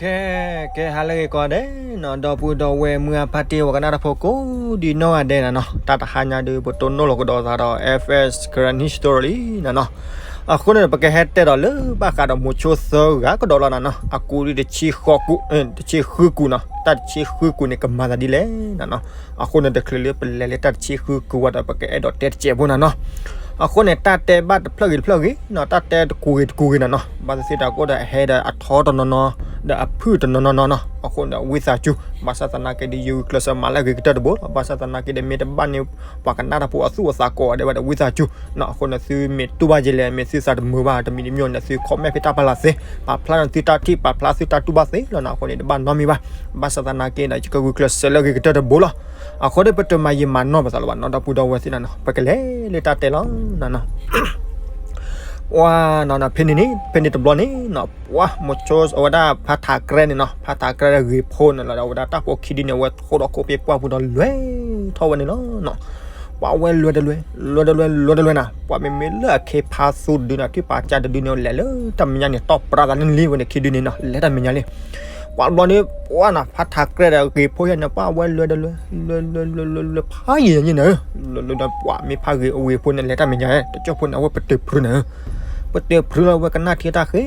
ကဲ ကဲ ဟါလၢအဂ့ၤကိးဂၤဒဲးနီၤ, ဒီပုၢ်ဒီဝဲၢ်မုၢ်အဖါတံၢ် ပှၤကနၣ်တၢ်ဖိကိးဒံနီၢ်ဂၤဒဲးနၤနီၤ, တၢ်တဟါညါဒုး ပတိၢ်နီၣ်လီၤကဒီးသးဒီး F S Karen History နၤနီၤ. အဃိန့ၣ် ပကဟဲတဲဒီးလၢဘၣ်ဃးဒီးမိၤဆိသၢဂၤကဒီးလီၤနၤနီၤ, အကူဒ်တဆံဃုကူ, တဆံဃုကူနီၤ, တၢ်တဆံဃုကူန့ၣ် ကမၤသးဒ်လဲၣ်နၤနီၤ. အဃိန့ၣ် တချုးလၢပလဲၤလၢတၢ်တဆံဃုကူဝဲဒီး ပကအဲၣ်ဒိးတဲတစဲးဖိနၤနီၤ. အဃိန့ၣ် တၢ်တဲဘၣ်တဖျၢၣ်ဂ့ၤတဖျၢၣ်ဂ့ၤနီၤ, တၢ်တဲတကူဂ့ၤတကူဂ့ၤနၤနီၤ, ဘၣ်သ့ၣ်သ့ၣ်တၢ်ကအိၣ်ဒီးအဟဲဒီးအထီတနီၤနီၤ, ဒီးအဖုၣ်တနီၤနီၤနီၤနီၤ. အဃိန့ၣ် ဝံသးစူၤ, ဘၣ်ဆၣ်သနာ်က့ဒီး ယဂုာ်ကျဲးစၢးမၤလၢအဂ့ၤကတၢၢ်တဘိလီၤ. ဘၣ်ဆၣ်သနာ်က့ဒီး မ့ၢ်တဘၣ်န့ၣ် ပှၤကနၣ်တၢ်ဖိအသူၣ်အသးကိးဂၤဒဲးဝဲဒီး ဝံသးစူၤနီၤ. အဃိန့ၣ် သုမ့ၢ်တူၢ်ဘၣ်ယဲလဲၣ်, မ့ၢ်သုသးတမုာ်ဘၣ် တမံၤတမံၤန့ၣ် သု comment ဖဲတၢ်ဖီလာ်သ့, ပာ်ဖျါန့ၣ်သုတၢ်ထံၣ် ပာ်ဖျါသုတၢ်တူၢ်ဘၣ်သ့လီၤနၤ. အဃိန့ၣ် တဘၣ်နီတမံၤဘၣ်. ဘၣ်ဆၣ်သနာ်က့ဒီး ယကဂုာ်ကျဲးစၢးလၢအဂ့ၤကတၢၢ်တဘိလီၤ. အဃိန့ၣ် ပတမၤယံာ်မၤနီၢ်ပသးလၢၤဘၣ်နီၤ ဒီပုၢ်ဒီဝဲၢ်သ့ၣ်နၤနီၤ, ပကလဲၤလၢတၢ်တဲလီၤနၤနီၤ. ပှၤနီၤနီၤ ဖဲန့ၣ်န့ၣ် ဖဲန့ၣ်တဘျီန့ၣ်နီၤ, ပှၤမိၤဆိအဝဲဒၣ်ဖါထးကြဲန့ၣ်နီၤ, ဖါထးကြဲဒီးဂ့ၤဖိန့ၣ်လီၤဒီး အဝဲဒၣ်တၢ်ဖိခံဒုန့ၣ် အဝဲထိးဒီးခိၣ်ဖ့ပှၢ်ပူၤဒီးလဲၤထီၣ်ဝဲန့ၣ်လီၤနီၤ. ပှၤဝဲလဲၤတလဲၤ လဲၤတလဲၤ လဲၤတလဲၤနၤ, ပှၤမ့မ့ၢ်လၢအခ့ဖါသူတဒုန့ၣ် ထံၣ်ပာ်ကၠၢ်တဒုန့ၣ် လဲၤလၢတၢ်မဲာ်ညါန့ၣ် တီၢ်ပြးသးန့ၣ်လံဝဲန့ၣ် ခံဒုန့ၣ်နီၤ လဲၤတၢ်မဲာ်ညါလံ. ပှၤတဘျီန့ၣ် ပှၤနီၤ ဖါထးကြဲဒီးဂ့ၤဖိယဲန့ၣ် ပှၤဝဲလဲၤတလဲၤ လဲၤလဲၤလဲၤလဲၤလဲၤ ဖးယံာ်ညါန့ၣ်ဧၢ, လဲၤလဲၤဒီးပှၤမ့ၢ်ဖါဂ့ၤအဂ့ၤဖိန့ၣ် လဲၤတၢ်မဲာ်ညါ တကၠိၢ်ဖိန့ၣ် အဝဲပတုာ်ဖရုန့ၣ်ဧၢ, ပတုာ်ဖရုလီၤ အဝဲကနၣ်ထံတၢ်ဃဲ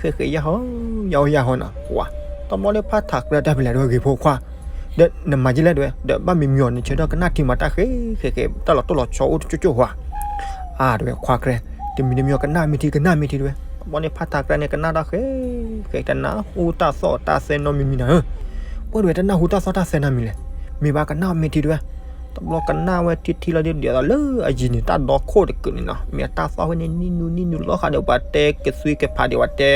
ဃဲဃဲ ယၢ်ဟီ ယၢ်ဟီ ယၢ်ဟီနီၤ. ပှၤ တဘျီန့ၣ် ဖါထးကြဲတၢ်ဖဲလဲၣ် တဝဲဂ့ၤဖိခွါ ဒီးနမၤယဲလဲၣ်တဝဲ ဒီးဘၣ်မံမံအီၤန့ၣ် ဆၢထၢၣ်ကနၣ်ထံမၤတၢ်ဃဲဃဲဃဲ တၢ်လီၤတိၢ်လီၤဆီအိၣ်တကၠိၢ်ကၠိၢ်ဟီဧါ, တဝဲခွါကြဲ တမံၤတမံၤအီၤကနၣ်မ့ၢ်ထံ ကနၣ်မ့ၢ်ထံတဝဲ. တဘျီန့ၣ် ဖါထးကြဲန့ၣ် ကနၣ်တၢ်ဃဲဃဲ တနၢ်ဟူတၢ်သီၣ်တၢ်သဲနီတမံၤမံၤနၤဧၢ, ပှၤတဝဲတနၢ်ဟူတၢ်သီၣ်တၢ်သဲနီတမံၤလဲၣ်, မ့ၢ်ဘၣ်ကနၣ်မ့ၢ်ထံတဝဲ. တဘျီကနၣ်ဝဲထံထံလီၤဒ်ဒ်သိးလၢအယံၤန့ၣ် တၢ်ဒီခိၣ်တကုာ်န့ၣ်နီၤ, မ့ၢ်တၢ်သီၣ်ဝဲန့ၣ် နံၣ်နူနံၣ်နူလီၤဃးဒီး ပှၤတဲကသွံကဖးဒံး ပှၤတ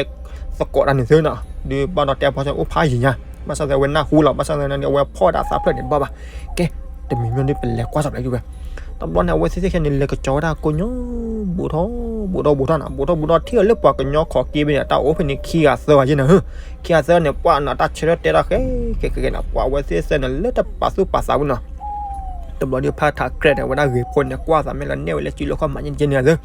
ဲသကိးတၢ်န့ၣ်သ့နီၤ, ဒ်ဘၣ်ဒီးတဲဖီၣ်အိၣ်ဖးယံာ်ညါ, ဘၣ်ဆၣ်သနာ်က့ အဝဲနၢ်ဟူလီၤ, ဘၣ်ဆၣ်သနာ်က့ အဝဲဖီၣ်ဝဲဒၣ်အသးဖျၢၣ်န့ၣ် ဘၣ်ဘၣ်. ကဲ တမံၤမံၤဒ်ပလဲၤကွၢ်စၢၤဘျဲၣ်ဒ်ဝဲ. တဘျီန့ၣ် အဝဲသ့ၣ်သ့ၣ်ခဲန့ၣ် လဲၤကစီၤဝဲဒၣ်ကိးညီ ဘူးထီၣ် ဘူးထီၣ် ဘူးထီၣ်နီၤ, ဘူးထီၣ်ဘူးထီၣ် ထံၣ်အီၤလၢပှၤကညီခီၣ်က့ဘ့ၣ်န့ၣ် တၢ်အိၣ်ဖဲန့ၣ် ခံဂၤသၢဂၤယဲန့ၣ်ဧၢ, ခံဂၤသၢဂၤန့ၣ် ပှၤနီၤ တၢ်ဆၢထၢၣ်တဲတၢ်ဃဲဃဲဃဲဃဲနီၤ, ပှၤအဝဲသ့ၣ်သ့ၣ်န့ၣ် လၢတပာ်သူၣ်ပာ်သးဝဲနီၤ. တဘျီဒ်ဖါထးကြဲန့ၣ် အဝဲဒၣ်ဂ့ၤဖိန့ၣ် ကွၢ်သးမ့ၢ်လီၤနဲၣ်ဝဲလၢစုလီၢ်ခီၣ်မးန့ၣ်ကဲန့ၣ်ဧၢ.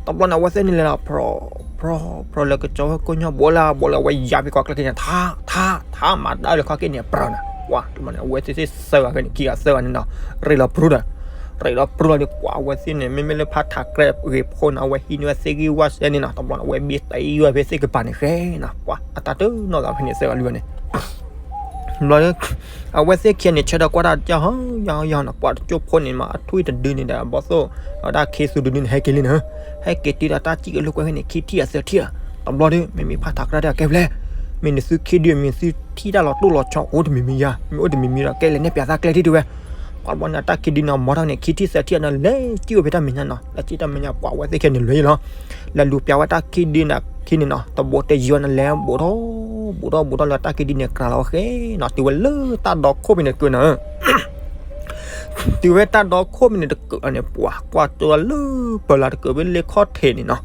တဘျီန့ၣ် အဝဲသ့ၣ်န့ၣ်လဲၤလီၤ ဖြီ ဖြီ ဖြီ လဲၤကစီၤဝဲကိးညီ ဘူးလၢဘူးလၢ အဝဲယါဖဲကီၢ်ကျဲက့ၤန့ၣ် ထါ ထါ ထါ မၤတၢ်လၢခီၣ်က့န့ၣ် ပြၢၤနီၤ, ပှၤ တဘျီန့ၣ် အဝဲသ့ၣ်သ့ၣ်သၢဂၤဖဲန့ၣ် ခံဂၤသၢဂၤန့ၣ်နီၤ, ရ့လီၤပြုဒီး ရ့လီၤပြုလီၤဒီး ပှၤအဝဲသ့ၣ်န့ၣ် မ့မ့ၢ်လၢဖါထးကြဲဂ့ၤဖိန့ၣ် အဝဲဟံးန့ၢ်ဝဲသ့ၣ်ဂံၢ်ဝၣ်စဲန့ၣ်နီၤ, တဘျီန့ၣ် အဝဲဘ့ၣ်တံၢ်ဝဲဖဲသ့ၣ်ကပၤန့ၣ်ဃဲနီၤ, ပှၤ အတၢ်တနီၣ်သးဖဲန့ၣ်သၢဂၤလွံၢ်ဂၤန့ၣ် ဘျီ အဝဲသ့ၣ်ခံဂၤန့ၣ် ဆၢထၢၣ်ကွၢ်တၢ်ယၢ်ဟီ ယၢ်ဟီ ယၢ်ဟီနီၤ, ပှၤတကၠိၢ်ဖိန့ၣ်မး အထွံၣ်တဒုန့ၣ်ဒီး အဘီသိၣ် အဝဲဒၣ်ခ့သူတဒုန့ၣ် ဟဲက့ၤလံန့ၣ်ဧၢ, ဟဲက့ၤတုၤဒီးတၢ်စံၣ်ကလိာ်ကွဲဖဲန့ၣ် ခံထံၣ်အသၢထံၣ်ဧါ, တဘျီဒီး မ့မ့ၢ်ဖါထးကြဲတၢ်ကဲဖဲလဲၣ်, မ့ၢ်နသုခံဒု မ့ၢ်သုထံၣ်တၢ်လီၤတိၢ်လီၤဆီအိၣ်တမံၤမံၤယါ, မ့ၢ်အိၣ်တမံၤမံၤဒီး ကဲလဲၤနဲၣ်ပၠးသးကျဲထံၣ်တဝဲ. ပှၤတဘျီန့ၣ် အတၢ်ခံဒုန့ၣ် အမၤထီၣ်န့ၣ် ခံထံၣ်သၢထံၣ်အန့ၣ် လဲၤစံၣ်ဝဲဖဲတၢ်မဲာ်ညါနီၤ, လဲၤစံၣ်တၢ်မဲာ်ညါ ပှၤအဝဲသ့ၣ်ခံဂၤန့ၣ်လဲၤလီၤ, လဲၤလူၤပၠးဝဲတၢ်ခံဒုန့ၣ်ခံန့ၣ်နီၤ, တဘိတယံၤဝဲန့ၣ် လဲၤဘူးထီၣ် ဘူးထီၣ်ဘူးထီၣ်လၢတၢ်ခံဒုန့ၣ် ကြၤလီၤဝဲဃဲနီၤ, တုၤဝဲလၢတၢ်ဒီခိၣ်ဖဲန့ၣ်ကုာ်နီၤ တုၤဝဲတၢ်ဒီခိၣ်ဖဲန့ၣ်တကုာ်န့ၣ် ပှၤကွၢ်ကၠိလၢပၢၤလၢ်တကုာ်ဖဲလ့ခီၣ်ထံးန့ၣ်နီၤ,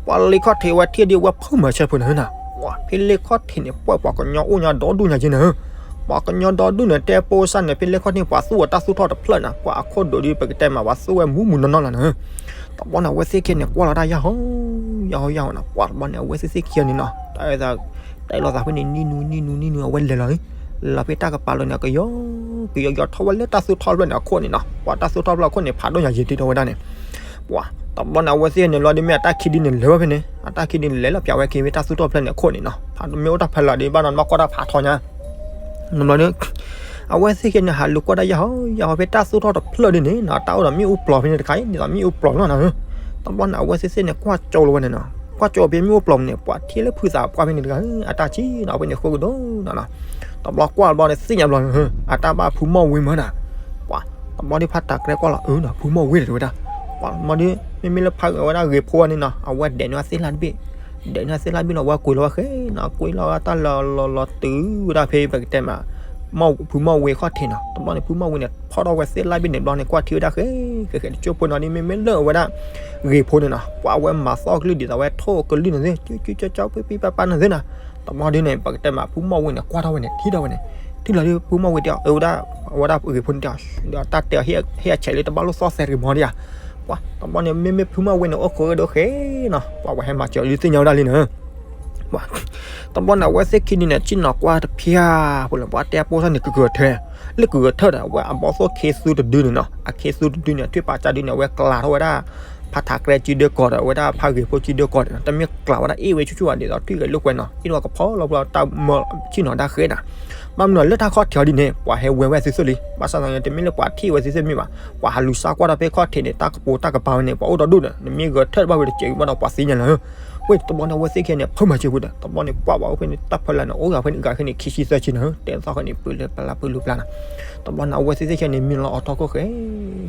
ပှၤလ့ခီၣ်ထံးဝဲထံၣ်ဒ်ဝဲဖုမၤဆၢဖိန့ၣ်နီၤ, ပှၤဖဲလ့ခီၣ်ထံးန့ၣ် ပှၤပှၤကညီအိၣ်ညါဒီဒူၣ်ညါက့န့ၣ်, ပှၤကညီဒီဒူၣ်န့ၣ် တဲပိစၢ်န့ၣ် ဖဲလ့ခီၣ်ထံးန့ၣ် ပှၤသူၣ်ဝဲတၢ်သူၣ်ထီၣ်တဖျၢၣ်နီၤ, ပှၤအခိၣ်ဒိၣ်ဒ်ပကတဲမး ပှၤသူၣ်ဝဲမူးမူးနီၢ်နီၢ်လီၤန့ၣ် တဘျီန့ၣ် အဝဲသ့ၣ်ခံဂၤန့ၣ်ကွၢ်လီၤတၢ်ယၢ်ဟီ ယၢ်ဟီ ယၢ်ဟီနီၤ, ပှၤတဘျီန့ၣ် အဝဲသ့ၣ်သ့ၣ်ခံဂၤန့ၣ်နီၤ တၢ်အဲၣ်သး တၢ်အဲၣ်လိာ်သးဖဲန့ၣ် နံၣ်နူ နံၣ်နူ နံၣ်နူ အဝဲလဲၤလီၤလံ, လဲၤလီၤဖဲတၢ်ကပၤလီၤန့ၣ် ကယီ ကယီကယီထီၣ်ဝဲလၢတၢ်သူၣ်ထီၣ်ဖျၢၣ်န့ၣ်အခိၣ်န့ၣ်နီၤ, ပှၤတၢ်သူၣ်ထီၣ်ဖျၢၣ်အခိၣ်န့ၣ် ဖးဒိၣ်ညါယံာ်တ့ၢ်ထီၣ်ဝဲဒၣ်န့ၣ်, ပှၤ တဘျီန့ၣ် အဝဲသ့ၣ်န့ၣ်လီၤဒ်မ့ၢ်အတၢ်ခံဒုန့ၣ်လဲၤဝဲဖဲန့ၣ် အတၢ်ခံဒုန့ၣ်လဲၤလီၤပၠးဝဲက့ၤဖဲတၢ်သူၣ်ထီၣ်ဖျၢၣ်န့ၣ်အခိၣ်န့ၣ်နီၤ, ဖးဒိၣ်မ့ၢ်အိၣ်တၢ်ဖဲလီၤဒ် ဘၣ်နီၤ မ့ၢ်ကွၢ်တၢ်ဖးထီညါ နဘျီန့ၣ် အဝဲသ့ၣ်ခံဂၤန့ၣ် ဟးလူၤကွၢ်တၢ်ယၢ်ဟီ ယၢ်ဟီဖဲတၢ်သူၣ်ထီၣ်တဖျၢၣ်ဒ်န့ၣ်နီၤ, တၢ်အိၣ်ဒီးမ့ၣ်အူပျီၤဖဲန့ၣ်တခါအံၤ ဒ်သိးမ့ၣ်အူပျီၤလီၤနီၤ, တဘျီန့ၣ် အဝဲသ့ၣ်သ့ၣ်န့ၣ် ကွၢ်ကၠိလီၤဝဲန့ၣ်နီၤ, ကွၢ်ကၠိဖဲမ့ၣ်အူပျီၤန့ၣ် ပှၤထံၣ်လၢဖုသးပှၢ်ဖဲန့ၣ်တဂၤ အတၢ်ဆံးနီၤ ဖဲန့ၣ်ဃိကဒီးနီၤနီၤ, တဘျီကွၢ်ဘျီန့ၣ် သ့ၣ်ညါဘျီန့ၣ် အတၢ်ဘၣ်ဖုမီၢ်ဝ့မၢနီၤ, ပှၤ တဘျီဒ်ဖါတၢ်ကြဲကွၢ်လီၤ အၢနီၤ ဖုမီၢ်ဝ့ဒီးတဝဲဒၣ်, ပှၤတဘျီဒ် မ့မ့ၢ်လၢဖးဝဲဒၣ်ဂ့ၤဖိန့ၣ်နီၤ အဝဲဒဲးန့ၢ်သ့ၣ်လၣ်တဘ့ၣ် ဒဲးန့ၢ်သ့ၣ်လၣ်ဘ့ၣ်လီၤ အဝဲကွံာ်လီၤဝဲဃဲနီၤ, ကွံာ်လီၤဝဲတၢ်လီၤလီၤလီၤတုၤဝဲဒၣ်ဖဲပကတဲမး ဖုမီၢ်ဝ့ခီၣ်ထံးနီၤ, တဘျီန့ၣ် ဖုမီၢ်ဝ့န့ၣ် ဖီၣ်ထီၣ်ဝဲသ့ၣ်လၣ်ဘ့ၣ်န့ၣ်ဘျီန့ၣ် ကွၢ်ထံဝဲဒၣ်ဃဲ ဃဲဃဲတကၠိဖိနီၤ ဒ်မ့မ့ၢ်လၢအဝဲဒၣ် ဂ့ၤဖိန့ၣ်နီၤ ပှၤအဝဲမၤသီၣ်ကလုၢ်ဒ်သိးဝဲထိၣ်ကလုၢ်န့ၣ်သ့ ကၠူကၠူကၠူ ပံပံပပန့ၣ်သ့နီၤ, တဘျီဒ်န့ၣ် ပကတဲမး ဖုမီၢ်ဝ့န့ၣ် ကွၢ်ထီၣ်ဝဲန့ၣ် ထံၣ်ထီၣ်ဝဲန့ၣ် ထံၣ်လီၤဒ်ဖုမီၢ်ဝ့တဲအီၤ အဝဲဒၣ် အဝဲဒၣ်ဂ့ၤဖိန့ၣ်တဲအီၤ ဒီးတၢ်တဲအီၤ ဟ့ၣ်အဆဲးလၢတဘၣ်လိၣ်သီၣ်သဲတဂ့ၤမီၤဒ်ဧါ, ပှၤ တဘျီန့ၣ် မ့မ့ၢ်ဖုမီၢ်ဝ့န့ၣ် အိၣ်ခိးဝဲဒၣ်ဃဲနီၤ ပှၤဝဲဟဲမၤစၢၤအီၤဒ်သ့ၣ်ညါဝဲဒၣ်လံန့ၣ် တဘျီန့ၣ် အဝဲသ့ၣ်ခံဒုန့ၣ် ဆ့ၣ်နီၤကွၢ်တဖျၢၣ်ဖိလၢ ပှၤတဲအပိၢ်ထီၣ်န့ၣ် ကဂဲၤထၢၣ်, လၢကဂဲၤထၢၣ်ဒီး အဝဲအဘီၣ်သိၣ်ခ့သူတဒုန့ၣ်နီၤ, အခ့သူတဒုန့ၣ် ထွံၣ်ပာ်ကၢ်ဒုန့ၣ် အဝဲကျးထီၣ်ဝဲဒၣ် ဖးထးကြဲကံဒၢကီၢ်ဒီး အဝဲဒၣ်ဖးဂ့ၤဖိကံဒၢကီၢ်န့ၣ် တမ့ၢ်ကျးဝဲဒၣ်အ့ၣ်ဝဲဆူၣ်ဆူၣ်ဘၣ် ဒ်သိးထွံၣ်ဂဲၤလိာ်ကွဲနီၤ, အ့ၣ်ဝဲကဖီလီၤပျီတၢ်မၢဆ့ၣ်နီၤတၢ်ဃဲနၤ, ဘၣ်မနုၤလၢတၢ်ခီၣ်ထံးအီၤဒ်န့ၣ် ပှၤဟဲဝဲဝဲသုသိၣ်လံ, ဘၣ်ဆၣ်သနာ်က့ တမ့ၢ်လၢပှၤထံၣ်ဝဲသုသိၣ်မ့ၢ်ဘၣ်, ပှၤဟးလူၤစါကွၢ်ထီၣ်ဖဲခီၣ်ထံးန့ၣ် တၢ်ကပိၤတၢ်ကပၤဝဲန့ၣ် ပှၤအိၣ်ဒီဒူၣ်ဒီး နမ့ၢ်ဂဲၤထၢၣ်တဘၣ်ဝဲတစဲးဘၣ်ဒီး ပှၤသ့ၣ်ညါလၢ ဝဲတဘျီန့ၣ် အဝဲသ့ၣ်ခံဂၤန့ၣ် ဖၢမၤစၢၤဝဲဒီး တဘျီန့ၣ် ပှၤဘၣ်အိၣ်ဖဲန့ၣ် တၢ်ဖၢလၢ်န့ၣ် အိၣ်ဂၤဖဲန့ၣ် ဂၤခဲန့ၣ် ခံဆံသၢဆံန့ၣ် တဲသီၣ်ဃဲန့ၣ် ပၢလၢပျၢ်ပၢလၢပျၢ်နၤ, တဘျီန့ၣ် အဝဲသ့ၣ်သ့ၣ်ခံဂၤန့ၣ် မံလီၤအီၤထီၣ်ခိၣ်ဃဲ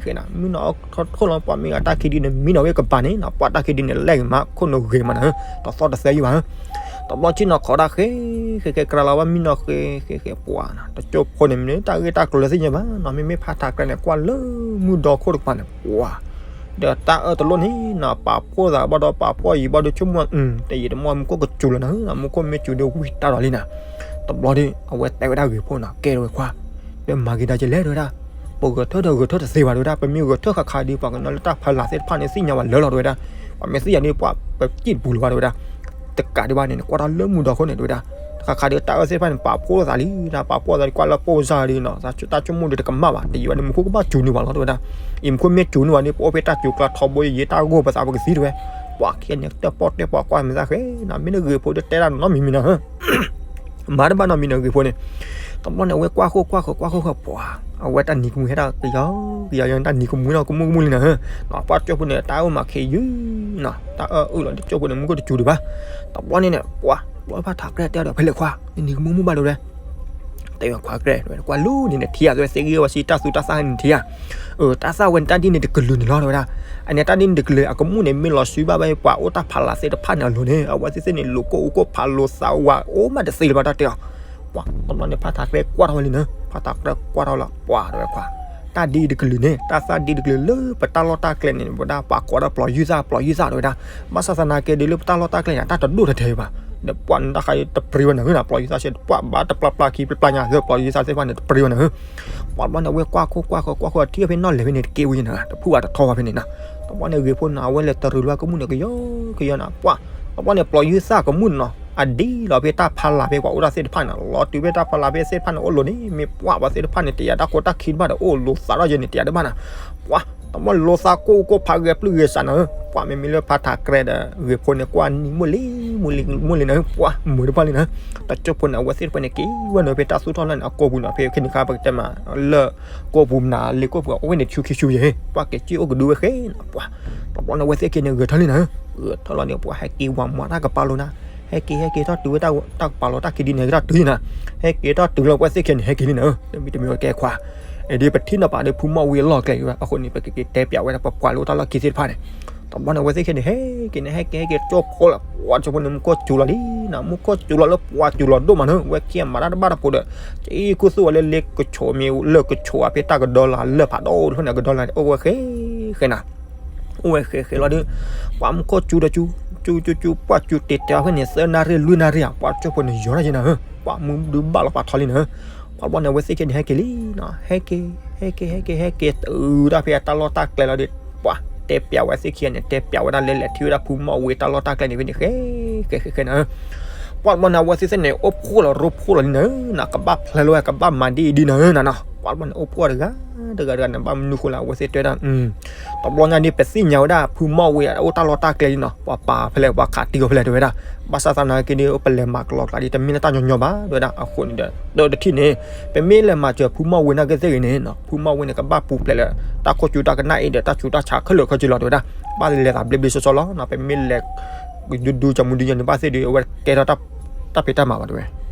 ဃဲနၤ, မံလီၤအီၤထီၣ်ခိၣ်လီၤ ပှၤမ့ၢ်ဂၤတၢ်ခံဒုန့ၣ် မံနီၤဝဲကပၤန့ၣ်နီၤ, ပှၤတၢ်ခံဒုန့ၣ် လဲၣ်ဂ့ၤမး ခိၣ်နူာ်ဂ့ၤမးနၤ, တသီၣ်တသဲယံၤဘၣ် တဘျီဆ့ၣ်နီၤခိးတၢ်ဃဲဃဲဃဲ ကြၤလီၤဘၣ် မံနီၤဃဲဃဲဃဲ ပှၤနၤ တကၠိဖိန့ၣ် မ့ၢ်တၢ်ဂ့ၢ်တၢ်ကျိၤလၢသ့ၣ်ညါဘၣ်နီၤ, မ့မ့ၢ်ဖးထးကြဲန့ၣ် ကွၢ်လၢမုၢ်ဒီခိၣ်တကပၤန့ၣ် ပှၤ ဒီးတၢ်အၢၣ်တလိၣ်န့ၣ်နီၤ ပာ်ဖှိၣ်သးဘၣ်ဒီး ပာ်ဖှိၣ်ယံၤဘၣ်ဒီး ဆိကမိၣ် တယံာ်တမီၢ် မူခိၣ်ကစူၤလီၤနၤ, မူခိၣ်မ့ၢ်စူၤဒီး ဝံၤတၢ်ဒီးလံနၤ, တဘျီဒီး အဝဲတဲဝဲဒၣ်ဂ့ၤဖိနီၤ ကဲဝဲခွါ ပမၤက့ၤဒၣ်ကလဲၣ်တဲဝဲဒၣ်, ပဂဲၤထၢၣ်ဒီးဂဲၤထၢၣ်တသ့ဘၣ်တဲဝဲဒၣ်, ပမ့ၢ်ဂဲၤထၢၣ်ခါခါဒီး ပှၤကညီလၢတၢ်ဖီလာ်သ့ၣ်တဖၣ်န့ၣ် သ့ၣ်ညါဝဲလၢာ်လီၤတဲဝဲဒၣ်, ပှၤမ့ၢ်သ့ၣ်ညါဒီး ပှၤပစံၣ်တပူၤလၢၤဘၣ်တဲဝဲဒၣ်, တကးဒံးဘၣ်န့ၣ် နကွၢ်ထီၣ်လၢမုၢ်ဒီခိၣ်န့ၣ်တဲဝဲဒၣ်, တခါခါဒီးတၢ်အၢၣ်သ့ၣ်တဖၣ်န့ၣ် ပာ်ဖှိၣ်သးလံ, တၢ်ပာ်ဖှိၣ်သးလံ ကွၢ်လၢပိၢ်စၢ်ဒီးနီၤ တၢ်ဆိကမိၣ်ဒီးတကမၣ်ဘၣ်, တယံာ်ဘၣ်န့ၣ် မူခိၣ်ကဘၣ်စူၤန့ၢ်ပှၤလီၤတဲဝဲဒၣ်, အံၤမူခိၣ်မ့ၢ်စူၤန့ၢ်ပှၤဒီး ပအိၣ်ဖဲတၢ်စူၤကျါထီဘိယံၤ တၢ်ဂိၢ်ပသးပကသံတဲဝဲ, ပှၤခံဂၤန့ၣ် တၢၣ်ပီၣ်တဲပှၤကွၢ်မ့ၢ်သးဃဲနီၤ, မ့ၢ်လၢဂ့ၤဖိဒီးတဲတၢ်နီတမံၤမံၤနီၤဧၢ မၤတဘၣ်နီတမံၤန့ၣ်ဂ့ၤဖိန့ၣ်, တဘျီန့ၣ် အဝဲကွၢ်ဃိကွၢ်ဃိကွၢ်ဃိဃိ ပှၤ အဝဲတၢ်နံၤကမှံဟဲဒၣ်ကယီကယီ တၢ်နံၤကမှံနီၤ ကမူၣ်ကမူၣ်လံနၤဧၢ, ပှၤကၠိဖိန့ၣ် တၢ်အၢၣ်မၤခဲယုၢ်နီၤ တၢ်အၢၣ်အုၣ်လီၤ တကၠိဖိန့ၣ် မူခိၣ်တစူၤဒံးဘၣ်, တဘျီန့ၣ်န့ၣ် ပှၤ ဘျီဖးထးကြဲတဲဒီး ဖဲလဲၣ်ခွါ နနံၤကမှံမူၣ်ဘၣ်တဲဝဲ တဲဝဲခွါကြဲ ကွၢ်လူၤန့ၣ်န့ၣ် ထံၣ်ဧါ တဲဝဲသ့ၣ်ဂ့ၢ်ဝဲစံး တၢ်သူတၢ်သၣ်န့ၣ်ထံၣ်ဧါ, အတၢ်သၣ်ဝဲန့ၣ် တၢ်ဒ်န့ၣ်တကလုာ်န့ၣ်လီၤတဲဝဲဒၣ်, အန့ၣ်တၢ်ဒ်န့ၣ်တကလုာ် အကမူၣ်န့ၣ် မ့ၢ်လီၤဆူဘၣ်ဝဲ ပှၤအိၣ်တၢ်ဖးလၢ်သ့ၣ်တဖၣ်န့ၣ်အလိၤန့ၣ် အဝဲသ့ၣ်သ့ၣ်န့ၣ် လူၤကိၣ်အူကိၣ်ဖးလိသးဝး အိၣ်မးတသ့လၢၤဘၣ်တၢ်တဲအီၤ, ပှၤ တဘျီန့ၣ် ဖးထးကြဲကွၢ်ထီၣ်ဝဲလံနၤ ဖးထးကြဲကွၢ်ထီၣ်လီၤ ပှၤတဲဝဲခွါ တၢ်ဒ်အံၤတကလုာ်န့ၣ် တၢ်သၣ်ဒ်တကလုာ်လၢပတၢ်လီၢ်တၢ်ကျဲန့ၣ် ဝဲဒၣ်ပှၤကိးဒၣ်ပျီၤယုၢ်သၣ် ပျီၤယုၢ်သၣ်တဲဝဲဒၣ်, ဘၣ်ဆၣ်သနာ်က့ဒ်လၢပတၢ်လီၢ်တၢ်ကျဲန့ၣ် တၢ်တဒိၣ်ထဲထဲဘၣ်, ဒီးပှၤန့ၣ်တၢ်ဃးတပရံဝဲနၤ ပျီၤယုၢ်သၣ်စ့ၢ် ပှၤဘၣ်တပျၢ်ပျၢ်ခံပျၢ်ပျၢ်ညါ လၢပျီၤယုၢ်သၣ်သ့ၣ်တဖၣ်န့ၣ် တပရံဝဲနၤဧၢ, ပှၤတဘျီန့ၣ် အဝဲကွၢ်ခိၣ်ကွၢ်ဃိကွၢ်ဃိ ထံၣ်ဖဲနီၣ်လဲၢ်ဖဲန့ၣ် တကဲဝဲနၤ တဖုၣ်ဝဲတထီၣ်ဝဲဖဲန့ၣ်နီၤ, တဘျီန့ၣ် ဂ့ၤဖိန့ၣ် အဝဲလဲၤတရံးလၢကမူၣ်န့ၣ် ကယီကယီနၤ ပှၤ တဘျီန့ၣ် ပျီၤယုၢ်သၣ်ကမူၣ်န့ၣ်နီၤ အဒ်လီၤဖဲတၢ်ဖးလၢ်ဖဲပှၤအိၣ်တၢ်သ့ၣ်တဖၣ်န့ၣ် လီၤတုၤဖဲတၢ်ဖးလၢ်ဖဲသ့ၣ်တဖၣ်န့ၣ် အိၣ်လိၤန့ၣ် မ့ၢ်ပှၤပှၤသ့ၣ်တဖၣ်န့ၣ် တယာ်တၢ်ခိတၢ်ခံတဘၣ်ဒီး အိၣ်လိၤသးထီၣ်ယဲန့ၣ် တယာ်တဘၣ်နၤ, ပှၤ တဘျီလိၤသးကိၣ်ကိၣ်ဖးဂဲၤပျုၢ်ဂဲၤစးနၤဧၢ, ပှၤမ့မ့ၢ်လၢဖးထးကြဲဒီး ဂ့ၤဖိန့ၣ် ကွၢ်နံၤမုၢ်လံ မုၢ်လံမုၢ်လံနၤဧၢ, ပှၤမုာ်တဘၣ်လံနၤဧၢ, တကၠိဖိန့ၣ် အဝဲသ့ၣ်တဖၣ်န့ၣ် က့ၤဝဲနုာ်ဖဲတၢ်သူၣ်ထီၣ်လၢန့ၣ် အကိာ်ပူၤနီၤ ဖဲခဲနံၤခါပကတဲမး လၢ ကိာ်ပူၤမနုၤ လ့ကိာ်ပူၤ အိၣ်ဝဲန့ၣ်ဆူခံဆူယဲၢ် ပှၤက့ၤက့ၤအိၣ်ကဒုဝဲဃဲနၤ ပှၤ တဘျီန့ၣ် အဝဲသ့ၣ်ခံန့ၣ် ဂဲၤထၢၣ်လံနၤဧၢ, ဂဲၤထၢၣ်လီၤန့ၣ် ပှၤဟဲက့ၤဝၤမၤတၢ်ကပၤလိၤနၤ, ဟဲက့ၤ ဟဲက့ၤထီၣ်တုၤဝဲတၢ်ကပၤလိၤတၢ်ခံဒုန့ၣ် ဟဲက့ၤထီၣ်တုၤလၢ ဟဲက့ၤထီၣ်တုၤလၢ ပဝဲသ့ၣ်ခံန့ၣ် ဟဲက့ၤလံနၤဧၢ, တမံၤတမံၤဝဲကဲခွါ, အဒ်ပထံၣ်နီၤပာ်ဒီးဖုမီၣ်ဝ့အလီၢ်ကျဲအံၤဝဲ အဃိန့ၣ် ပကက့ၤတဲပၠးဝဲဒၣ်ပပှၤလၢအိၣ်တၢ်လီၢ်ခံသ့ၣ်တဖၣ်န့ၣ် တဘျီန့ၣ် အဝဲသ့ၣ်ခံန့ၣ် ဟဲက့ၤန့ၣ် ဟဲက့ၤ ဟဲက့ၤ ကၠိဖိလီၤ ပှၤကၠိဖိန့ၣ် မူခိၣ်စူၤလီၤလံနၤ, မူခိၣ်စူၤလီၤလၢပှၤစူၤလီၤဒိၣ်မးနၤဧၢ, ဝဲခံမၤတၢ်တဘၣ်တဖိဒီး က့ၤခူသူၣ်ဝဲလၢလ့ကဆိးမ့ၢ်လၢကဆိးအဖဲတၢ်ကဒီလၢ်လၢဖးဒိၣ်တဖျၢၣ်န့ၣ် ကဒီလၢ်န့ၣ် အိၣ်ဝဲဃဲဃဲနၤ အိၣ်ဝဲဃဲဃဲလီၤဒီး ပှၤမူခိၣ်စူၤဒီးစူၤ စူၤစူၤစူၤ ပှၤစူၤတဲာ်တဲာ်အီၤဖဲန့ၣ် သၢနၣ်ရံၣ်လွံၢ်နၣ်ရံၣ်ဧါ ပှၤကၠိဖိန့ၣ် ယီၤထီၣ်ယဲနၤဧၢ, ပှၤမူဒုးဘၣ်လီၤပာ်ထီလံနၤဧၢ, ပှၤတဘျီန့ၣ် အဝဲသ့ၣ်ခံန့ၣ် ဟဲက့ၤလံနၤ, ဟဲက့ၤ ဟဲက့ၤ ဟဲက့ၤ ဟဲက့ၤ တုၤတၢ်ဖဲအတၢ်လီၢ်တၢ်ကျဲလီၤဒီး ပှၤတဲပၠးဝဲသ့ၣ်ခံဂၤန့ၣ် တဲပၠးဝဲဒၣ်လၢလဲၤထံၣ်ဝဲဒၣ်ဖုမီၣ်ဝ့တၢ်လီၢ်တၢ်ကျဲန့ၣ်ဖဲန့ၣ် ဃဲဃဲဃဲဃဲနၤဧၢ, ပှၤတဘျီန့ၣ် အဝဲသ့ၣ်သ့ၣ်န့ၣ် အိၣ်ဖှိၣ်လီၤရိဖှိၣ်လီၤလံနၤဧၢ, နကဘၣ်ဖျဲလီၤဝဲ ကဘၣ်မၤဒ်အံၤဒ်နၤဧၢနၤနီၤ, ပှၤတဘျီန့ၣ် အိၣ်ဖှိၣ်တဂၤ တဂၤတဂၤန့ၣ် ဘၣ်မနုၤဃိလၢအဝဲသ့ၣ်တဲဝဲဒၣ် တဘျီညါဒ်ပသ့ၣ်ညါဝဲဒၣ် ဖုမီၣ်ဝ့အအိၣ်တၢ်လီၢ်တၢ်ကျဲလံနီၤ, ပှၤပာ်ဖဲလဲၣ် ပှၤခးတံၢ်အီၤဖဲလဲၣ်တဲဝဲဒၣ်, ဘၣ်ဆၣ်သနာ်က့ဒီး ပလဲၤမၤကလီကလီဒီး တမ့ၢ်လၢတၢ်ညီညီဘၣ်တဲဝဲဒၣ်, အဃိန့ၣ်ဒီး ဒီးတထံၣ်န့ၣ် ပမ့ၢ်လဲၤမၤစၢၤဖုမီၣ်ဝ့နာ်က့သ့ၣ်ဂ့ၤန့ၣ်နီၤ, ဖုမီၣ်ဝ့န့ၣ် ကဘၣ်ပူၤဖျဲးလၢ တၢ်ခိၣ်စူၤတၢ်ကနၣ်အံၤဒီး တၢ်စူၤတၢ်ဆါခဲလၢာ်ခဲဆ့လီၤတဲဝဲဒၣ်, ဘၣ်လဲၤသးဘျ့ဘျ့ဆှီဆှီလီၤနီၤ, ပမ့ၢ်လဲၤ ဒူဒူကၠီမူဒူယၤန့ၣ် ဘၣ်သ့ၣ်ဒီး အဝဲကဲထီၣ်တၢ်ဖံးတၢ်မၤဘၣ်တဲဝဲ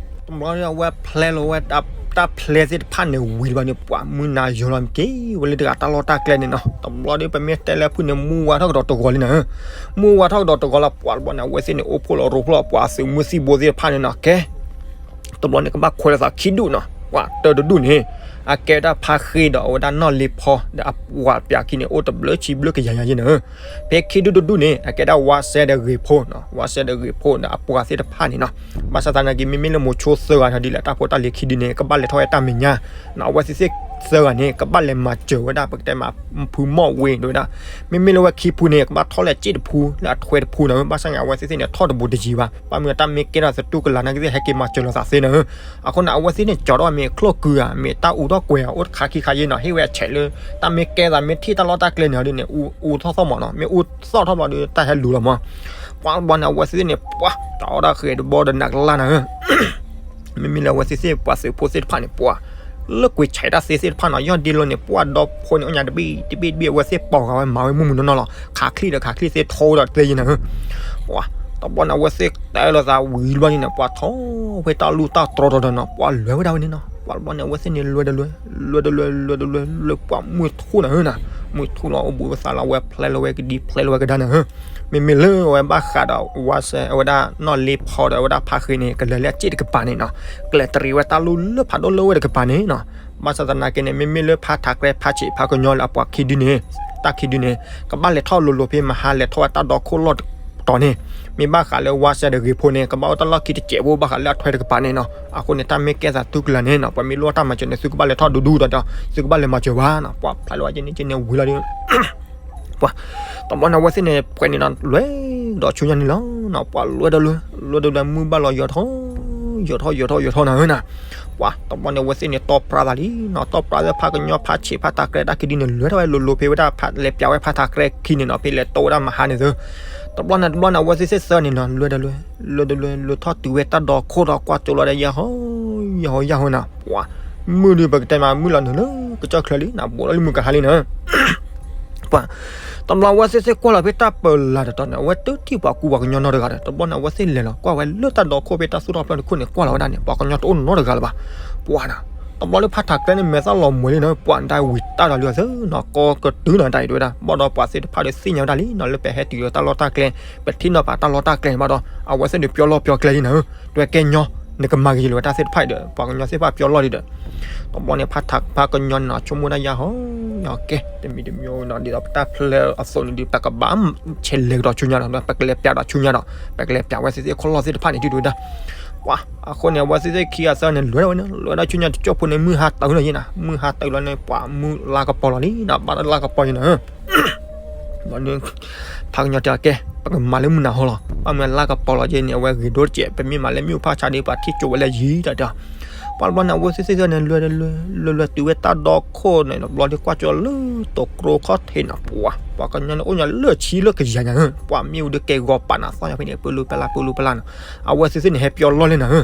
တဘျီဒီး အဝဲဖျဲလီၤဝဲ တၢ်ဖျဲသ့ၣ်တဖၣ်န့ၣ်ဝံၤတဘျီန့ၣ် ပှၤမုၢ်နၤယိၤလီၤက့ၤဝဲလၢတဂၤတၢ်လီၢ်တၢ်ကျဲန့ၣ်နီၤ, တဘျီဒီး ပမ့ၢ်တဲလၢဖုန့ၣ် မူဝါထီၣ်ကဒီးတဂီၤလံနၤ, မူဝါထီၣ်ကဒီးတဂီၤလီၤ ပှၤတဘျီန့ၣ် အဝဲသ့ၣ်န့ၣ် အိၣ်ဖှိၣ်လီၤရိဖှိၣ်လီၤ ပှၤသုးမုၢ်သံၣ်ဘိသ့ၣ်တဖၣ်န့ၣ်နီၤ ကဲ တဘျီန့ၣ် ကဘၣ်ခွဲးလိာ်သးခံဒူၣ်နီၤ, ပှၤတၢတဒူၣ်န့ၣ် အကဲဝဲဒၣ်ဖါဃ့ဒီး အဝဲဒၣ်နီၢ်လ့ဖီ ဒီးအပှၤပၠးခံန့ၣ် အိၣ်တဘျုးဆံဘျုးကယၤယၤယဲၢ်နၤ, ဖဲခံဒူၣ်တဒူၣ်န့ၣ် အကဲဒၣ်ဝါစဲဒီးဂ့ၤဖိနီၤ, ဝါစဲဒီးဂ့ၤဖိဒီးအပှၤသ့ၣ်တဖၣ်န့ၣ်နီၤ, ဘၣ်ဆၣ်သနာ်က့ မ့မ့ၢ်လၢမိၤဆိသၢဂၤန့ၣ်ဒ်လဲၣ် တၢ်ဖိတၢ်လံၤခံဒုန့ၣ် ကဘၣ်လဲၤထီၣ်ဝဲတၢ်မဲာ်ညါ, အဝဲသ့ၣ်သ့ၣ် သၢဂၤန့ၣ် ကဘၣ်လဲၤမၤစၢၤဝဲဒၣ် ပကတဲမး ဖုမီၣ်ဝ့ဒၣ်ဝဲဒၣ်, မ့မ့ၢ်လၢဝဲခံဖုန့ၣ် ကဘၣ်ထီၣ်လၢစ့ၣ်တဖု လၢအထွဲတဖုန့ၣ်, ဘၣ်ဆၣ်န့ၣ် အဝဲသ့ၣ်သ့ၣ်န့ၣ် ထီၣ်တဘူးတယံၤဘၣ်, ဘၣ်မနုၤတၢ်မ့ၢ်ကဲထီၣ်သတူၢ်ကလာ်နာ်က့သ့ၣ် ဟဲက့ၤမၤစၢၤလိာ်သးသ့န့ၣ်. အဃိန့ၣ် အဝဲသ့ၣ်န့ၣ် ကၠီၤထီၣ်မ့ၢ်ချိၣ်ကုၤဧါ မ့ၢ်တၢ်အူထီၣ်ကွဲၤဧါ အိၣ်တခါခံခါယဲၢ်န့ၣ်, ဟ့ၣ်ဝဲအဆဲးလၢ တၢ်မ့ၢ်ကဲသးမ့ၢ်ထံၣ်တၢ်လီၢ်တၢ်ကျဲန့ၣ်ဒ်န့ၣ် အူထီၣ်သီၣ်မးနီၤ, မ့ၢ်အူသီၣ်ထီၣ်ဘျီဒီး တၢ်ဟဲလူၤလီၤမး. ပှၤဘျီန့ၣ် အဝဲသ့ၣ်သ့ၣ်န့ၣ် ပှၤ ကၠီၤထီၣ်ဃဲၤတဘီဒီးနးကလၢ်နၤဧၢ မ့မ့ၢ်လၢအဝဲသ့ၣ်သ့ၣ် ပှၤသုးဖိသ့ၣ်တဖၣ်န့ၣ် ပှၤ လၢကွံာ်ဆဲးတၢ်သ့သ့ၣ်တဖၣ်န့ၣ် ယီၢ်ဒ့လိန့ၣ် ပှၤဒီဖိန့ၣ် အိၣ်ညါတဘ့ၣ်တဘ့ၣ်တဘ့ၣ် အဝဲသ့ၣ်ပိာ်ဃာ်ဝဲမၤဝဲမုၢ်မုၢ်နီၢ်နီၢ်လီၤ, ခးချံၣ်ဒီးခးချံၣ်သ့ထိဒီးသ့ယဲၢ်နၤဧၢ. ပှၤ တဘျီန့ၣ် အဝဲသ့ၣ်တဲလိာ်သးဝံၤတဘျီန့ၣ် ပှၤထီၣ်ဝဲတၢ်လူၢ်တၢ်တြီဒီးနီၤ ပှၤလဲၤဝဲဒၣ်ဝဲန့ၣ်နီၤ. ပှၤတဘျီန့ၣ် အဝဲသ့ၣ်န့ၣ် လဲၤတလဲၤ လဲၤတလဲၤ လဲၤတလဲၤ လဲၤပှၤမုၢ်ထူၣ်နၤဧၢနၤ, မုၢ်ထူၣ်လီၤ အိၣ်ဘူးဝဲသးလီၤ အဝဲဖျဲလီၤဝဲကဒံဖျဲလီၤဝဲကဒါနၤဧၢ. မ့မ့ၢ်လၢအဝဲဘၣ်ဃးဒီး ဝါစဲ အဝဲဒၣ်နီၢ်လ့ဖီဒီး အဝဲဒၣ်ဖါဃ့န့ၣ် ကလဲၤလၢအစ့ၣ်တကပၤန့ၣ်နီၤ, ကလဲၤတရံးဝဲတၢ်လူၢ်လၢဖးဒိၣ်လၢဝဲတကပၤန့ၣ်နီၤ. ဘၣ်ဆၣ်သနာ်က့န့ၣ် မ့မ့ၢ်လၢဖါထးကျဲ ဖါဆံး ဖါကညီလၢအပှၤခံဒုန့ၣ် တၢ်ခံဒုန့ၣ် ကဘၣ်လဲၤထီၣ်လိၤလိၤဖဲမဟါလဲၤထီၣ်ဝဲတၢ်ဒီခိၣ်လီၢ်တတီၤန့ၣ်, မ့ၢ်ဘၣ်ဃးလၢဝါစဲဒီးဂ့ၤဖိန့ၣ် ကဘၣ်အိၣ်တၢ်လီၢ်ခံတစဲးဖိ ဘၣ်ဃးလၢအထွဲတကပၤန့ၣ်နီၤ. အဃိန့ၣ် တၢ်မ့ၢ်ကဲသးတူၢ်ကလာ်န့ၣ်နီၤ ပှၤမ့ၢ်လိၣ်တၢ်မၤစၢၤန့ၣ် သုကဘၣ်လဲၤထီၣ်ဒူဒူဒီး သုကဘၣ်လဲၤမၤစၢၤဘၣ်နီၤ. ပှၤဖျါလီၤဝဲကန့ၣ်ကန့ၣ်ဝံၤလီၤဒီး ပှၤ တဘျီန့ၣ် အဝဲသ့ၣ်န့ၣ် ပှဲၤန့ၣ်နီၤ လဲၤဒီးဆူညါန့ၣ်လီၤနီၤ. ပှၤလဲၤတလဲၤ လဲၤတလဲၤ မုၢ်ဘၣ်လီၤယိာ်ထီၣ် ယိာ်ထီၣ် ယိာ်ထီၣ် ယိာ်ထီၣ်နၤဧၢနၤ. ပှၤ တဘျီန့ၣ် အဝဲသ့ၣ်န့ၣ်တီပြါသးလံနီၤ, တီပြါသ့ၣ် ဖါကညီ ဖါဆံး ဖါထးကျဲ တၢ်ခံဒုန့ၣ် လဲၤထီၣ်ဝဲလိၤလိၤဖဲဝဲဒၣ် ဖဲလဲၤပျးဝဲဖါထးကျဲခံန့ၣ်နီၤ, ဖဲလဲၤတိဝဲဒၣ်မဟါန့ၣ်သု တဘျီန့ၣ် တဘျီန့ၣ် အဝဲသ့ၣ်သ့ၣ်သၢန့ၣ်နီၤ လဲၤတလဲၤ လဲၤတလဲၤ လဲၤထီၣ်တုၤဝဲတၢ်ဒီခိၣ်ဒီး ကွၢ်ကၠိလီၤဒီး ယဟီ ယဟီ ယဟီနၤ. ပှၤ မုၢ်ဒုး ပကတဲမး မုၢ်လီၤနုာ်လၢကစၢၢ်ချၢလံနီၤ, ဘူးလီၤလၢမုၢ်ကဟါလံနၤ. ပှၤ တဘျီအဝဲသ့ၣ်သ့ၣ်ကွၢ်လီၤဖဲတၢ်ပၢၤလၢ်တတီၤန့ၣ် အဝဲတထံၣ်ပှၤကူပှၤကညီနီတဂၤဒီး တဘျီန့ၣ် အဝဲသ့ၣ်လဲၤလီၤကွၢ်ဝဲလၢတၢ်ဒီခိၣ်ဖဲတၢ်သူၣ်ထီၣ်ဖျၢၣ်တခိၣ်န့ၣ် ကွၢ်လီၤဝဲဒၣ်န့ၣ် ပှၤကညီတအိၣ်နီတဂၤလၢၤဘၣ်. ပှၤနီၤ တဘျီလၢဖါထးကျဲန့ၣ် မဲာ်သၣ်လီၤမှဲၤလံနီၤ, ပှၤဒၣ်ဝံၤတၢ်ဒီးလံအီၤသၢနီၤ, ကီကတုၤနီၤ တၢ်အံၤတဝဲဒၣ် ဘၣ်ဒီးပှၤသ့ၣ်တဖၣ်ဒီးသ့ၣ်ညါဝဲဒၣ်လံနီၤ, လၢပဟဲတုၤဒီးတၢ်လီၢ်တၢ်ကျဲ ပထံၣ်နီၤဖးတၢ်လီၢ်တၢ်ကျဲန့ၣ်ဘၣ်ဒီး အဝဲသ့ၣ်ဒုးပျီလီၢ်ပျီကျဲလံနၤဧၢ, တွဲကဲညီ နကမၤဂ့ၤလိာ်ဝဲတၢ်သ့ၣ်တဖၣ်အံၤဒီး ပှၤကညီသ့ၣ်တဖၣ်ပျီလီၢ်လံဒီး တဘျီန့ၣ် ဖါထးဖါကညီန့ၣ်နီၤ ဆိကမိၣ်ဒၣ်ယၤဟီ ယၤကဲ တမံၤတမံၤနီၤ ဒ်သိးပတၢ်ဖျဲအသိးန့ၣ်ဒီး ပကဘၣ်ဆဲးလဲၤကဒီးဆူညါဒီး ပကလဲၤပျးဒီးဆူညါဒီး ပကလဲၤပျးဝဲသ့ၣ်သ့ၣ်ခီၣ်လီၢ်သ့ၣ်တဖၣ်န့ၣ် ဒ်တဝဲဒၣ် ပှၤ အဃိန့ၣ် အဝဲသ့ၣ်သ့ၣ်ခံဂၤသၢဂၤန့ၣ် လဲၤဝဲန့ၣ် လဲၤဝဲဒၣ်ဆူညါတကၠိဖိန့ၣ် မုၢ်ဟါတၢ်လီၤယဲၢ်နၤ, မုၢ်ဟါတၢ်လီၤန့ၣ် ပှၤမုၢ်လါကပီၤလီၤလံနီၤ, ဘၣ်လၢလါကပီၤယဲၢ်နၤ ဘၣ်န့ၣ် ဖါကညီတဲအကဲ ပကမၤလၢမုၢ်နၤဟီလီၤ, ဘၣ်မနုၤလါကပီၤလီၤယဲၢ်န့ၣ် အဝဲဂ့ၤဒိၣ်တစဲး ပမ့ၢ်မၤလၢမ့ၣ်အူဖၣ်ဆါဒီး ပှၤထံၣ်ကၠိဝဲလၢယံၤတၢ်တဲ ပှၤတဘျီန့ၣ် အဝဲသ့ၣ်သ့ၣ်သၢဂၤန့ၣ် လဲၤလဲၤလဲၤလဲၤတုၤဝဲတၢ်ဒီခိၣ်န့ၣ် တဘျီဒုးကွၢ်ကၠိလၢတိၤကျိခီၣ်ထံးန့ၣ် ပှၤ ပှၤကညီန့ၣ်အိၣ်ညါလၢဆံလၢကယၤညါဧၢ, ပှၤမ့ၣ်အူဒုးကဲဂီၤပာ်နၤသီၣ်ညါဖဲန့ၣ် ပလူပလၢ်ပလူပလၢ်နီၤ, အဝဲသ့ၣ်သ့ၣ်န့ၣ် ဟဲပျီလီၢ်လဲၣ်နၤဧၢ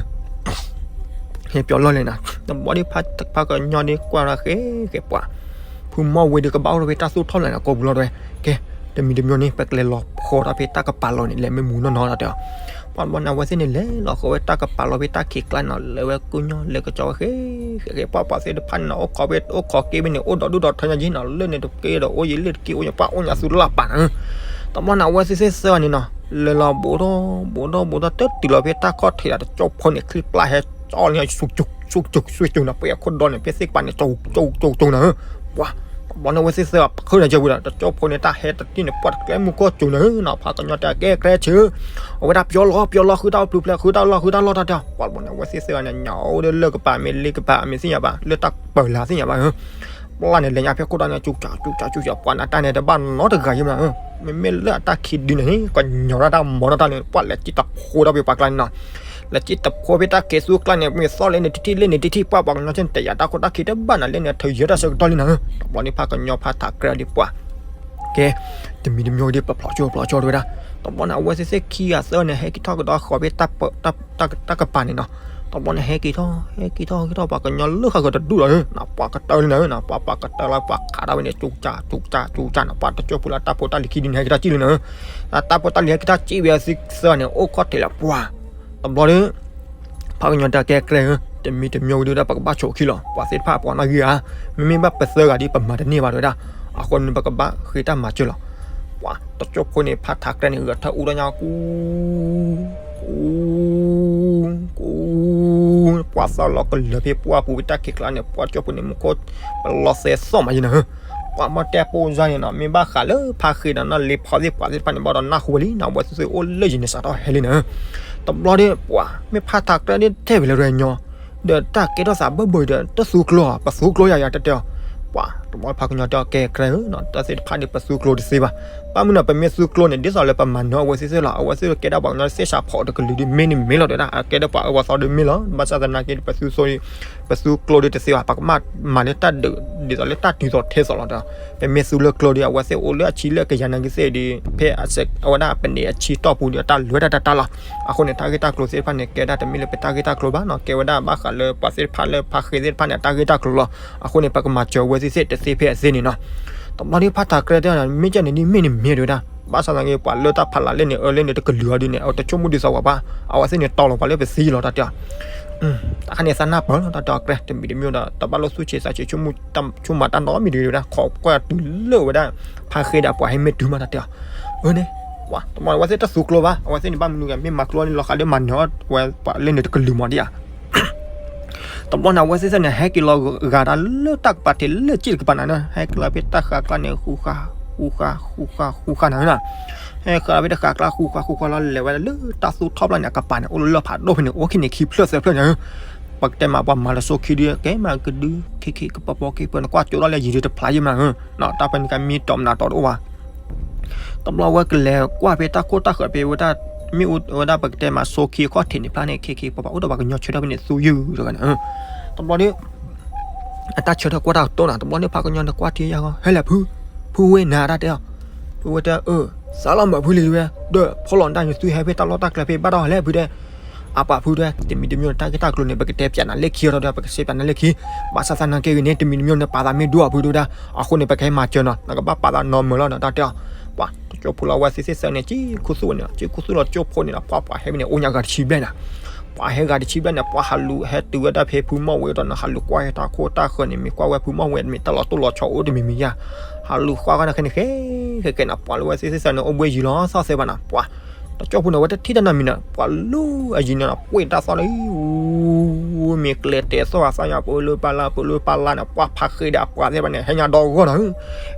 ဟဲပျီလီၢ်လဲၣ်နၤ, တဘျီဒုး ဖါကညီဒုးကွၢ်လီၤဃဲဃဲပှၤ ဖုမီၢ်ဝ့ဒုးကဘၣ်အိၣ်ထီၣ်ဖဲတၢ်သူၣ်ထီၣ်လဲၣ်န့ၣ် ကိးပူၤလီၤတဲ, ကဲ တမံၤတမံၤန့ၣ် ပကလဲၤလီၤဖီတၢ်ဖဲတၢ်ကပၤလီၤန့ၣ် လဲၤမ့ၢ်မူနီၢ်နီၢ်လီၤတဲ, ပှၤတဘျီန့ၣ် အဝဲသ့ၣ်န့ၣ် လဲၤလီၤဃီဝဲတၢ်ကပၤလီၤဖဲတၢ်ခံးကျါန့ၣ် လဲၤဝဲကိၢ်ညီ လဲၤကစီဝဲဃဲဃဲဃဲ ပှၤပှၤသ့ၣ်တဖၣ်န့ၣ်နီၤ အိၣ်ခိးဖဲအိၣ်ခိးက့ၤဖဲန့ၣ် အိၣ်ဒီးဒူၣ်ဒီးထၢညါက့ၤနီၤ လၢန့ၣ်တက့ၢ်ဒီးအိၣ်ယံၤလၢတက့ၢ် အိၣ်ညါပှၤအိၣ်ညါသူလၢပာ်နၤဧၢ, တဘျီန့ၣ် အဝဲသ့ၣ်သ့ၣ်သၢဂၤန့ၣ်နီၤ လဲၤလီၤဘူးထီၣ်ဘူးထီၣ်ဘူးထီၣ် တတုၤလီၤဖဲတၢ်ခီၣ်ထံးဒီး တကၠိဖိန့ၣ် ချံပျၢ်ဟဲ ကၠီလံ ဆူၣ်ဆူၣ်ဆူၣ်ဆူၣ်ဆူၣ်နီၤ ပှဲၤအခိၣ်ဒီန့ၣ် ဖဲသ့ၣ်ကပၤန့ၣ် ကၠိကၠိကၠိနၤဧၢ, ပှၤ တဘျီန့ၣ် အဝဲသ့ၣ်သၢဂၤ ပဃုနၤကၢ်ဝံၤဒီး တကၠိဖိန့ၣ် တၢ်ဟဲတထံၣ်န့ၣ် ပှၤတကျဲမုၢ်ခိၣ်ကၠိနၤဧၢနီၤ ဖါကညီတဲကဲ ကဲဆၢ အဝဲဒၣ်ပျီလီၤ ပျီလီၤ ဃုတၢ်အိၣ်ဖျုးဖျဲး ဃုတၢ်လီၢ်ဃုတၢ်လီၢ်တၢ်တဲ ပှၤတဘျီန့ၣ် အဝဲသ့ၣ်သၢဂၤန့ၣ် ညၣ်အိၣ်ဒီးလၢကပၤ မ့ၢ်လ့ကပၤ မ့ၢ်သ့ၣ်ညါဘၣ် လၢတၢ်ပၢၤလၢ်သ့ၣ်ညါဘၣ်ဧၢ ပျၢ်န့ၣ် လဲၤညါဖဲခိၣ်ဒီန့ၣ် ကၠူကၠူကၠူကၠူ ပှၤနတၢ်န့ၣ် တဘၣ်နီတဂၤယဲၢ်မနၤဧၢ, မ့မ့ၢ်လၢအတၢ်ခံဒုန့ၣ် ကညီတၢ်တၢ်မီၤတၢ်န့ၣ် ပှၤလဲၤကံတဖိဒီးဖဲပှၤကျါန့ၣ်နီၤ လဲၤကံတဖိဖဲတၢ်ကဲၤသူကျါန့ၣ် မ့ၢ်သီၣ်လဲၣ်န့ၣ်တထံၣ် လဲၣ်န့ၣ်တထံၣ် ပှၤပှၤကညီဆၢန့ၣ် တယာ်တၢ်ခိၣ်တၢ်ခံတဘၣ်နၤ လဲၣ်န့ၣ် ထုးယဲၢ်တၢ်ဆၢကတီၢ်လံနၤဧၢ, တဘျီန့ၣ် ဖါကညီဖါထးကျဲဒီးပှၤ ကဲ တမံၤတမံၤဒီး ပဖျိးကၠိ ပဖျိးကၠိတဝဲဒၣ်, တဘျီန့ၣ် အဝဲသ့ၣ်သ့ၣ်ခံဂၤသၢဂၤန့ၣ် ဟဲက့ၤထီၣ်ကဒီးဃီၤဖဲ တၢ်ကပၤန့ၣ်နီၤ, တဘျီန့ၣ် ဟဲက့ၤထီၣ် ဟဲက့ၤထီၣ် ဟဲက့ၤထီၣ် ပှၤကညီလၢဃၣ်ဃၢၤတဒူၣ်လီၤဧၢ, ပှၤကတၢၢ်လံနၤဧၢ, ပှၤပှၤကတၢၢ်လီၤ ပှၤခးတၢ်ဝဲန့ၣ် ကၠူကၠူကၠူကၠူနီၤ, ပှၤတကၠိဖိလၢတၢ်ဖိတၢ်လံၤခံဒုန့ၣ် ဟဲက့ၤထီၣ်ကံၣ်လံနၤဧၢ, တၢ်ဖိတၢ်လံၤဟဲက့ၤထီၣ်ကံၣ်ဝဲသ့ၣ်သၢဂၤန့ၣ် အိၣ်ခီၣ်ထံးလၢပှၤ, တဘျီဒီး ဖါကညီတဲကဲ ကဲ တမံၤတမံၤဝံၤဒီး ပကဘၣ်ဆိးခံလီၤ ပှၤသ့ၣ်တဖၣ် ပှၤနီၣ်ဂံၢ်ဧါ, မ့မ့ၢ်ဘၣ်ပသၢဂၤဒီး ပမၤတန့ၢ်ဘၣ်တဝဲဒၣ်, အဃိန့ၣ် ပကဘၣ်ဃ့တၢ်မၤစၢၤလီၤ, ပှၤတကၠိဖိန့ၣ် ဖါထးကျဲန့ၣ် ဂဲၤထၢၣ်အူဒီးညါ ကူ ကူ ကူ ပှၤသီၣ်လီၤကလၢၤဖဲပှၢ်ပူၤဖဲတၢ်ခံးကျါန့ၣ် ပှၤကၠိဖိန့ၣ် မူခိၣ် ပလီၤသဲသီၣ်မးယဲၢ်နၤဧၢ, ပှၤမီၢ်တဲပိၢ်စါန့ၣ်နီၤ မ့ၢ်ဘၣ်ဃးလၢဖါဃ့ဒီးနီၢ်လ့ၤ ဖီသ့ၣ်ပှၤသ့ၣ်တဖၣ်န့ၣ် ဘၣ်ဒီးနၢ်ဟူဝဲလံနီၤ အဝဲသ့ၣ်သ့ၣ်အိၣ်လၢယံၤန့ၣ် စးထီၣ်ဟဲလံနၤဧၢ, တဘျီဒီး ပှၤမ့ၢ်ဖါထးကျဲဒီး ထဲဝဲလၢရဲညီ ဒီးတၢ်ကဲထီၣ်သးဘၢၣ်ဘၢၣ်ဒီး တသူကျိဧါ, ပသူကျိယၤယၤတၢ်တဲအီၤ. ပှၤတဘျီဖးကညီတဲအီၤ ကဲကြၢးဧၢနီၤ, တၢ်သ့ၣ်တဖၣ်ဒီးပသူကျိတသ့ဘၣ်. ဘၣ်မနုၤနီၤ ပမ့ၢ်သူကျိန့ၣ် ဒ်သိးလၢပမၤနၢၤအဝဲသ့ၣ်သ့ၣ်လီၤ. အဝဲသ့ၣ်ကဲဒၣ်ပှၤကညီသ့ၣ်ဆးဖီးတကလုာ်ဒီး မ့ၢ်န့ၣ်မ့ၢ်လီၤတဲဒၣ်, အကဲဒၣ်ပှၤအၢပှၤသီဒီးမ့ၢ်လီၤ. ဘၣ်ဆၣ်သနာ်က့ ပသူကျိ, ပသူကျိဒီးတသ့ဘၣ်, ပကမၤလၢတၢ်ဒုး ဒ်သိးလၢတၢ်တုၤသိးထဲသိးလီၤဒီး ပမ့ၢ်သူလၢကျိဒီး အဝဲသ့ၣ်အိၣ်လၢအဆံလၢကယၤနာ်က့သ့ၣ်ဒီး ဖဲအဝဲဒၣ်ပန့ၢ်အဆံတီၢ်ပူၤဒီး တၢ်လဲၤတၢ်တၢ်တၢ်လီၤ. အဃိန့ၣ် တၢ်ဂ့ၢ်တၢ်ကျိၤသ့ၣ်တဖၣ်န့ၣ် ကဲဒၣ်တမ့ၢ်လၢပတၢ်ဂ့ၢ်တၢ်ကျိၤဘၣ်နီၤ, ကဲဝဲဒၣ်ဘၣ်ဃးလၢပှၤသ့ၣ်တဖၣ်လၢဖါဃ့သ့ၣ်တဖၣ်န့ၣ် အတၢ်ဂ့ၢ်တၢ်ကျိၤလီၤ. အဃိန့ၣ် ပကမၤစၢၤအဝဲသ့ၣ်သ့ၣ်တသ့ဖဲအသ့န့ၣ်နီၤ. တဘျီဒီးဖါထးကြဲတဲအီၤ မ့ၢ်ကဲန့ၣ်ဒ်မ့ၢ်န့ၣ်မ့ၢ်တဲဝဲဒၣ်, ဘၣ်ဆၣ်သနာ်က့ ပှၤလၢတၢ်ဖးလၢ်လၢန့ၣ် အၢလၢန့ၣ်တကလုာ်အီၤဒ်န့ၣ် အတဆိကမိၣ်ဒ်သိးပှၤဘၣ်, အဝဲသ့ၣ်န့ၣ်တီၤလီၤပှၤလၢပသံလီၤတၢ်တဲအီၤ. တၢ်ခါန့ၣ်သးနၢ်ပၢၢ်လီၤတၢ်တဲအီၤကြဲ, တမံၤတမံၤဒီး တဘၣ်လိၣ်သူၣ်ဆံးသးဆံး ဆိကမိၣ်တၢ်မၤတၢ်နီတမံၤတဝဲဒၣ်, ခိးကွၢ်တုၤလၢဝဲဒၣ် ဖါဃ့ဒီးအပှၤဟဲမ့ၢ်တုၤမးတၢ်တဲအီၤ. အၢန့ၣ် ပှၤတမံၤအဝဲသ့ၣ်တသူကျိဘၣ်, အဝဲသ့ၣ်န့ၣ်ဘၣ်မနုၤဂၤ မ့ၢ်မၤကျိန့ၣ်လီၤဃးဒီးမၤနၢၤအီၤဝဲပှၤလၢန့ၣ်တကလုာ်မးဒ်ဧါ. တဘျီန့ၣ် အဝဲသ့ၣ်သ့ၣ်န့ၣ် ဟဲက့ၤလီၤဂာ်တၢ်လၢတၢ်ကပၤထံးလၢစ့ၣ်တကပၤနၤန့ၣ်, ဟဲက့ၤလီၤဖဲတၢ်ဃာ်ကျါန့ၣ် ဃူဃာ် ဃူဃာ် ဃူဃာ် ဃူဃာ်နၤ, ဟဲဃာ်ဖဲတၢ်ဃာ်ကျါ ဃူဃာ် ဃူဃာ်လီၤ လဲၤဝဲဒၣ်လၢတၢ်သူၣ်ထီၣ်ဖျၢၣ်န့ၣ် အကပၤန့ၣ် အိၣ်လၢလၢၢ်ဖးဒိၣ်ဖဲန့ၣ် အိၣ်ခံန့ၣ်ခံဖျၢၣ်သၢဖျၢၣ်န့ၣ်, ပကတဲမးပှၤမၤလၢစိခံဒီး ကဲမးကဒု ခံခံကပီၤပီၤက့ၤပၢၤ နကွၢ်ကၠိထီၣ်လၢယံၤဒုတဖျါယံၤမး, တၢ်ပှၤန့ၣ်ကမံတီၤမနုၤတီၤတအိၣ်ဘၣ်. တဘျီဝဲကလဲၤကွၢ်ဖဲတၢ်ခိၣ်တၢ်ဃၢၤဖဲဝဲဒၣ်, မ့ၢ်အိၣ်ဝဲဒၣ်ပကတဲမး စိခံအခီၣ်ထံးန့ၣ်ဖျါန့ၣ် ခဲက့ၤပှၤပှၤအိၣ်ဒီးပှၤကညီဆၢထၢၣ်ဖဲန့ၣ်သူယုၢ်တဂၤန့ၣ်, တဘျီဒီး အတၢ်ဆၢထၢၣ်ကွၢ်တၢ်ကတိၤနၤ, တဘျီန့ၣ်ဖးကညီန့ၣ်ကွၢ်ထံယါဂီၤ ဟဲလဲၣ်ဖု, ဖုဝဲနၤတၢ်တဲအီၤ, ဖုဝဲတဲအၢ, သးလီၤမၢ်ဖုလံၤတဝဲ, ဒီးဖီလီၤတၢ်န့ၣ်သုဟဲဖဲတၢ်လီၢ်တၢ်ကျဲဖဲဘၣ်ဒီးလဲၣ်ဖုတဲ အပှၤဖုတဲ တမံၤတမံၤန့ၣ် တၢ်ဂ့ၢ်တၢ်ကျိၤန့ၣ် ပကတဲပၠးနၤလၢခံအီၤဒီး ပကစံးပၠးနၤလၢခံ, ဘၣ်ဆၣ်သနာ်က့ဂ့ၤန့ၣ် တမံၤတမံၤန့ၣ် ပာ်သးမ့ၢ်ဒိအီၤဖုတဲဝဲဒၣ်, အဃိန့ၣ် ပကဟဲမၤစၢၤနီၤ, နကဘၣ်ပာ်သးနီၤမၢၤလီၤနီၤ တၢ်တဲအီၤ, ပှၤတကၠိဖိလီၤ အဝဲသ့ၣ်သ့ၣ်သၢန့ၣ် ကၠံခူသူၣ်န့ၣ်လီၤ, ကၠံခူသူၣ်လီၤကၠိဖိန့ၣ်လီၤ, ပှၤပှၤဟဲဖဲန့ၣ် အိၣ်ညါဂၤတဆံဘျဲၣ်နၤ, ပှၤဟဲဂၤတဆံဘျဲၣ်န့ၣ် ပှၤဟးလူၤဟဲတုၤဝဲဒၣ်ဖဲဖုမီၢ်ဝ့ဒီးနီၤ, ဟးလူၤကွၢ်ဟဲတၢ်ခိၣ်တၢ်ဃၢၤန့ၣ် မ့ၢ်ကွၢ်ဝဲဖုမီၢ်ဝ့ မ့ၢ်တၢ်လီၤတိၢ်လီၤဆီအိၣ်တမံၤမံၤယါ, ဟးလူၤကွၢ်ဃီန့ၣ်ခဲန့ၣ် ဃဲဃဲဃဲနီၤ, ပှၤလၢအဝဲသ့ၣ်သ့ၣ်သၢန့ၣ် အိၣ်ဘှံးယံၤလီၤသီၣ်သဲဘၣ်နီၤ, ပှၤ တကၠိဖိန့ၣ် အဝဲတထံၣ်တၢ်နီတမံၤနီၤ, ပှၤလူၤအယံၤန့ၣ်နီၤ ပှ့ၤတၢ်သီလၢ မ့ၢ်ကျဲတဲသီၣ်အသၣ်ညါ ပၢလၢပၢ်လၢ် ပၢလၢပၢ်လၢ်န့ၣ် ပှၤဖါဃ့ဒီးအပှၤသ့ၣ်တဖၣ်န့ၣ် ဟဲညါဒီဂီၢ်နီၤ,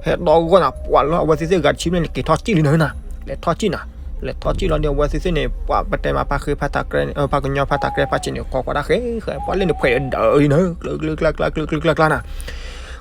ဟဲဒီဂီၢ်နီၤ, ပှၤလၢအဝဲသ့ၣ်သ့ၣ်ဂၤတဆံဘျဲၣ်န့ၣ် က့ၤထီၣ်စံၣ်လံနီၤ, လဲၤထီၣ်စံၣ်နီၤ, လဲၤထီၣ်စံၣ်လီၤဒီး အဝဲသ့ၣ်သ့ၣ်န့ၣ် ပှၤပတဲမးဖါဃ့ဖါထးကြဲ ဖါကညီဖါထးကြဲဖါဆံးန့ၣ် ခိးကွၢ်တၢ်ဃဲဃဲ ပှၤလၢန့ၣ်ဖှဲးဒီးအံၤနီၤ ကျၢကျၢကျါကျါ ကျၢကျၢကျါကျါနီၤ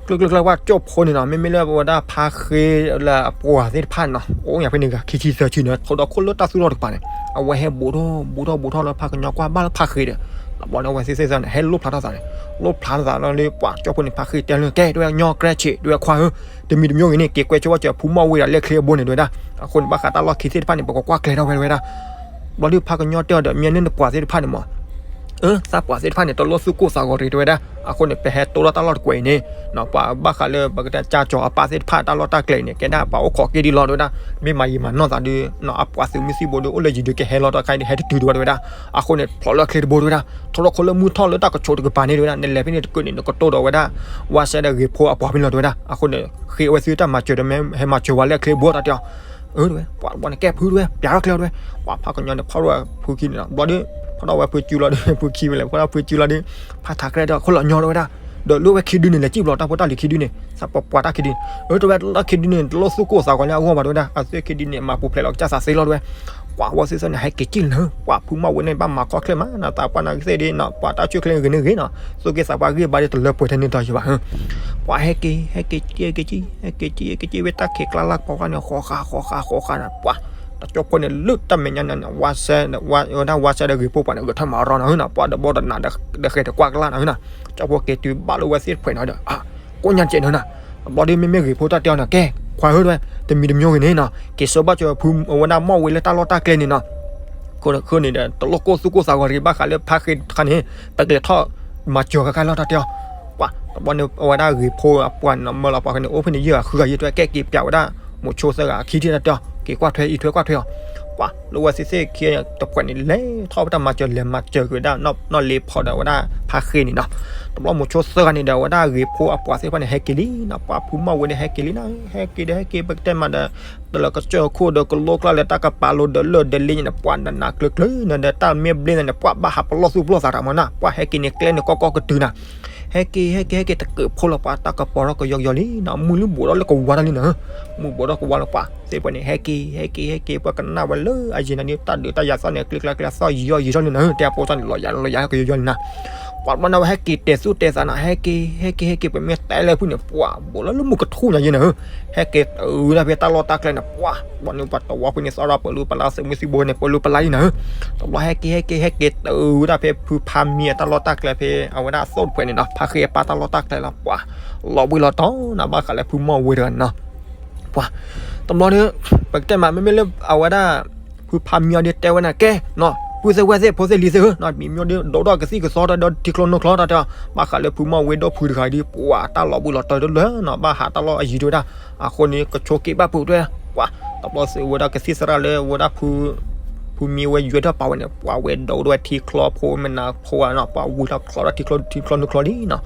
ကျၢကျၢကျါ ပှၤကၠိဖိန့ၣ်နီၤ, မ့မ့ၢ်လၢပဝဲဒၣ်ဖါဃ့လၢအပှၤသ့ၣ်တဖၣ်န့ၣ်နီၤ, အိၣ်ညါဖဲန့ၣ်ဂၤခံဆံသၢဆံန့ၣ် ထိးဒီးခိၣ်လၢတၢ်သူၣ်ထီၣ်တကပၤန့ၣ်, အဝဲဟဲဘူးထီၣ်ဘူးထီၣ်ဘူးထီၣ်လၢဖါကညီကွၢ်ဘၣ်လၢဖါဃ့ဒီး, တဘျီန့ၣ် အဝဲသ့ၣ်သ့ၣ်သၢန့ၣ် ဟဲလိၣ်ဖျါထီၣ်သးန့ၣ်, လိၣ်ဖျါထီၣ်သးလီၤလၢပှၤကၠိဖိန့ၣ် ဖါဃ့တဲလၢ ကဲ တဲဝဲ ညီကြဲဆံး တဲဝဲ ခွါဧၢ, တမံၤတမံၤဂ့ၤန့ၣ် က့ၤကွဲဆိဝဲစၢၤဖုမီၢ်ဝ့ဒီးလဲၣ်ချ့အဘိန့ၣ် တဲဝဲဒၣ်, အဃိန့ၣ် ဘၣ်ဃးတၢ်လီၢ်ခံသ့ၣ်တဖၣ်န့ၣ် ပကကွၢ်ကျဲၤထီၣ်ဝဲ တဲဝဲဒၣ် ဘျီဒုးဖါကညီတဲအီၤဒီး မ့ၢ်န့ၢ်နပှၤသ့ၣ်တဖၣ်န့ၣ်မး, အၢ သးပှၤသ့ၣ်တဖၣ်န့ၣ် တလိၣ်သူၣ်ကိၢ်သးဂီၤတဂ့ၤ တဲဝဲဒၣ်, အဃိန့ၣ် ပဟဲတိၢ်ထီၣ်တၢ်လီၢ်တကွဲးအံၤန့ၣ်, ပှၤဘၣ်ဃးလၢပကတဲကၠီၤအပၢ်သ့ၣ်တဖၣ်တၢ်လီၢ်တၢ်ကျဲအံၤန့ၣ် ကဲဒၣ်ပှၤအိၣ်ခိးက့ၤဒ်လီၤ တဲဝဲဒၣ်, မ့ၢ်မၤယံာ်မၤနီၢ်သးဒုး အပှၤသုးမုၢ်သံၣ်ဘိဒုး အိၣ်လၢယံၤဒုး ကဟဲလီၤတခါအံၤဒုး ဟဲတတုၤဒံးဝဲ တဲဝဲဒၣ်, အဃိန့ၣ် ဖျိးလၢအချ့တဘိ တဲဝဲဒၣ်, ထီထီၣ်ခိၣ်လၢမုၢ်ထီၣ်လၢတၢ်ကဆိးတကပၤန့ၣ် တဲဝဲဒၣ်, နလဲၤဖဲန့ၣ်တကၢၢ်န့ၣ် နကတိၢ်ဒီးဝဲဒၣ် ဝါစဲဒီးဂ့ၤဖိအပှၤဖဲန့ၣ်လီၤ တဲဝဲဒၣ်, အဃိန့ၣ် ဃ့အဝဲသ့ၣ်တၢ်မၤစၢၤဒီး မ့ၢ်ဟဲမၤစၢၤဝဲလၢအချ့တဘိ တၢ်တဲအီၤ အၢ တဲဝဲ, ပှၤတဘျီန့ၣ် ကဲဖု တဲဝဲ, ပျးထီၣ်ကျဲ တဲဝဲ, ပှၤဖါကညီန့ၣ် ဖီၣ်ထီၣ်ဝဲဖုခံန့ၣ်လီၤ, ဘျီဒုး ဖီၣ်ထီၣ်ဝဲဖုစုလီၤဒုး ဖုခံဝဲလဲၣ် ဖီၣ်ထီၣ်ဖုစုလီၤဒုး, ဖါထးကြဲဒီး ခိၣ်လီၤညီ တဲဝဲဒၣ်, ဒီးလၢဝဲခံဒုန့ၣ် လဲၤစံၣ်ဘျီတၢ်ဖိတၢ်လံၤခံဒုန့ၣ် သးပပှၤတၢ်ခံဒုန့ၣ်, အၢ တဲဝဲ တၢ်ခံဒုန့ၣ် တလိၣ်သူၣ်ကိၢ်သးဂီၤလၢအဂီၢ်ဘၣ် တဲဝဲဒၣ်, အသုခံဒုန့ၣ် မၤပူၤဖျဲးလီၤကစၢ်သးသ့လီၤ တဲဝဲ, ပှၤဝဲသ့ၣ်သ့ၣ်န့ၣ် ဟဲက့ၤစံၣ်လၢ ပှၤဖုမီၢ်ဝ့န့ၣ် ဘၣ်မၤခီၣ်ချ့မး နသးပှၢ်နဂ့ၤသ့ၣ်ဒ်နီၤ ပှၤတၢ်ဆူၣ်ချ့ဂ့ၤန့ၣ်ဂ့ၤနီၤ သူၣ်က့သးပှၢ်ဂ့ၢ်ဘါဒ်တလၢပှဲၤထဲန့ၣ်တီၤယံၤဘၣ် ပှၤဟဲက့ၤ ဟဲက့ၤ ဟဲက့ၤစံၣ် ဟဲက့ၤစံၣ် ဟဲက့ၤစံၣ် ဟဲက့ၤစံၣ် ဝဲတၢ်ခံးကျါလၢပိာ်ဃာ်န့ၣ် ဃီဃာ် ဃီဃာ် ဃီဃာ်န့ၣ် ပှၤ တကၠိဖိန့ၣ် လၢတၢ်မဲာ်ညါန့ၣ် ဝါစဲ ဝဲဒၣ်ဝါစဲဒီးဂ့ၤဖိပှၤန့ၣ် ဂဲၤထၢၣ်မၤရီနီၤ ဟၢနီၤ ပှၤဒီးဘီဒီးနးဒီးဃဲၤဒီးကွၢ်ကလၢ်နီၤ ဟၢနီၤ ကၠိဖိက့ၤတုၤဘၣ်လၢဝဲသ့ၣ်တဖျဲးနီၤဒီး ကိးညါတကဲးနီၤနီၤ ဘျီဒုးမ့မ့ၢ်ဂ့ၤဖိတၢ်တဲအီၤနီၤ ကဲ ခွါဧၢ တဲဝဲ တမံၤတမံၤဂ့ၤန့ၣ်နီၤ က့ၤဆှၢဘၣ်စၢၤဖုဝဲဒၣ်မီၢ်ဝ့လၢတၢ်လီၢ်တၢ်ကျဲန့ၣ်နီၤ ဃိန့ၣ်ဒီး တလိၣ်ကိၢ်သူၣ်ကိၢ်သးဂီၤတဂ့ၤ ဘၣ်ဃးလၢဖါဃ့တခါန့ၣ် ပကလဲၤထီၣ်မၤစၢၤဃာ်ခါလီၤတၢ်တဲအီၤ ပှၤ တဘျီန့ၣ် အဝဲဒၣ်ဂ့ၤဖိအပှၤန့ၣ် မၢလီၤပှၤဃ့န့ၣ် အိၣ်ဖဲန့ၣ်ယဲၢ်ဂၤဃုဂၤယဲၢ် တဲဝဲ ကဲက့ၤပျးဝဲဒၣ် မိၤဆိသၢဂၤအခံထံၣ်တၢ်တဲအီၤ က့ၤကွၢ်ထွဲအံးထွဲကွၢ်ထွဲအီၤ ပှၤ လၢဝဲသ့ၣ်သ့ၣ်ခံတဖျဲးန့ၣ် လဲၤထီၣ်ဝဲတၢ်မၤစၢၤ လဲၤမၤစၢၤကွံာ်ဝဲဒၣ် နီၢ်လ့ဖီဒီးဝဲဒၣ် ဖါဃ့န့ၣ်နီၤ တဘျီမိၤဆိသၢဂၤန့ၣ်ဒီး အဝဲဒၣ်ဂ့ၤဖိအပှၤသ့ၣ်တဖၣ်န့ၣ် ဟဲက့ၤလံနီၤ ပှၤဖုမီၢ်ဝ့န့ၣ် ဟဲက့ၤလံနီၤ ဟဲက့ၤဒီးဟဲက့ၤ ပကတဲမးဒီး တလၢကစၢၢ်ခိၣ်ဒီးကလိကျါလၢတၢ်ကပၤလိဒီးလၢၢ်ဒီးလ့ၣ်န့ၣ် ပှၤနးနးကျၢၤကျၢၤန့ၣ်ဒီး တၢ်မ့ၢ်ဘျ့န့ၣ် ပှၤဘၣ်ဟးပလီၢ်သူၣ်ပလီၢ်သးတၢ်မနီၤ ပှၤဟဲက့ၤန့ၣ် ကျဲန့ၣ်ကီကီကတုၤနီၤ ဟဲက့ၤ ဟဲက့ၤ ဟဲက့ၤ တကၢးဖိလီၤ ပှၤတၢ်ကပီၤထီၣ်ကယီကယီလံနီၤ မုၢ်လၢဘူးထီၣ်လၢကဝါထီၣ်လံနီၤ မုၢ်ဘူးထီၣ်ကဝါလီၤ ပှၤသ့ၣ်တဖၣ်န့ၣ် ဟဲက့ၤ ဟဲက့ၤ ဟဲက့ၤ ပှၤကနၣ်ဝဲလၢအယံၤန့ၣ် တၢ်ဒုးတၢ်ယၤသီၣ်န့ၣ် ကျ့ကျါကျ့သီၣ်ယံၤယံၤထီၣ်လံနီၤ တဲအပိစၢ်န့ၣ် လီၤယၤလီၤယၤကယီယီလံနီၤ ပှၤဘျီန့ၣ်ဝဲဟဲက့ၤတဲာ်သူၣ်တဲာ်သးနီၤ, ဟဲက့ၤ ဟဲက့ၤ ဟဲက့ၤ ပမ့ၢ်တဲလၢဖုန့ၣ် ပှၤ ဘူးလၢလၢမုၢ်ကထူၣ်ညါယဲန့ၣ်ဧၢ, ဟဲက့ၤတုၤဒၣ်ဖဲတၢ်လီၢ်တၢ်ကျဲန့ၣ် ပှၤ ဘျီန့ၣ်ပှၤတဝီဖုန့ၣ် သီၣ်ဒၣ်ပၢၤလူပလါ သုးမုၢ်သံၣ်ဘိန့ၣ် ပၢၤလူပလါလံနီၤဧၢ, တဘျီဟဲက့ၤ ဟဲက့ၤ ဟဲက့ၤတုၤဒၣ်ဖဲဖုဖါမံအတၢ်လီၢ်တၢ်ကျဲဖဲ အဝဲဒၣ်သိၣ်တဖှဲးန့ၣ်နီၤ, ဖါဃ့အပၢ်တၢ်လီၢ်တၢ်ကျဲလီၤ ပှၤ လီၤဘှံးလီၤတီၤနီၤ, ဘၣ်ဃးလၢဖုမီၢ်ဝ့တဂၤန့ၣ်နီၤ ပှၤ တဘျီဒီး ပကတဲမး မ့မ့ၢ်လၢအဝဲဒၣ် ဖုဖါမံအီၤဒီးတဲဝဲန့ၣ် ကဲနီၤ ပုၢ်သ့ၣ်ဝဲၢ်သ့ၣ် ဖိသ့ၣ်လံၤသ့ၣ်ဧၢနီၤ, မံမံဒီးဒိၣ်ထီၣ်ကသံၣ်ကသီဒီးထံချီနိချီတၢ်တဲအီၤ, ဘၣ်ဃးလၢဖုမီၢ်ဝ့ဒီးဖုတဂၤဒီး ပှၤတၢ်လီၤဘှံးလီၤတီၤတလၢာ်နီၤ, ဘၣ်ဟးတၢ်လီၢ်အယံၤဒိၣ်ဝဲဒၣ်, အဃိန့ၣ် ကဆိးက့ၤဘၣ်ဖုတဲ ပှၤ တဘျီသုးဝဲဒၣ်ကသံၣ်သရၣ်လၢဝဲဒၣ် ဖုမံဝဲယွဲထီၣ်ပာ်ဝဲန့ၣ် ပှၤဝဲဒိၣ်ဒိၣ်ဝဲထံချီဖိမနၤဖိဧါနီၤ, ပှၤဝံၤထီၣ်ချီထီၣ်ထံချီထံချီနိချီလံနီၤ,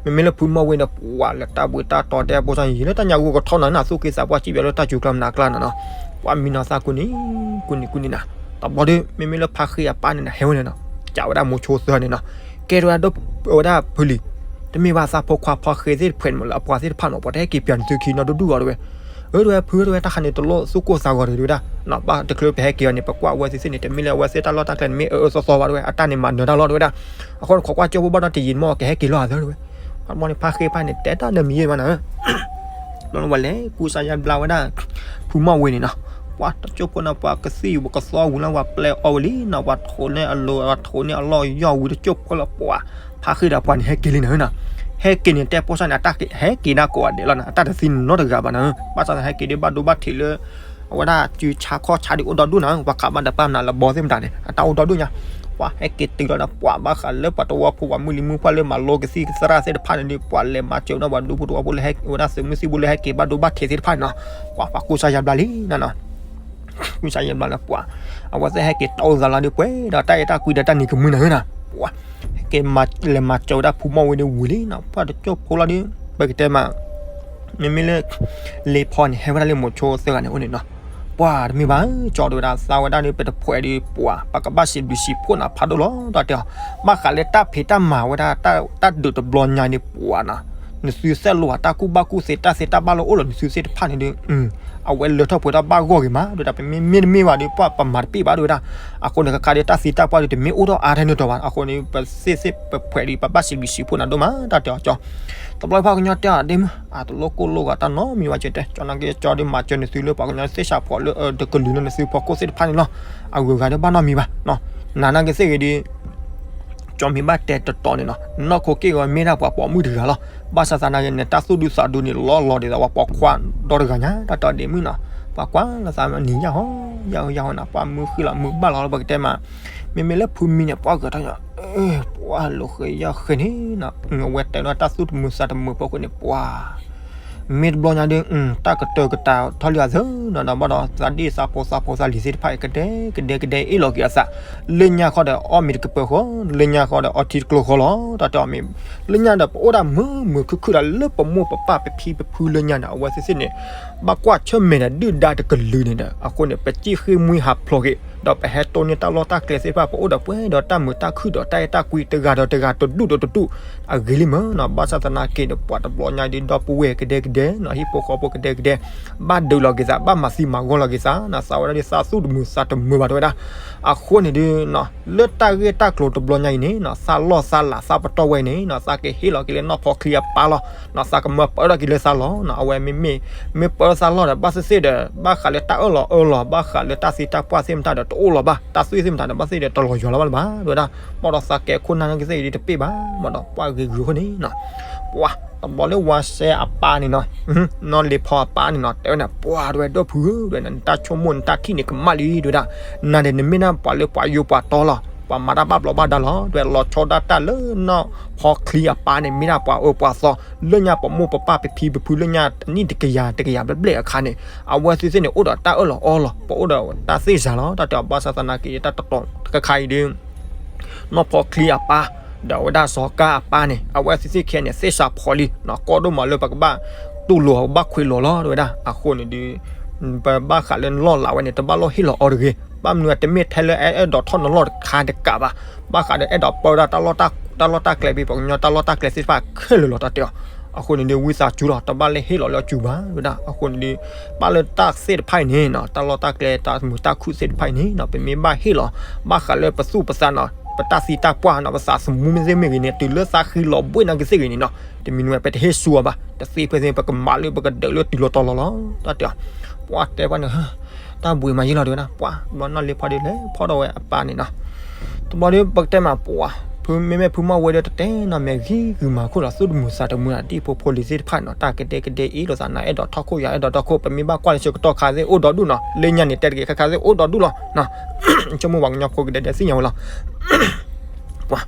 မ့မ့ၢ်လၢဖုမီၢ်ဝ့န့ၣ် ပှၤလၢတၢ်ဘှံးတၢ်တီၤတဲဖိဆံးယံာ်လၢတၢ်ညါဂိၢ်ကထီၣ်နီၤ နသူၣ်က့သးပှၢ်စံၣ်ဘၣ်လၢတၢ်စူၤကျါမနၤကျါနီၤနီၤ, ပှၤမံနီၤသးကူၣ်န့ၣ် ကူၣ်န့ၣ်ကူၣ်န့ၣ်နီၤ, တဘျီဒီး မ့မ့ၢ်လၢဖါဃ့အပၢ်န့ၣ်နီၤ ဟဲဝဲန့ၣ်နီၤ, ကးဝဲဒၣ်မိၤဆိသၢန့ၣ်နီၤ, ကဲတဝဲဒၣ် ဝဲဒၣ်ဖုလံၤ, တမ့ၢ်ဘၣ်သးဖိခွါဖါဃ့သ့ၣ်တဖှဲးန့ၣ်မးလၢအပှၤသ့ၣ်တဖၣ်နီၤ ပှၤတဟဲက့ၤပၠးနသုခံနီတဒူၣ်အီၤတဝဲ, အၢ တဝဲဖုတဝဲတၢ်ခါန့ၣ် တလိၣ်သူၣ်ကိၢ်သးဂီၤတဂ့ၤတဝဲဒၣ်နီၤ, ဘၣ်တချုးပဟဲက့ၤအီၤန့ၣ် ပကွၢ်အဝဲသ့ၣ်သ့ၣ်န့ၣ် တမ့ၢ်လၢအဝဲသ့ၣ်တၢ်လီၢ်တၢ်ကျဲန့ၣ် မ့ၢ်အအၢအၢသီသီဘၣ်တဝဲ အတၢ်န့ၣ်မၤနၢၤတၢ်လီၤတဝဲဒၣ်, အဃိန့ၣ် ခိးကွၢ်ကၠိဖိဘၣ်ဒီးတယံာ်မး ကဟဲက့ၤလီၤအသၢတဝဲ, ဘၣ်တဘျီန့ၣ် ဖါဃ့ဖါန့ၣ် တဲတၢ်လၢမံၤယဲၢ်မးနီၤ ဘျီန့ၣ်ဝဲလဲၤကူစါယါဘျါဝဲဒၣ် ဖုမီၢ်ဝ့န့ၣ်နီၤ, ပှၤတကၠိၢ်ဖိန့ၣ် ပှၤကသံၣ်ဝဲကသီဝံၤလၢပှၤပျဲအီၣ်ဝံၤလံနီၤ, ပှၤထိးန့ၢ်အလိၤ ပှၤထိးန့ၢ်အလီၢ်ယီၢ်ဝံၤတကၠိၢ်ဖိလၢ ပှၤ ဖါဃ့ဒီးပှၤန့ၣ် ဟဲက့ၤလံနီၤနီၤ, ဟဲက့ၤန့ၣ် တဲဖိဆံးန့ၣ် အတၢ်ဟဲက့ၤဒၣ်ကိးဂၤဒဲးလီၤနီၤ, အတၢ်တသံနီတဂၤဘၣ်နီၤ, ဘၣ်ဆၣ်သနာ်ဟဲက့ၤဒီးဘၣ်ဒိဘၣ်ထံးလၢ အဝဲဒၣ်စုဆါခီၣ်ဆါဒ်အိၣ်ဒီဒူၣ်နီၤ, ပှၤကးဘၣ်ဒီးပၢ်မနုၤလၢဘီသ့ၣ်မတၤန့ၣ် အတၢ်အိၣ်ဒီဒူၣ်ညါ, ပှၤဟဲက့ၤတုၤလီၤဒီး ပှၤဘၣ်ဃးလၢပှၤတဝီဖိ ပှၤမုၢ်လံၤမုၢ်ပှၢ်လၢမၤလိကသံၣ်ကသရၣ်သ့ၣ်တဖၣ်န့ၣ်ဒီး ပှၤလဲၤမၤစၢၤဝဲဒၣ်ပှၤဒူဖိတဝီဖိလၢ ဝဲဒၣ်သုးမုၢ်သံၣ်ဘိလၢဟဲက့ၤဘၣ်ဒိဘၣ်ထံးသ့ၣ်တဖၣ်န့ၣ်နီၤ, ပှၤပှၤကူစါယါဘျါလံနီၤနီၤ ကူစါယါဘျါလၢပှၤ အဝဲသ့ၣ်ဟဲက့ၤတီၢ်သးလီၤဒီး ပှဲၤဒီးတၢ်အဲၣ်တၢ်ကွံဒီးတၢ်နံၤကမှံနီၤနီၤ, ပှၤ ဟဲက့ၤလဲၤမၤစၢၤဝဲဒၣ်ဖုမီၢ်ဝ့ဒီးဝံၤလံနီၤ, ပှၤတကၠိၢ်ဖိလီၤဒီး ပကတဲမး မ့မ့ၢ်လၢ လ့ဖီန့ၣ် ဟဲဝဲဒၣ်လၢမိၤဆိသၢဂၤန့ၣ်အိၣ်န့ၣ်နီၤ, ပှၤတမ့ၢ်ဘၣ် ကၠီဒိၣ်ဝဲဒၣ် သးဝဲဒၣ်ဒီး ပတဖှဲးဒီးပှၤ ပကဘၣ်စံးဘျုးစံးဖှိၣ်နၤဖးဒိၣ်လီၤ တၢ်တဲအီၤ, ဘၣ်ဃးလၢတၢ်ဖံးတၢ်မၤဝဲဒၣ် တၢ်ဒုးတဘျီညါန့ၣ် ပှၤနီၤ နသုသ့ၣ်လိာ်တၢ်ကူၣ်ဘၣ်ကူၣ်သ့ တၢ်သ့တၢ်ဘၣ်လၢအိၣ်လၢနသုသ့ၣ်တဖၣ်န့ၣ်ဒီး အဝဲလၢထီၣ်ပှဲၤထီၣ်ဘၣ်ဂီၢ်ဂ့ၤမး ဒ်ဝဲဒၣ် ပမ့မ့ၢ်တမ့ၢ်ဘၣ်ဒီး ပှၤပမၤတပ့ၢ်ဘၣ်ဒ်ဝဲဒၣ်, အဃိန့ၣ် ကခါဒီးတၢ်သံတၢ်ပှၢ်ဒီး တမ့ၢ်အိၣ်ထီၣ်အါထဲန့ၣ်တီၤဘၣ်, အဃိန့ၣ် ပသ့ၣ်သ့ၣ်ပဖှဲးဒီး ပဘၣ်စံးဘျုးစံးဖှိၣ်နၤဒိၣ်မး တၢ်တဲအီၤကၠီ, တဘျီဖးကညီတဲအီၤဒ့မုၣ် အတလိၣ်ကိၢ်လိၣ်ဂီၤတၢ်နီတမံၤဘၣ် ကတဲ ကၠီနာ်က့ ကၠီဒီးမၤစၢၤနသုလၢပှၤကညီသ့ၣ်စးဖီၣ်လၢ တကလုာ်လၢနသုဖီခိၣ်သ့ၣ်တဖၣ်န့ၣ်လီၤ, အဂုၤအဂၤဒီးဘၣ်နီတမံၤဘၣ်, နၤနာ်က့သ့ၣ်ဂ့ၤဒီး ကၠီမ့ၢ်ဘၣ်တဲတတီၤန့ၣ်နီၤ နီၢ်ခိက့ၢ်ဂီၤမ့ၢ်ဒၣ်ပှၤပိာ်မုၣ်တဂၤလီၤ, ဘၣ်ဆၣ်သနာ်က့န့ၣ် တၢ်သူၣ်ဒူသးဒူန့ၣ် လီၤလီၤဒ်သိးပှၤပိာ်ခွါဒီတဂၤညါ တၢ်တဲအီၤဒ့မုၣ်နီၤ, ပှၤကွၢ်လၢသးမနံၤယၢ်ဟီ ယၢ်ဟီယၢ်ဟီနီၤ ပှၤမုၢ်ဃံလၤမုၢ်ဘၣ်လီၤလၢပကတဲမး, မ့မ့ၢ်လၢဖုမံန့ၣ် ပှၤဂဲၤထီၣ်ညါ ပှၤလိာ်ဃဲယၢ်ဃဲန့ၣ်နီၤ အဝဲတဲနီၤတၢ်သူၣ်တမုာ်သးတမုာ်ဖီခိၣ်န့ၣ် ပှၤ မ့ၢ်တဘျီညါဒီး တၢ်ကတၢၢ်ကတၢၢ်ထီၣ်လံအသၢနီၤ ဘၣ်ဒီးသးဒ့ၣ်သးဖိသးဖိသးလံၤသ့ၣ်တဖၣ်အံၤ ကဒဲကဒဲကဒဲအ့ၣ်လိာ်က့ၤအသး, လၢညါဃီဒီးအီၣ်မ့ၤတကပၢၤဃီ, လၢညါဃီဒီးအီထံတကျိဃီလီၤ တၢ်တဲအီၤမ့ၢ်, လၢညါဒီးပအိၣ်ဒၣ်မုာ်မုာ်ခုၣ်ခုၣ်ဒီးလၢပမိၢ်ပပၢ်ပဖံပဖုလၢညါဒီး အဝဲသ့ၣ်သ့ၣ်န့ၣ် ဘၣ်ကွၢ်ဆၢၣ်မဲာ်ဒီးဒုၣ်ဒါတကလုာ်န့ၣ်ဒီး အဃိန့ၣ် ပစံၣ်ဃ့ၢ်မှံဟးဖျိးက့ၤ ဒီးပဟဲတိၢ်န့ၢ်တၢ်လီၢ်တၢ်ကျဲသ့ၣ်တဖၣ် ပအိၣ်ဒီးပှဲၤဒီးတၢ်မုာ်တၢ်ခုၣ်ဒီးတၢ်အဲၣ်တၢ်ကွံတဂၤဒီးတဂၤတဒူၣ်ဒီးတဒူၣ် အဂ့ၤလံမးနီၤ ဘၣ်ဆၣ်သနာ်က့န့ၣ် ပှၤတဘျီညါဒ်ဒီပုၢ်ဝဲၢ်ကဒဲကဒဲနီၤ ဟံၣ်ဖိဃီဖိကဒဲကဒဲ ဘၣ်ဒုးလီၤက့ၤသး ဘၣ်မၤသံမၤဂီၢ်လီၤက့ၤသးနီၤ သးဝဲဒၣ်ဒ်သးသူၣ်တမုာ်သးတမုာ်ဘၣ်တဲဝဲဒၣ် အဃိန့ၣ်ဒုး လၢတၢ်ဂ့ၢ်တၢ်ကျိၤတဘျီညါအံၤန့ၣ်နီၤ သးလီၢ်သးလၤသးပတီၢ်ဝဲအံၤန့ၣ်နီၤ သးကဟ့ၣ်လီၤက့ၤလၢနီၢ်ဖီချံအပၢ်လီၤနီၤ သးကမၢပၢထီၣ်က့ၤလၢသးလီၤနီၤ အဝဲမ့မ့ၢ် မ့ၢ်ပၢသးလီၤဒီး ဘၣ်သ့ၣ်သ့ၣ်ဒီး ဘၣ်ဃးလၢတၢ်အၢၣ်လီၤအၢလီၤ ဘၣ်ဃးလၢတၢ်သံတၢ်ပှၢ်သ့ၣ်မတၤဒီး တအိၣ်လီၤဘၣ် တၢ်သွံၣ်သ့ၣ်မတၤဒီး ဘၣ်သ့ၣ်ဒီး တလီၤယွၤလီၤဘၣ်လၢၤဘၣ် တဲဝဲဒၣ် ဘၣ်ဒီးသးကဲခိၣ်နၢ်ကသ့ၣ်အံၤဒ်တပ့ၢ်ဘၣ် မ့ၢ်ဒီး ပှၤဂ့ၤဂ့ၤအဃိန့ၣ်နီၤ ပှၤ တဘျီလၢဝါစဲအပၢ်န့ၣ်နီၤ နီၢ်လ့ဖီအပၢ်န့ၣ်နီၤ တဲဝဲန့ၣ် ပှၤ တဲဝဲ ဒီပုၢ်ဧၢ တဲဝဲ နတၢ်ဆိကမိၣ်နတၢ်ထံၣ်န့ၣ် ကမၣ်လံ တဲဝဲဒၣ် နၤန့ၣ် နမ့ၢ်ဒၣ်ပှၤလၢပှၤယိပှၤတီလီၤ ပှၤမၤတၢ်ဘၣ်ဘျီးဘၣ်ဒါလီၤ တဲဝဲ လီၤဆီဒၣ်တၢ်လၢနီၢ်ဖီချံအပၢ်န့ၣ် မ့ၢ်ဒၣ်ပှၤအၢပှၤသီ လၢညါပမိၢ်ပပၢ်ပဖံပဖုလၢညါ တနံၣ်တကယၤတကယၤဘျဲၣ်ဘျဲၣ်အခါန့ၣ် အဝဲသ့ၣ်သ့ၣ်န့ၣ် အိၣ်ဒီးတၢ်အၢၣ်လီၤအီလီၤ ပအိၣ်ဒီးတၢ်သ့ၣ်စၤလီၤ တၢ်တဲအီၤ ဘၣ်ဆၣ်သနာ်က့ တၢ်တတီၤတခါခါအံၤဒီး နီၢ်ဖီချံအပၢ် ဒီးအဝဲဒၣ်စီၤကါအပၢ်န့ၣ် အဝဲသ့ၣ်သ့ၣ်ခဲအံၤန့ၣ် သ့ၣ်စးဖှီၣ်လံ နီၢ်ကီဒိၣ်မးလၢပကဘၣ်တူၢ်လိာ် ပဘၣ်ခွံလိာ်လီၤ တဲဝဲဒၣ် အဃိန့ၣ်ဒီး ပဘၣ်ဃးလၢလီၢ်လၤဝဲန့ၣ် တဘၣ်လိၣ်ဟ့ၣ်လီၤအီၤတဂ့ၤ ဘၣ်မနုၤတမ့ၢ်ထဲလၢအဲၣ်ဒိးထီၣ်နလီၢ်တခါတကးဘၣ် ဘၣ်ဃးဒီးအဲၣ်ဒိးပၢဒၣ်တၢ်လီၢ်တၢ်ကျဲ ပပှၤကညီတၢ်လီၢ်တၢ်ကျဲသ့ၣ်တဖၣ်ခဲလၢာ်လီၤ တၢ်တဲအီၤ အဃိန့ၣ်ဒီး ဝံသးစူၤလီၤ တဘၣ်လၢဟ့ၣ်လီၤလၢအစူၤဘၣ် တဲဝဲဒၣ် အဃိန့ၣ်ဒီး ဘၣ်လၢတၢ်သ့ၣ်တဖၣ်အံၤန့ၣ်နီၤ တၢ်လီၢ်တၢ်ကျဲ တၢ်မုာ်တၢ်ခုၣ်သ့ၣ်တဖၣ်အံၤန့ၣ်နီၤ ပမ့ၢ်ဘၣ်ဟ့ၣ်လီၤ ဘၣ်ဃးလၢပသူၣ်ပသးနီၤ ပတၢ်သံတၢ်ပှၢ်နီၤ ပသးသမူမ့ၢ်သ့ၣ်မ့ၢ်ဂ့ၤန့ၣ် တုၤလၢသးဃံလီၤဘှ့ၣ်နာ်က့ၤသ့ၣ်ဂ့ၤန့ၣ်နီၤ တမံၤနံၤဝဲ ပတဟ့ၣ်ဆူအီၤဘၣ် တသ့ဖဲသ့ၣ် ပကမၤလၢပကဒၢးလၢတုၤလီၤတီၤလီၤလီၤ တၢ်တဲအီၤ ပှၤတဲပှၢ်န့ၣ် တၢ်ဘှံးမၤယံၤလီၤတဲဝဲဒၣ် ပှၤတဘျီနီၢ်လ့ဖီဒ်လဲၣ်ဖီဒီးဝဲအပၢ်န့ၣ်နီၤ တဘျီဒီးပကတဲမးပှၤ ဖုမ့မ့ၢ်ဖုမီၢ်ဝဲဒီးတတဲနီၤ မဲာ်ဂံၢ်ဂုာ်မၤခိၣ်လီၤ သူၣ်တမုာ်သးတမုာ်နၤ ဒ်ဖိဖိလံၤသ့ၣ်တဖၣ်နီၤ တၢ်ကဒဲကဒဲအံၤလိာ်သးနၤ အဲၣ်ဒိးထီၣ်ခိၣ်ယၤ အဲၣ်ဒိးထီၣ်ခိၣ် ပမ့ၢ်ဘၣ်ကွၢ်လၢဆၢကတီၢ်ခါသ့ၣ်အိၣ်ဒီဒူၣ်နီၤ လၢညါန့ၣ် တဲတဂ့ၤခါခါသ့ၣ်အိၣ်ဒီဒူၣ်လီၤ ဆိကမိၣ်ပှၤကညီဖိကဒဲဒဲသ့ၣ်ညါဝဲလီၤ ပှၤ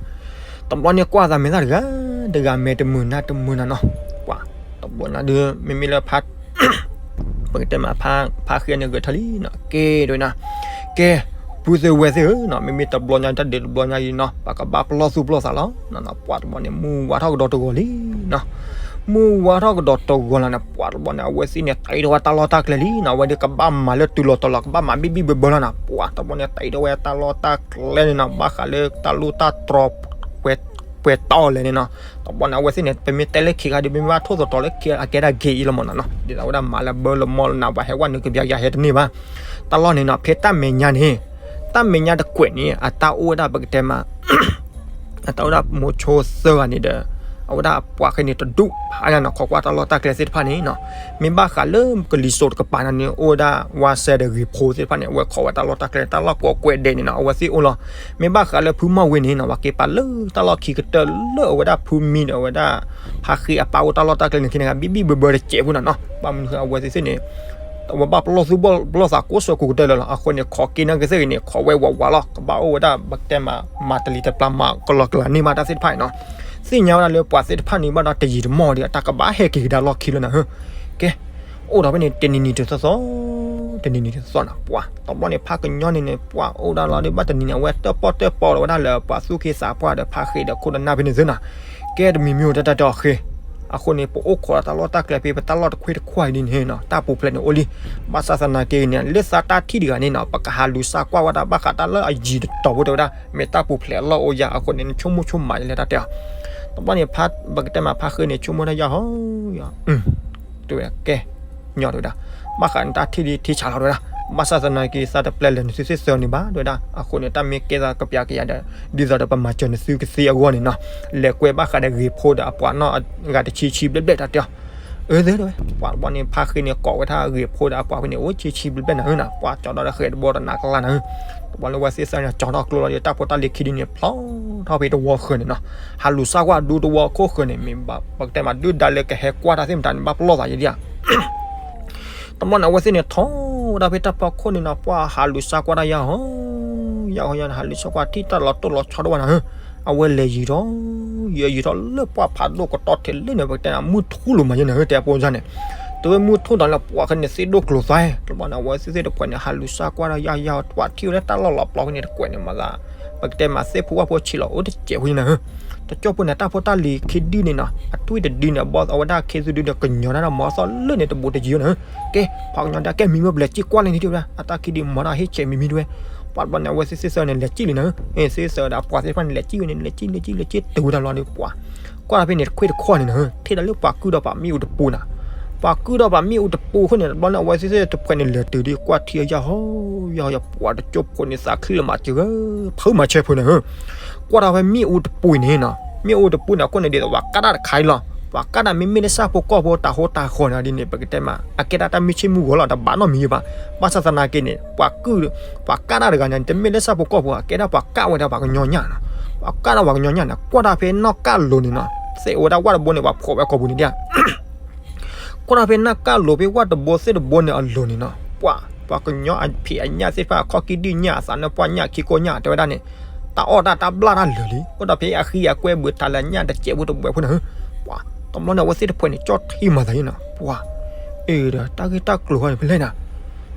တဘျီန့ၣ်ကွၢ်သးမဲာ်သၣ်တဂၤ တဂၤမဲာ်တမုာ်နၤတမုာ်နၤနီၤ ပှၤ တဘျီနၤဒုး မ့မ့ၢ်လၢ ပကတဲမး ဖါဃ့န့ၣ်ဂဲၤထၢၣ်လံနီၤ ကဲဒၣ်ဝဲနၤ ကဲ ပုၢ်သ့ၣ်ဝဲၢ်သ့ၣ်ဧၢနီၤ မ့မ့ၢ်တဘျီညါတၢ်ဒုးတဘျီညါအံၤနီၤ ပှၤကဘၣ်ပလီၢ်သူၣ်ပလီၢ်သးလီၤ ပှၤတဘျီန့ၣ် မုၢ်ဝါထီၣ်ကဒီးတဂီၤလံနီၤ မုၢ်ဝါထီၣ်ကဒီးတဂီၤလီၤန့ၣ် ပှၤတဘျီန့ၣ် အဝဲသ့ၣ်န့ၣ် တ့ထီၣ်ဝဲတၢ်လီၢ်တၢ်ကျဲလံနီၤ အဝဲဒၣ်ကဘၣ်မၤလၢတုၤလီၤတီၤလီၤ ကဘၣ်မၤဘံၣ်ဘံၣ်ဘၢဘၢလီၤနီၤ ပှၤတဘျီန့ၣ် တ့ထီၣ်ဝဲတၢ်လီၢ်တၢ်ကျဲန့ၣ်နီၤ ဘၣ်ဃးလၢတၢ်လူၢ်တၢ်တြီၤ ပှဲၤတီလဲၣ်န့ၣ်နီၤ တဘျီန့ၣ် အဝဲသ့ၣ်န့ၣ် ပမ့ၢ်တဲလၢခံခါဒီး ပမ့ၢ်ဘၣ်ထိၣ်သတြီၤလၢအကဲဒၣ်ဂ့ၤအံၤလီၤမးနီၤနီၤ ဒ်သိးဝဲဒၣ်မၤလၢဘၢလၢမီၢ်လၢနၤ ပှၤဟဲဝဲနုာ်ကဘျါယၤဟဲတန့ၢ်ဘၣ် တၢ်လီၢ်န့ၣ်နီၤ ဖဲတၢ်မဲာ်ညါန့ၣ် တၢ်မဲာ်ညါတကွဲးန့ၣ် အတၢ်အိၣ်ဝဲဒၣ်ပကတဲမး အတၢ်အိၣ်ဝဲဒၣ်မိၤဆိသၢဂၤန့ၣ်ဒီး အဝဲဒၣ်ပှၤဃ့န့ၣ်တဒူၣ်ဖးယါနီၤ ခိးကွၢ်တၢ်လီၢ်တၢ်ကျဲသ့ၣ်တဖၣ်န့ၣ်နီၤ မ့ၢ်ဘၣ်ဃးလၢကလံၤစိးတကပၤန့ၣ်န့ၣ် အိၣ်ဝဲဒၣ်ဝါစဲဒီးဂ့ၤဖိသ့ၣ်တဖၣ်န့ၣ် အဝဲခိးဝဲတၢ်လီၢ်တၢ်ကျဲ တၢ်လီၢ်ကိးကွဲးဒဲးန့ၣ်နီၤ အဝဲသ့ၣ်အိၣ်လီၤ မ့ၢ်ဘၣ်ဃးလၢဖုမီၢ်ဝ့န့ၣ်နီၤ ပှၤက့ၤပာ်လၢတၢ်လီၢ်ခံကတၢၢ်လၢအဝဲဒၣ်ဖုမံဒီးအဝဲဒၣ် ဖါဃ့အပၢ်အိၣ်တၢ်လီၢ်တၢ်ကျဲန့ၣ် ခံန့ၣ် ဘံၣ်ဘံၣ်ဘၢဘၢတစဲးဖိနီၤနီၤ ဘၣ်မနုၤအဝဲသ့ၣ်သ့ၣ်န့ၣ် အဝဲဘၣ်ပလီၢ်သူၣ်ပလီၢ်သးကိးဆၢကိးကတၢၢ်လၢာ်လီၤ အဃိန့ၣ် ခိးက့ၤနာ်က့ၤသ့ၣ်ဂ့ၤန့ၣ် ခိးဝဲဝးဝးလီၤ ကဘၣ်အိၣ်ဝဲဒၣ်ပကတဲမး မၤတလံၤတပျၢ်မၤကလီၤကလၤန့ၢ်ဘၣ်တၢ်သ့ၣ်တဖၣ်န့ၣ်နီၤ သ့ၣ်ညါဝဲဒၣ်လၢပှၤသ့ၣ်တဖၣ်န့ၣ် ဘၣ်ဒီးတယံာ်တမီၢ်ဒီး အတၢ်ကဘၣ်ဟဲက့ၤကဒါလီၢ်ခံလၢနၤဧၢ ကဲ အိၣ်ဒီးဖဲန့ၣ် တနံၤနံၤတသီသီ တနံၤနံၤတသီသီနီၤ ပှၤ တဘျီန့ၣ် ဖးကညီန့ၣ်န့ၣ် ပှၤအိၣ်ဒၣ်လီၤဒီး ဘၣ်တနံၤန့ၣ်အဝဲတၢၣ်ပီၣ်တၢၣ်ပီလီၤဝဲဒၣ်လၢပှၤသူၣ်က့သးပှၢ်ဒီးဖါဃ့ဒီးခိၣ်ဒီးနၢ်ဖဲန့ၣ်သ့နီၤ ကဲတမံၤမံၤအိၣ်တၢ်တၢ်တဲအီၤဃ့ အဃိန့ၣ် ပအိၣ်ခိးဒီးတၢ်လီၢ်တၢ်ကျဲဖဲပတၢ်လီၢ်တခွ့တခွါအံၤဒ်န့ၣ်နီၤ တၢ်ပူၤဖျဲးန့ၣ်အိၣ်လံ ဘၣ်ဆၣ်သနာ်က့န့ၣ် လၢသးတၢ်ထံၣ်တဂၤန့ၣ်နီၤ ပကဟးလူၤစၢ်ကွၢ်ဝဲဒၣ်ဘၣ်ဃးတၢ်လၢအယံၤတတီၤဖိတဲဝဲဒၣ် မ့ၢ်တၢ်ပူၤဖျဲးအလီၢ်အိၣ်ယၤ အဃိန့ၣ် နဆိကမိၣ်ဆိကမးယလဲၣ်တၢ်တဲအီၤ တဘျီန့ၣ် ပကတဲမး ဖါဃ့န့ၣ် ဆိကမိၣ်တၢ်ယၢ်ဟီယၢ် တဲဝဲဒၣ် ကဲ ညီတဲဝဲဒၣ် ဘၣ်ဃးန့ၣ်တၢ်ထံၣ်ဒ်ထံဆးလီၤတဲဝဲဒၣ် ဘၣ်ဆၣ်သနာ်က့ သးတပျဲလဲၣ်နသုသ့ၣ်သၢန့ၣ်ဘၣ်တဲဝဲဒၣ် အဃိန့ၣ် တၢ်မ့ၢ်ကဲသးကပျးကယၤဒီး ဒ်သိးဒီးပမၤစၢၤနသုကသ့အဂီၢ်န့ၣ်နီၤ လဲၤကွဲဘၣ်ဃးဒီးဂ့ၤဖိဒီးအပှၤနီၢ်ဂၤတဆံဆံဘျဲၣ်ဘျဲၣ်တၢ်တဲအီၤ အၢ သ့တဲဝဲ ပှၤတဘျီန့ၣ် ဖါဃ့န့ၣ် ကိးဝဲဒၣ်ဂ့ၤဖိဒီးအပှၤဖဲန့ၣ် အိၣ်ဆံဆံဘျဲၣ်ဘျဲၣ်နၤဧၢနီၤ ပှၤကၠီဒီးဃဲၤတဘီတနးကလါနၤဧၢ တဘျီလၢဝဲသ့ၣ်သၢန့ၣ် ကၠီထီၣ်ကျိလီၤဒီး တၢ်ဖိတၢ်လံၤခံဒုန့ၣ် ဖျီထီၣ်ဖဲတဝီဃၢၤန့ၣ်နီၤ ဟးလူၤစၢ်ကွၢ်ဒူတဝီခိၣ်ဃၢၤန့ၣ် မ့ၢ်ဘၣ် ပကတဲမးဒုၣ်ဒါလၢကဟဲကွၢ်တၢ်သ့ၣ်မတၤန့ၣ် ဘၣ်ပလီၢ်သးယဲဒၣ် တဘျီန့ၣ် အဝဲသ့ၣ်န့ၣ် ထီၣ်ဝဲဒၣ်ဖဲတၢ်ဖီခိၣ်န့ၣ်နီၤ ပှၤဟးလူၤစၢ်ကွၢ်တၢ်ယၢ်ဟီ ယၢ်ဟီယၢ်န့ၣ် ဟးလူၤစၢ်ကွၢ်ထံၣ်တၢ်လီၤတိၢ်လီၤဆီဒိၣ်ဘၣ်နၤဧၢ အဝဲလဲၤယံၤထီၣ် ယံၤယံၤထီၣ်လၢပှၢ်ဖးဒိၣ်ကတီၢ်ထဲလဲၣ်န့ၣ် ပကတဲမး မုၢ်ထူၣ်လိာ်မးယဲန့ၣ်ဧၢ တဲအဖိန့ၣ် တဝဲမုၢ်ထူၣ်ဒီးလၢပှၤဃ့န့ၣ် သ့ၣ်ဒိၣ်ကျိၤသွါ တဘျီန့ၣ် အဝဲသ့ၣ်သ့ၣ်တဖှဲးန့ၣ် ဟးလူၤစၢ်ကွၢ်တၢ်ယၢ်ယၢ် ပှၤထံၣ်ဝဲလၢတၢ်လီၢ်လီၤပျီဖဲန့ၣ်တကွဲးန့ၣ်မးသး ပကတဲမး သ့ၣ်ဖိဝၣ်ဖိဆံးလီၤအိၣ်တစဲးဖိယဲန့ၣ်ဧၢ တကၠိၢ်ဖိန့ၣ် တၢ်ဖိတၢ်လံၤခံဒုန့ၣ်နီၤ အထွံၣ်တဒုန့ၣ် အဘီအဝဲဒၣ်ခ့သူဒုန့ၣ် ကညီၤတၢ်ဒီးမၤအသီလၢန့ၣ်တဘူးတယံၤန့ၣ်ဧၢ ကဲ ပှၤကညီဒၣ်ကဲမံၤမ့ၢ်ဘျဲးကံၣ်ကွၢ်လၢန့ၣ်တဲဝဲဒၣ် အတၢ်ခံဒုမၤတၢ်ဟ့ၣ်ဆဲးမံၤမံၤတဲဝဲ ပှၤတဘျီန့ၣ် အဝဲသ့ၣ်သ့ၣ်သၢန့ၣ် လဲၤကံၣ်လံနၤဧၢ သ့ၣ်သၢဒီးအပှၤသ့ၣ်တဖၣ်န့ၣ် လဲၤကံၣ်ဝဲန့ၣ် လဲၤကံၣ်လဲၤကံၣ်လဲၤကံၣ်တုၤဝဲဒၣ်လီၤဒီးပှၤ ကွၢ်တၢ်ဖဲန့ၣ် တခွ့တခွါန့ၣ်နၤဧၢ ထဲဒၣ်လၢပှၤကုၢ်ဒီးပှၤမ့ၣ်အူတပူၤနၤ ပှၤကုၢ်ဒီးပှၤမ့ၣ်အူတပူၤအဃိန့ၣ် တဘျီန့ၣ် အဝဲသ့ၣ်သ့ၣ်တဖှဲးန့ၣ် လဲၤတုၤဒီးကွၢ်ထံအယၢ်ဟီ ယၢ်ဟီယၢ် ပှၤတကၠိၢ်ဖိန့ၣ် သးခုလၢမၤစၢၤ ဖုမၤဆဲးဖိနၤဧၢ ကွၢ်တၢ်ဖဲမ့ၣ်အူတပူၤန့ၣ်နီၤ မ့ၣ်အူတပူၤန့ၣ် အဃိန့ၣ် ဒ်သိးပှၤကၣ်တၢ်တခါအံၤလီၤ ပှၤကၣ်တၢ်မ့မ့ၢ်လၢဆၣ်ဖိကီၢ်ဖိတၢ်ဟိတၢ်ဃီန့ၣ်ဒ်န့ၣ် ပကတဲမး အကဲဒၣ်တၢ်မုၢ်ဆ့ၣ်မုၢ်ဂီၤလီၤ တဘၣ်နီတမံၤဘၣ် ဘၣ်ဆၣ်သနာ်က့န့ၣ် ပှၤကုၢ် ပှၤကၣ်တၢ်တဂၤန့ၣ် တမ့ၢ်လၢဆၣ်ဖိကီၢ်ဖိ အကဲဒၣ်ပှၤကၣ်ဝဲဒၣ်ပှၤကညီညၣ်နီၤ ပှၤကၣ်ဒၣ်ပှၤကညီညၣ်န့ၣ် ကွၢ်တၢ်ဖဲနီၢ်ကၣ်လိၤန့ၣ်နီၤ သ့ၣ်အိၣ်ဝဲဒၣ်ဝၣ်တဘိန့ၣ် ပှၤဖှီၣ်ဝဲကိာ်ပူၤန့ၣ်ဒၣ် ကွၢ်တၢ်ဖဲနီၢ်ကၣ်လိၤဖဲဝၣ်တဘိသ့ၣ်တဘိန့ၣ်အလိၤန့ၣ်နီၤ ပှၤ ပှၤကညီအဖံးအညၣ်သ့ၣ်တဖၣ် အခီၣ်ကံၣ်ဒုၣ်ညၣ် အသးနၢၣ်ပှၢ်ညၣ် ခံကိညၣ် တဲဝဲဒၣ်န့ၣ် တၢ်အီၣ်တၢ်တၢ်ဘျၣ်တၢ်လၢာ်လံ အိၣ်ဒီးဖဲအဃံအကွဲဘူးထးလၢညၣ်တစဲးဖိတဘှဲးဖိန့ၣ် ပှၤ တဘျီန့ၣ် အဝဲသ့ၣ်တဖှဲးန့ၣ် ကၠီၣ်ထံမၤသးယဲနီၤ ပှၤ အ့ဒီး တၢ်ဂ့ၢ်တၢ်ကျိၤဃီန့ၣ် ဖဲလဲၣ်နၤ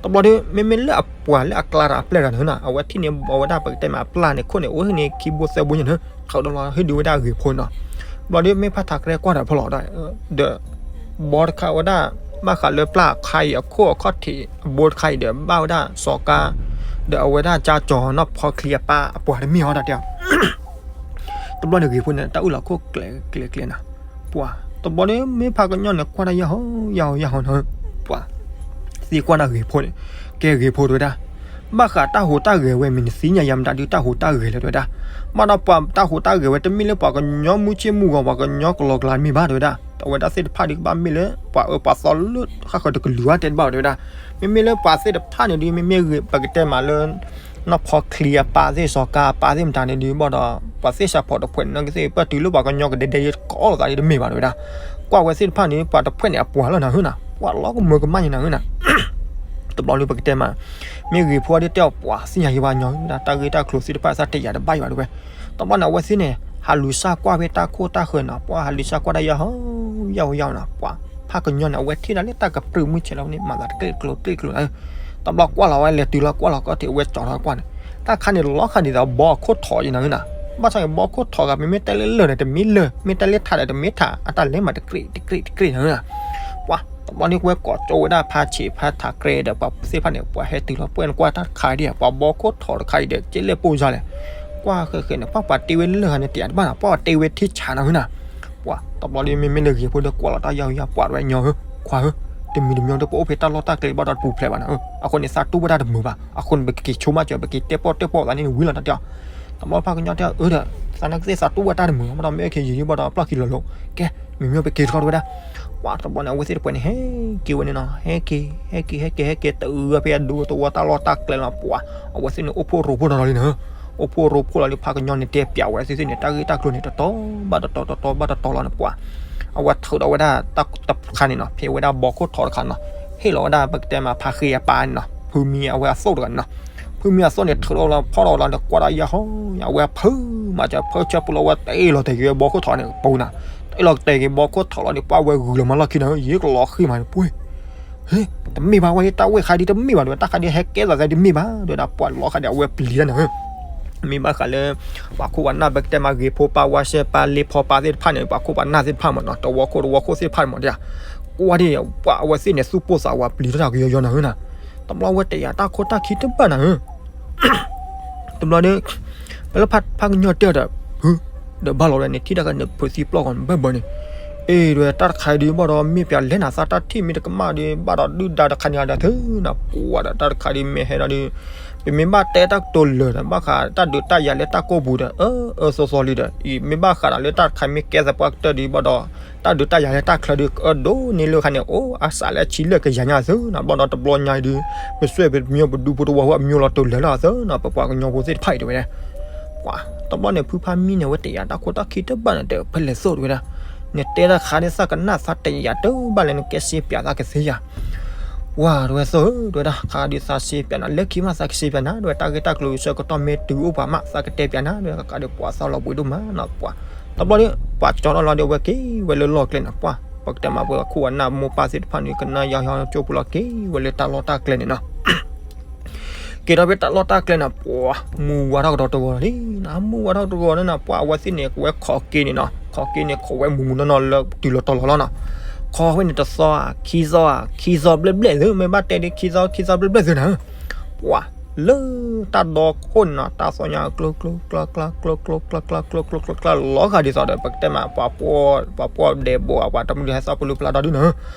တဘျီဒီး မ့မ့ၢ်လၢအပှၤလၢအကျါတၢ်အပျဲၢ်တဂၤန့ၣ် အဝဲထံၣ်န့ၢ်အဝဲဒၣ်ပကတဲမးအပျၢ်န့ၣ် ခိၣ်န့ၣ်အိၣ်န့ၣ်ခံဘိသၢဘိညါန့ၣ် ထုးဒီးလီၤဟ့ၣ်ဒုးဝဲဒၣ်ဂ့ၤဖိနီၤ တဘျီဒီး မ့ၢ်ဖးထးကရဲကွၢ်တၢ်ဖီလီၤဒီး ဒီး ဘီတခါဝဲဒၣ် ဘၣ်ဃးလၢပျၢ်ခါအံၤအခိၣ်အခီၣ်ထံး အဘိတခါအံၤဒီး ဘၣ်ဝဲဒၣ်စီၤကါ ဒီးအဝဲဒၣ်ကၠါကၠီၤနီၢ်ဖီချံအပၢ်အပှၤတမ့ၢ်အီၤတၢ်တဲ တဘျီန့ၣ်ဂ့ၤဖိန့ၣ် တၢ်အုၣ်လီၤခိၣ်ကျဲၤကျဲၤကျဲၤနၤ ပှၤ တဘျီဒီး မ့ၢ်ဖးကညီန့ၣ် ကွၢ်တၢ်ယၢ်ဟီ ယၢ်ဟီ ယၢ်ဟီနီၤ ပှၤ သံကွၢ်တၢ်ဂ့ၤဖိန့ၣ် ကဲဂ့ၤဖိတဲဝဲဒၣ် ဘၣ်ဃးတၢ်ဟူးတၢ်ဂဲၤဝဲ မ့ၢ်နသ့ၣ်ညါယၤမတၤဒုး တၢ်ဟူးတၢ်ဂဲၤလဲၣ် တဲဝဲဒၣ်. ဘၣ်ဒီးပှၤတၢ်ဟူးတၢ်ဂဲၤဝဲ တမ့ၢ်လၢပှၤကညီမုၢ်ဆ့ၣ်မုၢ်ဂီၤ ပှၤကညီကလီကလီတမ့ၢ်ဘၣ် တဲဝဲဒၣ်. အဝဲဒၣ်သ့ၣ်တဖၣ်ဒုးကဘၣ်မ့ၢ်လၢ ပှၤအၢပှၤသီလၢဃၣ်ဃၢၤတကလုာ်ဧါ တဲတဘၣ် တဲဝဲဒၣ်. မ့မ့ၢ်လၢပှၤသ့ၣ်တဖၣ်န့ၣ်ဒုး မ့မ့ၢ်ဂ့ၤ ပကတဲမးလၢ နီၢ်ဖီချံအပၢ်သ့ၣ် စီၤကါအပၢ်သ့ၣ်မတၤန့ၣ်ဒုး ဘၣ်ဒီး ပှၤသ့ၣ်စးဖီတဖှဲးန့ၣ် နီၢ်ကသ့ၣ် ပၢၢ်တုၤလၢပှၤကညီကဒဲဒဲ ယကိးလိာ်သးဒ်တမ့ၢ်ဘၣ် တဲဝဲဒၣ်. ကွၢ်ဝဲသ့ၣ်တဖၣ်န့ၣ် ပှၤတဖှဲးန့ၣ်အပှၤလီၤနၤဧၢနၤ, ပှၤလီၤကမၢကမၣ်န့ၣ်နၤဧၢနၤ. တဘျီဒုးပကတဲမး မ့ၢ်ဂ့ၤဖိဒ်တဲအီၤ ပှၤသ့ၣ်ညါယံၤဘၣ်ညီ တၢ်ဂ့ၢ်တၢ်ကျိၤသ့ၣ်တဖၣ် သးတယာ်တဘၣ်ယံၤဘၣ် တဲဝဲ. တဘျီန့ၣ် အဝဲသ့ၣ်န့ၣ် ဟးလူၤစၢ်ကွၢ်ဖဲတၢ်ခိၣ်တၢ်ဃၢၤနီၤ, ပှၤဟးလူၤစၢ်ကွၢ်တၢ်ယၢ်ဟီ ယၢ်ဟီယၢ်နီၤ, ပှၤဖးကညီန့ၣ် အဝဲထံၣ်ဒၣ်လၢတၢ်ကပြုၢ်မုၢ်ဆဲးလီၤန့ၣ် မၤသးတကြ့ၢ်တကျိၤတကြ့ၢ်တကျိၤနၤဧၢ. တဘျီကွၢ်လီၤဝဲ လဲၤတုၤလီၤကွၢ်လီၤကီၢ်ထံး အဝဲကၠီထီၣ်ကွၢ်န့ၣ်, တၢ်ခါန့ၣ် လီၤဃာ်ဒ်သိးဘီခိၣ်ထိးယံၤနၤဧၢနၤ. ဘၣ်ဆၣ်န့ၣ် ဘီခိၣ်ထိးဂၤ မ့မ့ၢ်တဲလၢလၢၢ်ဒီး တမ့ၢ်လၢၢ်, မ့ၢ်တဲလၢထးဒီး တမ့ၢ်ထး, အတၢ်လဲၤမၤတကြ့ၢ်တကြ့ၢ်တကြ့ၢ်နၤဧၢနၤ. ပှၤ တဘျီန့ၣ် ဝဲကိးကၠိဝဲဒၣ်ဖးဆံးဖးထးကြဲဒီး ပှၤသ့ၣ်တဖၣ်န့ၣ် ပှၤဟဲတုၤလီၤပှဲၢ်န့ၣ် ကွၢ်တၢ်တခါဒ် ပှၤဘီခိၣ်ထိးတခါအံၤဒီး က့လဲၣ်ပိၢ်စါလဲၣ်. ကွၢ်ဃဲဃဲန့ၣ် ပှၤပှၤတ့ဝဲလၢၢ်ဂၤန့ၣ် တယာ်တဘၣ်နၤ, ပှၤတ့ဝဲထံဆးနၤဧၢနၤ. ပှၤ တဘျီဒုး မ့မ့ၢ်လၢဂ့ၤဖိဒီး ကွၢ်လီၤတၢ်ယၢ်ဟီယၢ် ပှၤတဝဲညီဧၢ, ခွါဧၢ, တမံၤတမံၤဒီး ပအိၣ်ဖဲတၢ်လီၢ်တၢ်ကျဲဘၣ်ဒီးတပူၤဖျဲးဘၣ်နၤဧၢ, အဃိန့ၣ် သးတူၢ်ဘၣ်တၢ်တမုာ်ဘၣ်, အဃိန့ၣ် ပကက့ၤဆိကမိၣ်စၢၤ ပက့ၤတဲပီၣ်တဲပီၣ်သးန့ၣ် ဝံၤလီၤတၢ်တဲအီၤ. တဘျီဖးကညီတဲအီၤ အၢဒီး သးနာ်က့သ့ၣ်သးတူၢ်ဘၣ်တၢ်တမုာ် ဘၣ်ဒီးမ့ၢ်အခဲယံာ်ဒံးဘၣ်ဒီး ပျီၢ်ခံလီၤလိၤ, ကဲ မ့မ့ၢ်ပက့ၤတခီတဲဝဲဒၣ်. ပှၤ တဘျီန့ၣ် အဝဲသ့ၣ်တပှဲၤန့ၣ် ဟဲက့ၤဝဲန့ၣ်နီၤ, ဟဲက့ၤ ဟဲက့ၤ ဟဲက့ၤ ဟဲက့ၤ တအုးဖဲအဒိတဝီတၢ်လီၢ်တၢ်ကျဲလီၤ ပှၤ, အဝဲသ့ၣ်န့ၣ် အိၣ်ဖှိၣ်ရိဖှိၣ်ထီၣ်လီၤလံနၤဧၢ, အိၣ်ဖှိၣ်ရိဖှိၣ်လီၤလံ ဖးကညီန့ၣ် တဲပျးဝဲသ့ၣ်သ့ၣ်န့ၣ် တၢ်ဂ့ၢ်တၢ်ကျိၤန့ၣ် တတီၤဘၣ်တတီၤ တတီၤဘၣ်တတီၤလီၤန့ၣ် ပှၤ, အဝဲထုးထီၣ်ဝဲဒၣ် တၢ်တခါန့ၣ်နီၤ ဖဲဝဲဒၣ်ဘီခိၣ်ထိးတခါနီၤ, ဟ့ၣ်လီၤဝဲဒၣ် ပကတဲမး ဖါဃ့အပၢ်န့ၣ်နီၤ, ဖုမံအဝဲအသိၣ်တဂၤန့ၣ်နီၤ, ဖုမံအသိၣ်န့ၣ် ထုးထီၣ်လီၤ ဖီၣ်ထီၣ်လီၤဒီး ကွၢ်တၢ်ယၢ်ဟီ, အဝဲဖုမး ဖုဆၢပူၤလီၤ ဝဲတ့ၢ်လီၤတဲာ်က့ၤဝဲဘီခိၣ်ထိးန့ၣ် ပူၤနၤ, တ့ၢ်လီၤတဲာ်က့ၤဘီခိၣ်ထိးလီၤန့ၣ် ပှၤဝဲဂုာ်လီၤမၤလီၢ်ခံနၤဧၢ, ယကလီၤဃံမးန့ၣ် ပှ့ၤ ဟ့ တမ့ၢ်ဘၣ်ဝဲ တၢ်ဝဲၢ်ခါဒ်တမ့ၢ်ဘၣ် တဲဝဲ, တၢ်ခါဒ်ဟဲကဲသးသးဒ်တမ့ၢ်ဘၣ် တဲဝဲဒၣ်, ပှၤလီၤခါဒ်အဝဲပျံၤတၢ်န့ၣ်ဧၢ, မ့ၢ်ဘၣ်ဃးလၢ ပှၤခိၣ်ပှၤနၢ် ပကတဲမး ဂ့ၤဖိပၢ် ဝါရှဲပၢ် လ့ဖီပၢ်သ့ၣ်တဖၣ်န့ၣ် ပှၤခိၣ်ပှၤနၢ်သ့ၣ်တဖၣ်မးနီၤ, တဝီခိၣ်တဝီခိၣ်သ့ၣ်တဖၣ်မးဒ်, ကွၢ်ဒ် ပှၤအဝဲသ့ၣ်န့ၣ် သူၣ်ပိၢ်သးဝးပျံၤထီၣ်တၢ်ကယီယီနၤဧၢနၤ, တဘျီဝဲတယာ်တၢ်ခိၣ်တၢ်ခံတဘၣ်နၤဧၢ တဘျီဒီး ပလၢဖးကညီတဲအီၤဒီး ဖု ဒီးဘၣ်လီၤဝဲန့ၣ် ထံၣ်တၢ်ခါန့ၣ် ဖုသံပျီၢ်ဂီၤန့ၣ် ဘၢၣ်ဘၢၣ်န့ၣ်, အ့ တဲဝဲ တၢ်တခါအံၤဒုး ဘၣ်ဒီးမ့ၢ်ပျးလဲၣ်နၤ သးတၢ်ထံၣ်မ့ၢ်တကမၣ်ဒီး ဘၣ်ဒီးဒုၣ်ဒါတခါန့ၣ်ဒီး သုနၤ ကွၢ်ဒီး တၢ်တခါဒုး မ့ၢ်ဟဲဒီးဒုး ပမ့ၢ်ဘၣ်တဲတၢ်ကတိၤလၢာ်ဒီး ဘၣ်ဃးတၢ်ဒုးတၢ်ယၤလၢတၢ်ကိၢ်ပူၤဒီး အၢ အၢ သီသီလံဒီး အံၤမ့ၢ်ဘၣ်ဃးဒီးလၢတၢ်တခါမ့ၢ်ကဲသပှၢ်ကတၢၢ်ဒုး ဘၣ်ဒီး တၢ်ဒုးတၢ်ယၤလၢတၢ်ချၢဒုး အၢဒိၣ်န့ၢ်လၢခါန့ၣ် အိၣ်အစးလၢအဆံလၢာ်ကယၤညါသုနၤ, ဘၣ်ဒီးတဘျီညါအံၤဒုး ပစွဲၣ်ပမၠိပဒူဖိတဝီဖိအမၠိလီၤတိာ်လၢာ်လီၤသုနၤ, ပပှၤကညီဖိသ့ၣ်တဖၣ်အံၤတဲဝဲဒၣ် ပှၤ တဘျီန့ၣ် ဖုဖးမံန့ၣ် ဝဲတယာ်တၢ်ခိၣ်တၢ်ခံတဘၣ်န့ၣ် တဲဖဲလဲၣ်သိၣ်တဲဝဲဒၣ်, နတဲတၢ်ခါဒ်သးကနၣ်သးတယာ်တဘၣ်လၢနကဲစ့ပျးသးကသ့ယၤ, ပှၤတဲဝဲသိၣ်ဧၢ တဲဝဲဒၣ် ခါဒ်သးစ့ပျးနၤ လၢခံမးသးကစ့ပျးနၤ တဲဝဲ တၢ်ဂ့ၢ်တၢ်ကျိၤဆၢကတီၢ်မ့ၢ်တုၤအိၣ်ပှၤမး သးကတဲပျးနၤ တဲဝဲ ကကးဒုးပှၤသးလီၤဘှံးဒိၣ်မးနီၤ ပှၤ တဘျီဒီး ပှၤကၠီထီၣ်လီၤဒီး အဝဲက့ၤဝဲလၢလီၢ်ကျဲန့ၣ် ပှၤ ပကတဲမးပှၤခိၣ်ပှၤနၢ်မိၢ်ပၢ်သ့ၣ်တဖၣ်န့ၣ် ကနၣ်ယီၤယီၤကၠိပူၤလီၤ က့ၤဝဲလၢတၢ်လီၢ်တၢ်ကျဲန့ၣ်နီၤ က့ၤထီၣ်ဖဲတၢ်လီၢ်တၢ်ကျဲန့ၣ် ပှၤ မူဝါထီၣ်ကဒီးတဂီၤလံနီၤ, မူဝါထီၣ်တဂီၤန့ၣ်နီၤ ပှၤ အဝဲသ့ၣ်န့ၣ် ကဝဲခိးက့ၤန့ၣ်နီၤ, ခိးက့ၤန့ၣ် ခိးဝဲမူးမူးနီၢ်နီၢ်လၢတုၤလီၤတီၤလီၤလီၤနီၤ, ခိးဝဲန့ၣ်တသီဧါ ခံသီဧါ ခံသီဘျဲၣ်ဘျဲၣ်သု မ့ၢ်ဘၣ်တဲဒ်ခံသီ ခံသီဘျဲၣ်ဘျဲၣ်သုနၤဧၢ, ပှၤ လၢတၢ်ဒီခိၣ်န့ၣ်နီၤ တၢ်သီညါကျိကျိကျါကျါ ကျိကျိကျါကျါ ကျိကျိကျါကျါ လီၤဂာ်ဒ်သိးဒီး ပကတဲမး ပှၤ ပှၤပှီၣ်ဒဲးဘိး ပှၤတမုၢ်ဟဲသီပလူပျါဒီဒုၣ်နၤ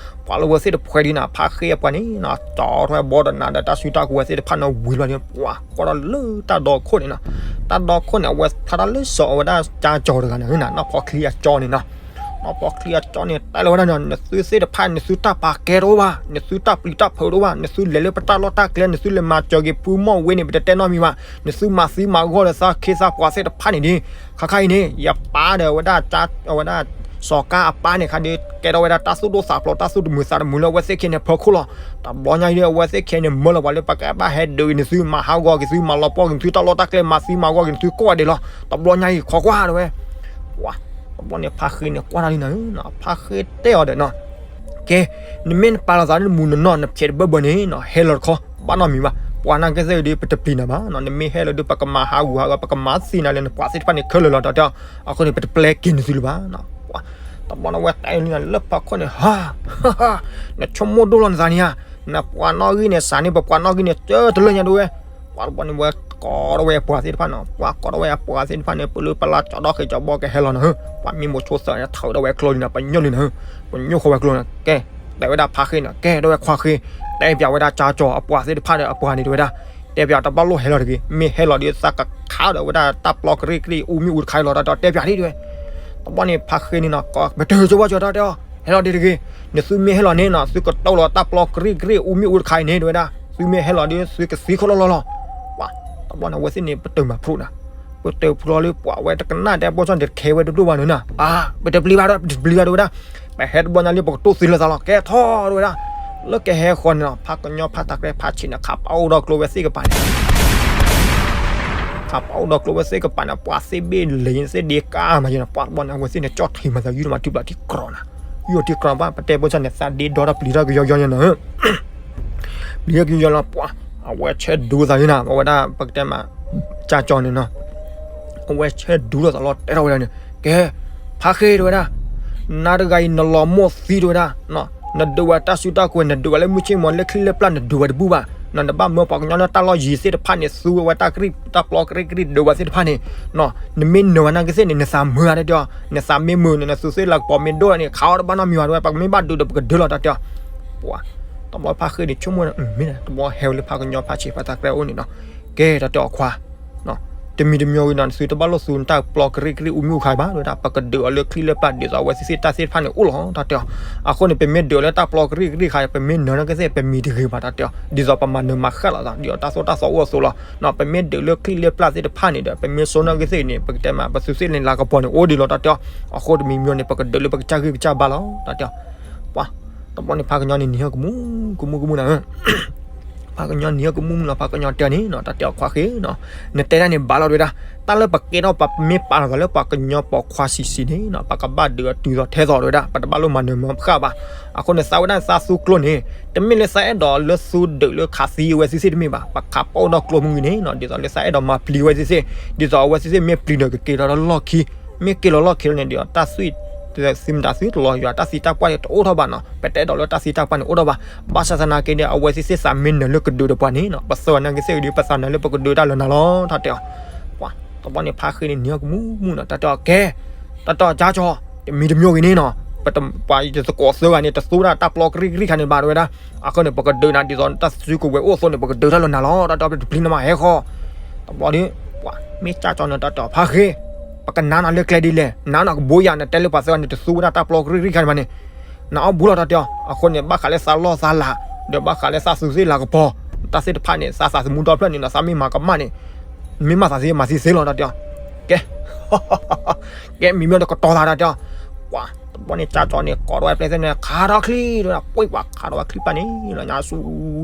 ပှၤလၢဝဲသ့ၣ်တဖှဲဒ်နီၤ ဖါဃ့အပှၤန့ၣ်နီၤ ကၠီထီၣ်ဝဲဘီဒီးနၤဒီးတၢ်စုတၢ်ကဝဲၤသ့ၣ်တဖၣ်န့ၣ် ဝံၤလီၤန့ၣ် ပှၤကွၢ်ဒီးလၢတၢ်ဒီခိၣ်န့ၣ်နီၤ, တၢ်ဒီခိၣ်န့ၣ် အဝဲဖျါတၢ်လၢစီၤအဝဲဒၣ်ကၠါကၠီတဂၤန့ၣ်နီၤ နီၢ်ဖီချံအကၠီန့ၣ်နီၤ, နီၢ်ဖီချံအကၠီန့ၣ် တဲလီၤဝဲဒၣ်နီၤ နသုသ့ၣ်တဖၣ် နသုတၢ်ပာ်ကဲတအိၣ်ဘၣ် နသုတၢ်ပျံၤတၢ်ဖုးတအိၣ်ဘၣ် နသုလဲၤလၢပတၢ်လီၢ်တၢ်ကျဲ နသုလဲၤမၤစၢၤက့ၤဖုမီၢ်ဝ့န့ၣ် ပတတဲနီတမံၤဘၣ် နသုမၤသံမၤဂီၢ်လၢသးခ့သးပှၤသ့ၣ်တဖၣ်န့ၣ်ဒ် ခါခါအံၤန့ၣ် ယပၢ်ဒီးဝဲဒၣ် အဝဲဒၣ် စီၤကါအပၢ်န့ၣ်ခါဒ် ကဲထီၣ်ဝဲဒၣ်တၢ်သူၣ်ဒိၣ်သးဖျိး တၢ်သူၣ်တမုာ်သးတမုာ်လၢအဝဲသ့ၣ်ခဲန့ၣ်ဖီခိၣ်လီၤ. တဘျီညါအံၤဒ် အဝဲသ့ၣ်ခဲန့ၣ် မၢလီၤပှၤလၢပကဘၣ်ဟဲဒုးက့ၤနသု မၤဟးဂီၤက့ၤသု မၤလီၤပှီၢ်က့ၤနသု တၢ်လီၢ်တၢ်ကျဲ မၤသံမၤဂီၢ်က့ၤနသုကိးဂၤဒဲးလီၤ. တဘျီညါအံၤ ခိးကွၢ်တဲဝဲ ပှၤ တဘျီန့ၣ် ဖါဃ့န့ၣ် ကွၢ်တၢ်လံနီၤ ဖါဃ့တဲအီၤဒီးနီၤ ကဲ နမ့ၢ်နပာ်လီၤသးလၢနမူးနနီၢ် နဖျဲးတဘၢဘၢန့ၣ်နီၤ ဟဲလီၤတခီ ဘၣ်နီတမံၤဘၣ်. ပှၤနာ်က့သ့ၣ်ဒုး ပတပျံၤနၤဘၣ်နီၤ နမ့ၢ်ဟဲလီၤဒုး ပကမၤဟးဂူာ်ဟးဂီၤ ပကမၤသံနၤလၢနပှၤသ့ၣ်တဖၣ်န့ၣ် ခဲလၢာ်လီၤ ဒီးတဲအီၤ အဃိန့ၣ် ပတပျဲက့ၤနသုလၢၤဘၣ်နီၤ ပှၤ တဘျီန့ၣ် အဝဲတဲလံနီၤ လၢဖီခိၣ်န့ၣ် ဟါ နဆိကမိၣ်ဒိၣ်လီၤနသးန့ၣ်ဧါ နပှၤနီၣ်ဂံၢ်န့ၣ် စးန့ၢ်ပပှၤနီၣ်ဂံၢ်န့ၣ် တတလၢညါဒိၣ်ဝဲ ပှၤတဘျီန့ၣ် ဝဲကိးထီၣ်ဝဲအပှၤသ့ၣ်တဖၣ်နီၤ ပှၤကိးထီၣ်ဝဲအပှၤသ့ၣ်တဖၣ်န့ၣ် ပလၢပလၢကၠီဒီၣ်ဃ့ၢ်ကၠီဘီကဟဲလီၤနီၤ ပှၤမံမိၤဆိသၢန့ၣ် ထုးထီၣ်ဝဲကျိန့ၣ်နီၤ ပညိၣ်လံနီၤ ပညိၣ်ဃီဝဲကျိန့ၣ် ကဲ တဲဝဲဒၣ်ဖါဃ့နီၤ ကဲ ဒိၣ်ဝဲခွါဃ့ တဲပျးဝဲဒၣ်ကၠါကၠီၤအပှၤသ့ၣ်တဖၣ်ဒီးအပှၤန့ၣ် တဲဝဲဒၣ် တဲပၠးတဘၣ်လိၣ်ဟဲလီၤတဂ့ၤ, မ့ၢ်ဟဲလီၤဒီးသးကခးဒီးဝဲဒၣ်တၢ်ပျီကရ့ၣ်ကရ့ၣ်အူမ့ၣ်အူတခါအံၤလီၤ တၢ်တဲပၠးဒ်တဲဝဲ. တဘျီန့ၣ်ဖါဃ့န့ၣ်နီၤ ပတၢၢ်ကၠိဝဲကၠီတၢ်တဲအီၤ ဟဲလီၤဒ်တဂ့ၤ, နသုမ့ၢ်ဟဲလီၤန့ၣ်နီၤ သုကတိၢ်လီၤတၢ်ပျီကရ့ၣ်ကရ့ၣ်အူမ့ၣ်အူတခါအံၤန့ၣ် တဲဝဲဒၣ်, သုမ့ၢ်ဟဲလီၤဒီးသုကသံခိၣ်လီၢ်လီၢ်လီၤ. ပှၤ တဘျီန့ၣ်အဝဲသ့ၣ်န့ၣ် ပတၢၢ်မၤဖျိးနၤ, ပတၢၢ်ဖျိးလၢပှၤဝဲတကနၣ်တဲဘီၣ်ဆၣ်န့ၣ် တခဲဝဲတဒိၣ်ဘၣ်န့ၣ်နီၤ, ပတပျံၤဘၣ်ဒီး ပတပျံၤဘၣ်တဲဝဲဒၣ်, ပဟဲတဘျီညါလံ ပကတိၢ်သံလၢသးလီၤ ကဲထီၣ်တဲဝဲဒၣ်. လၢကဟဲဃီန့ၣ်နီၤ ဖါကညီဖါတၢ်ကြဲဖါဆံးန့ၣ် ခးပာ်အိၣ်ဒီးကျိဝဲသ့ၣ်ကပၤန့ၣ် ခးပာ်အိၣ်ဒီးကျိဝဲသ့ၣ်ကပၤန့ၣ် ပှၤသ့ၣ်ဘ့ၣ်လဲၤသ့ၣ်ဒ့ကါမၤယံၤန့ၣ် ပှၤတဘျီန့ၣ် အဝဲသ့ၣ်န့ၣ် ကၠီၣ်ထံးမၤသးယုၢ်မၤတုၤဘျးထံကြၢးနၤ, ယုၢ်ထံကြၢးဘၣ် ပတဲဘီၣ်ဆၣ်န့ၣ် သးဒ့ဒီတၢ်ပျံၤတၢ်ကယီယီညါနီၤ ပျံၤတၢ်ကယီယီလီၤ ပှၤ အဝဲဆဲးဒူသးလံနၤ အဝဲဒၣ်ပကတဲမး ကၠၢ်ကၠီန့ၣ်နီၤ, အဝဲဆဲးဒူလီၤသးလီၤတဲထီၣ်ဝဲဒၣ်န့ၣ် ကဲ ဖါဃ့တဲဝဲဒၣ်, နၤတဂၤအံၤနလီၤမိၢ်သံတဲဝဲဒၣ်, နဒုးဝဲတၢ်စုတၢ်ကဝဲၤ နဒုးဝဲလၢမုၢ်ဆ့ၣ်မီၤလၢချံလၢပျၢ်နဒုးဝဲတဘူၣ်ဘၣ်, နဘၣ်မၢပှၤကညီလၢတၢ်လီၢ်ယံၤသ့ၣ်တဖၣ်န့ၣ် သူဝဲတၢ်ကရံၣ်တၢ်ပျီကရံၣ်ကရံၣ်ဒုးဝဲသ့ၣ်တဖၣ်န့ၣ်, နမ့ၢ်နၢၤဝဲနာ်က့သ့ၣ်န့ၣ် နသးမုာ်ဧါတဲအီၤ, နသးမ့ၢ်မုာ်န့ၣ် နသုးသ့ၣ်လၤကပီၤမ့ၢ်ဒိၣ်န့ၣ် ခးအီၤတဘၣ်နီတမံၤဘၣ်တဲဝဲ ပကမ့ၢ်ဘၣ်ဒုးဒီးပကဒုးလီၤတၢ်တဲအီၤ, ပှၤ တဘျီဖါဃ့န့ၣ်ဆိကမိၣ် မ့ၢ်တဘျီဟဲဝဲလၢဖါကညီဖါဆံးဖါတၢ်ကြဲအိၣ်န့ၣ်နီၤ, ကဲတၢ်တဲအီၤခွါ တမံၤတမံၤဝံၤနီၤ နသုတဘၣ်လိၣ်သူတၢ်ပျီကရံၣ်ကရံၣ်အူမ့ၣ်အူခါဘၣ်တဲဝဲဒၣ်, ပကဒုးအီၤလၢချံလၢပျၢ်ဒ်သိးအဝဲသ့ၣ်သ့ၣ်တၢ်သ့ၣ်တဖၣ်န့ၣ်အိၣ်လီၤတၢ်တဲအီၤ, အဃိန့ၣ် ပမ့ၢ်ဒုးအီၤလၢတၢ်ပျီကရံၣ်ကရံၣ်ခါ ပမ့ၢ်နၢၤနာ်က့သ့ၣ် ပမံၤတဂ့ၤဘၣ်တၢ်တဲအီၤ ဒ်သိးပမၤနၢၤမၤဃၣ်လီၤသး ဒ်သိးတၢ်သိၣ်တၢ်သီအိၣ်အသိးလီၤ, ပမ့ၢ်ဒုးလၢချံလၢပျၢ်သ့ၣ်တဖၣ်န့ၣ်ဒီး ပမ့ၢ်ဆိနာ်က့သ့ၣ်န့ၣ် ပကတဲမး ပသုးသ့ၣ်န့ၣ်လၤကပီၤန့ၣ်အိၣ်ဒံးလီၤတၢ်တဲအီၤ, အဃိတမံၤမံၤန့ၣ် ပကဒုးလၢပကစၢ်ဂံၢ်ကစၢ်ဘါလီၤတၢ်တဲအီၤ, ပှၤ တဘျီန့ၣ်ဖါကညီန့ၣ်နံၤဟီၣ်ကမူ ကမူကမူနၤ ဖါကညီနံၤဟီၣ်ကမူမူလီၤ ဖါကညီတဲန့ၣ်နီၤ တၢ်တဲအီၤခွါဃ့နီၤ, နတဲဒၣ်န့ၣ်ဘၣ်လီၤတဲဝဲဒၣ်, တၢ်လၢပကဲထီၣ်ပမ့ၢ်ပာ်လီၤသးလၢပှၤကညီပိာ်ခွါဆံးဆံးန့ၣ်နီၤ ပကဘၣ်ဒုးအီၤတုၤသိးထဲသိးတဲဝဲဒၣ် ပတဘၣ်လိၣ်မၤနၢၤမၤဃၣ်ဘၣ်, အဃိန့ၣ်သးဝဲဒၣ်သးသူကျိန့ၣ် တမ့ၢ်လၢသးအဲၣ်ဒိးလၢသူဒုးလၢခးသံအဝဲသ့ၣ်သ့ၣ်တမ့ၢ်ဘၣ်, ပခးပာ်အိၣ်ဒီးကျိမုၢ်ဂံၤန့ၣ်နီၤ ဒ်သိးလၢသးအဲၣ်ဒိးမၤပျံၤအဝဲသ့ၣ်သ့ၣ်, ဒ်သိးအဝဲသ့ၣ်သ့ၣ်မ့ၢ်ပျံၤဒီးကက့ၤလီၤဒီးလီၢ်ခံ, မ့ၢ်က့ၤလီၤလီၢ်ခံလီၤန့ၣ် ဒ်သိးတၢ်သွံၣ် သုမတၤသွံၣ်တလီၤယွၤ တၢ်သံတၢ်ပှၢ်န့ၣ်တအိၣ်ထီၣ်ဘၣ်နီၤ ပတအဲၣ်ဒိးလၢတၢ်သံတၢ်ပှၢ်န့ၣ်အိၣ်ထီၣ်ဘၣ်, ဘၣ်ဆၣ်သနာ်က့ဒီး အဝဲသ့ၣ်သ့ၣ်သးမ့ၢ်နၢၤလၢကဒုးဒီးပှၤန့ၣ်နီၤ ပသၢဂၤနာ်က့သ့ၣ်ဒီး ပသးနၢၤလၢပကဒုးတၢ်လၢနၤလီၤ တၢ်တဲအီၤ, ပှၤ တဘျီန့ၣ်ဖါဃ့န့ၣ်နံၤအီၣ်ကမူမူနီၤ တၢ်တဲအီၤ ကၠၢ်ကၠီ တမံၤတမံၤဂ့ၤန့ၣ်နီၤ ပှၤယသကိးသၢဂၤန့ၣ် တသူဒၣ်တၢ်ပျီကရံၣ်ကရံၣ်ခါန့ၣ်ဘၣ်တဲဝဲဒၣ်, အဃိန့ၣ် ပကဒုးနၤဒ်သိးတၢ်စုကဝဲၤအိၣ်အသိးန့ၣ် ပကဒုးတၢ်လၢနၤလီၤ တၢ်တဲအီၤ ပတပျံၤနမးဟဲဃီ တဘျီဒီး ပှၤမ့ၢ်ကၠၢ်ကၠီန့ၣ် တၢ်တဲအီၤဖါဃ့ ပကနၣ်နၤလၢကျဲဒ်လဲၣ် နၤနီၤကဘိယၤ နတဲလၢပှၤသၢဂၤန့ၣ် တသူဝဲဒၣ်တၢ်ပျီကရံၣ်ကရံၣ်ခါန့ၣ်ဘၣ်န့ၣ် နအီၣ်ဘူးလီၤတၢ်တဲအီၤ, အဃိန့ၣ် ဘၣ်ဃးလၢသးလီၢ်သးလၤ ဒီးဘၣ်ဃးလၢသးသူးသ့ၣ်လၤကပီၤ တၢ်သ့ၣ်တဖၣ်န့ၣ် သးသးသမူဒီဖျၢၣ်န့ၣ်နီၤ သးမ့ၢ်မၤကမၣ်န့ၣ် မ့ၢ်မၤသးသ့မၤသံသ့လီၤတၢ်တဲအီၤ, ကဲ ကဲမံၤမ့ၢ်ဒီးကတီၤသးတၢ်တဲအီၤ, ပှၤ တဘျီန့ၣ် ကၠၢ်ကၠီန့ၣ် ကိးထီၣ်ဝဲပျဲၢ်သ့ၣ်န့ၣ် ခးထီၣ်ချံ တဲဝဲဒၣ် ပှ့ၤပှၤခးထီၣ်ဝဲချံပၢ်န့ၣ် လီၤညါဆူ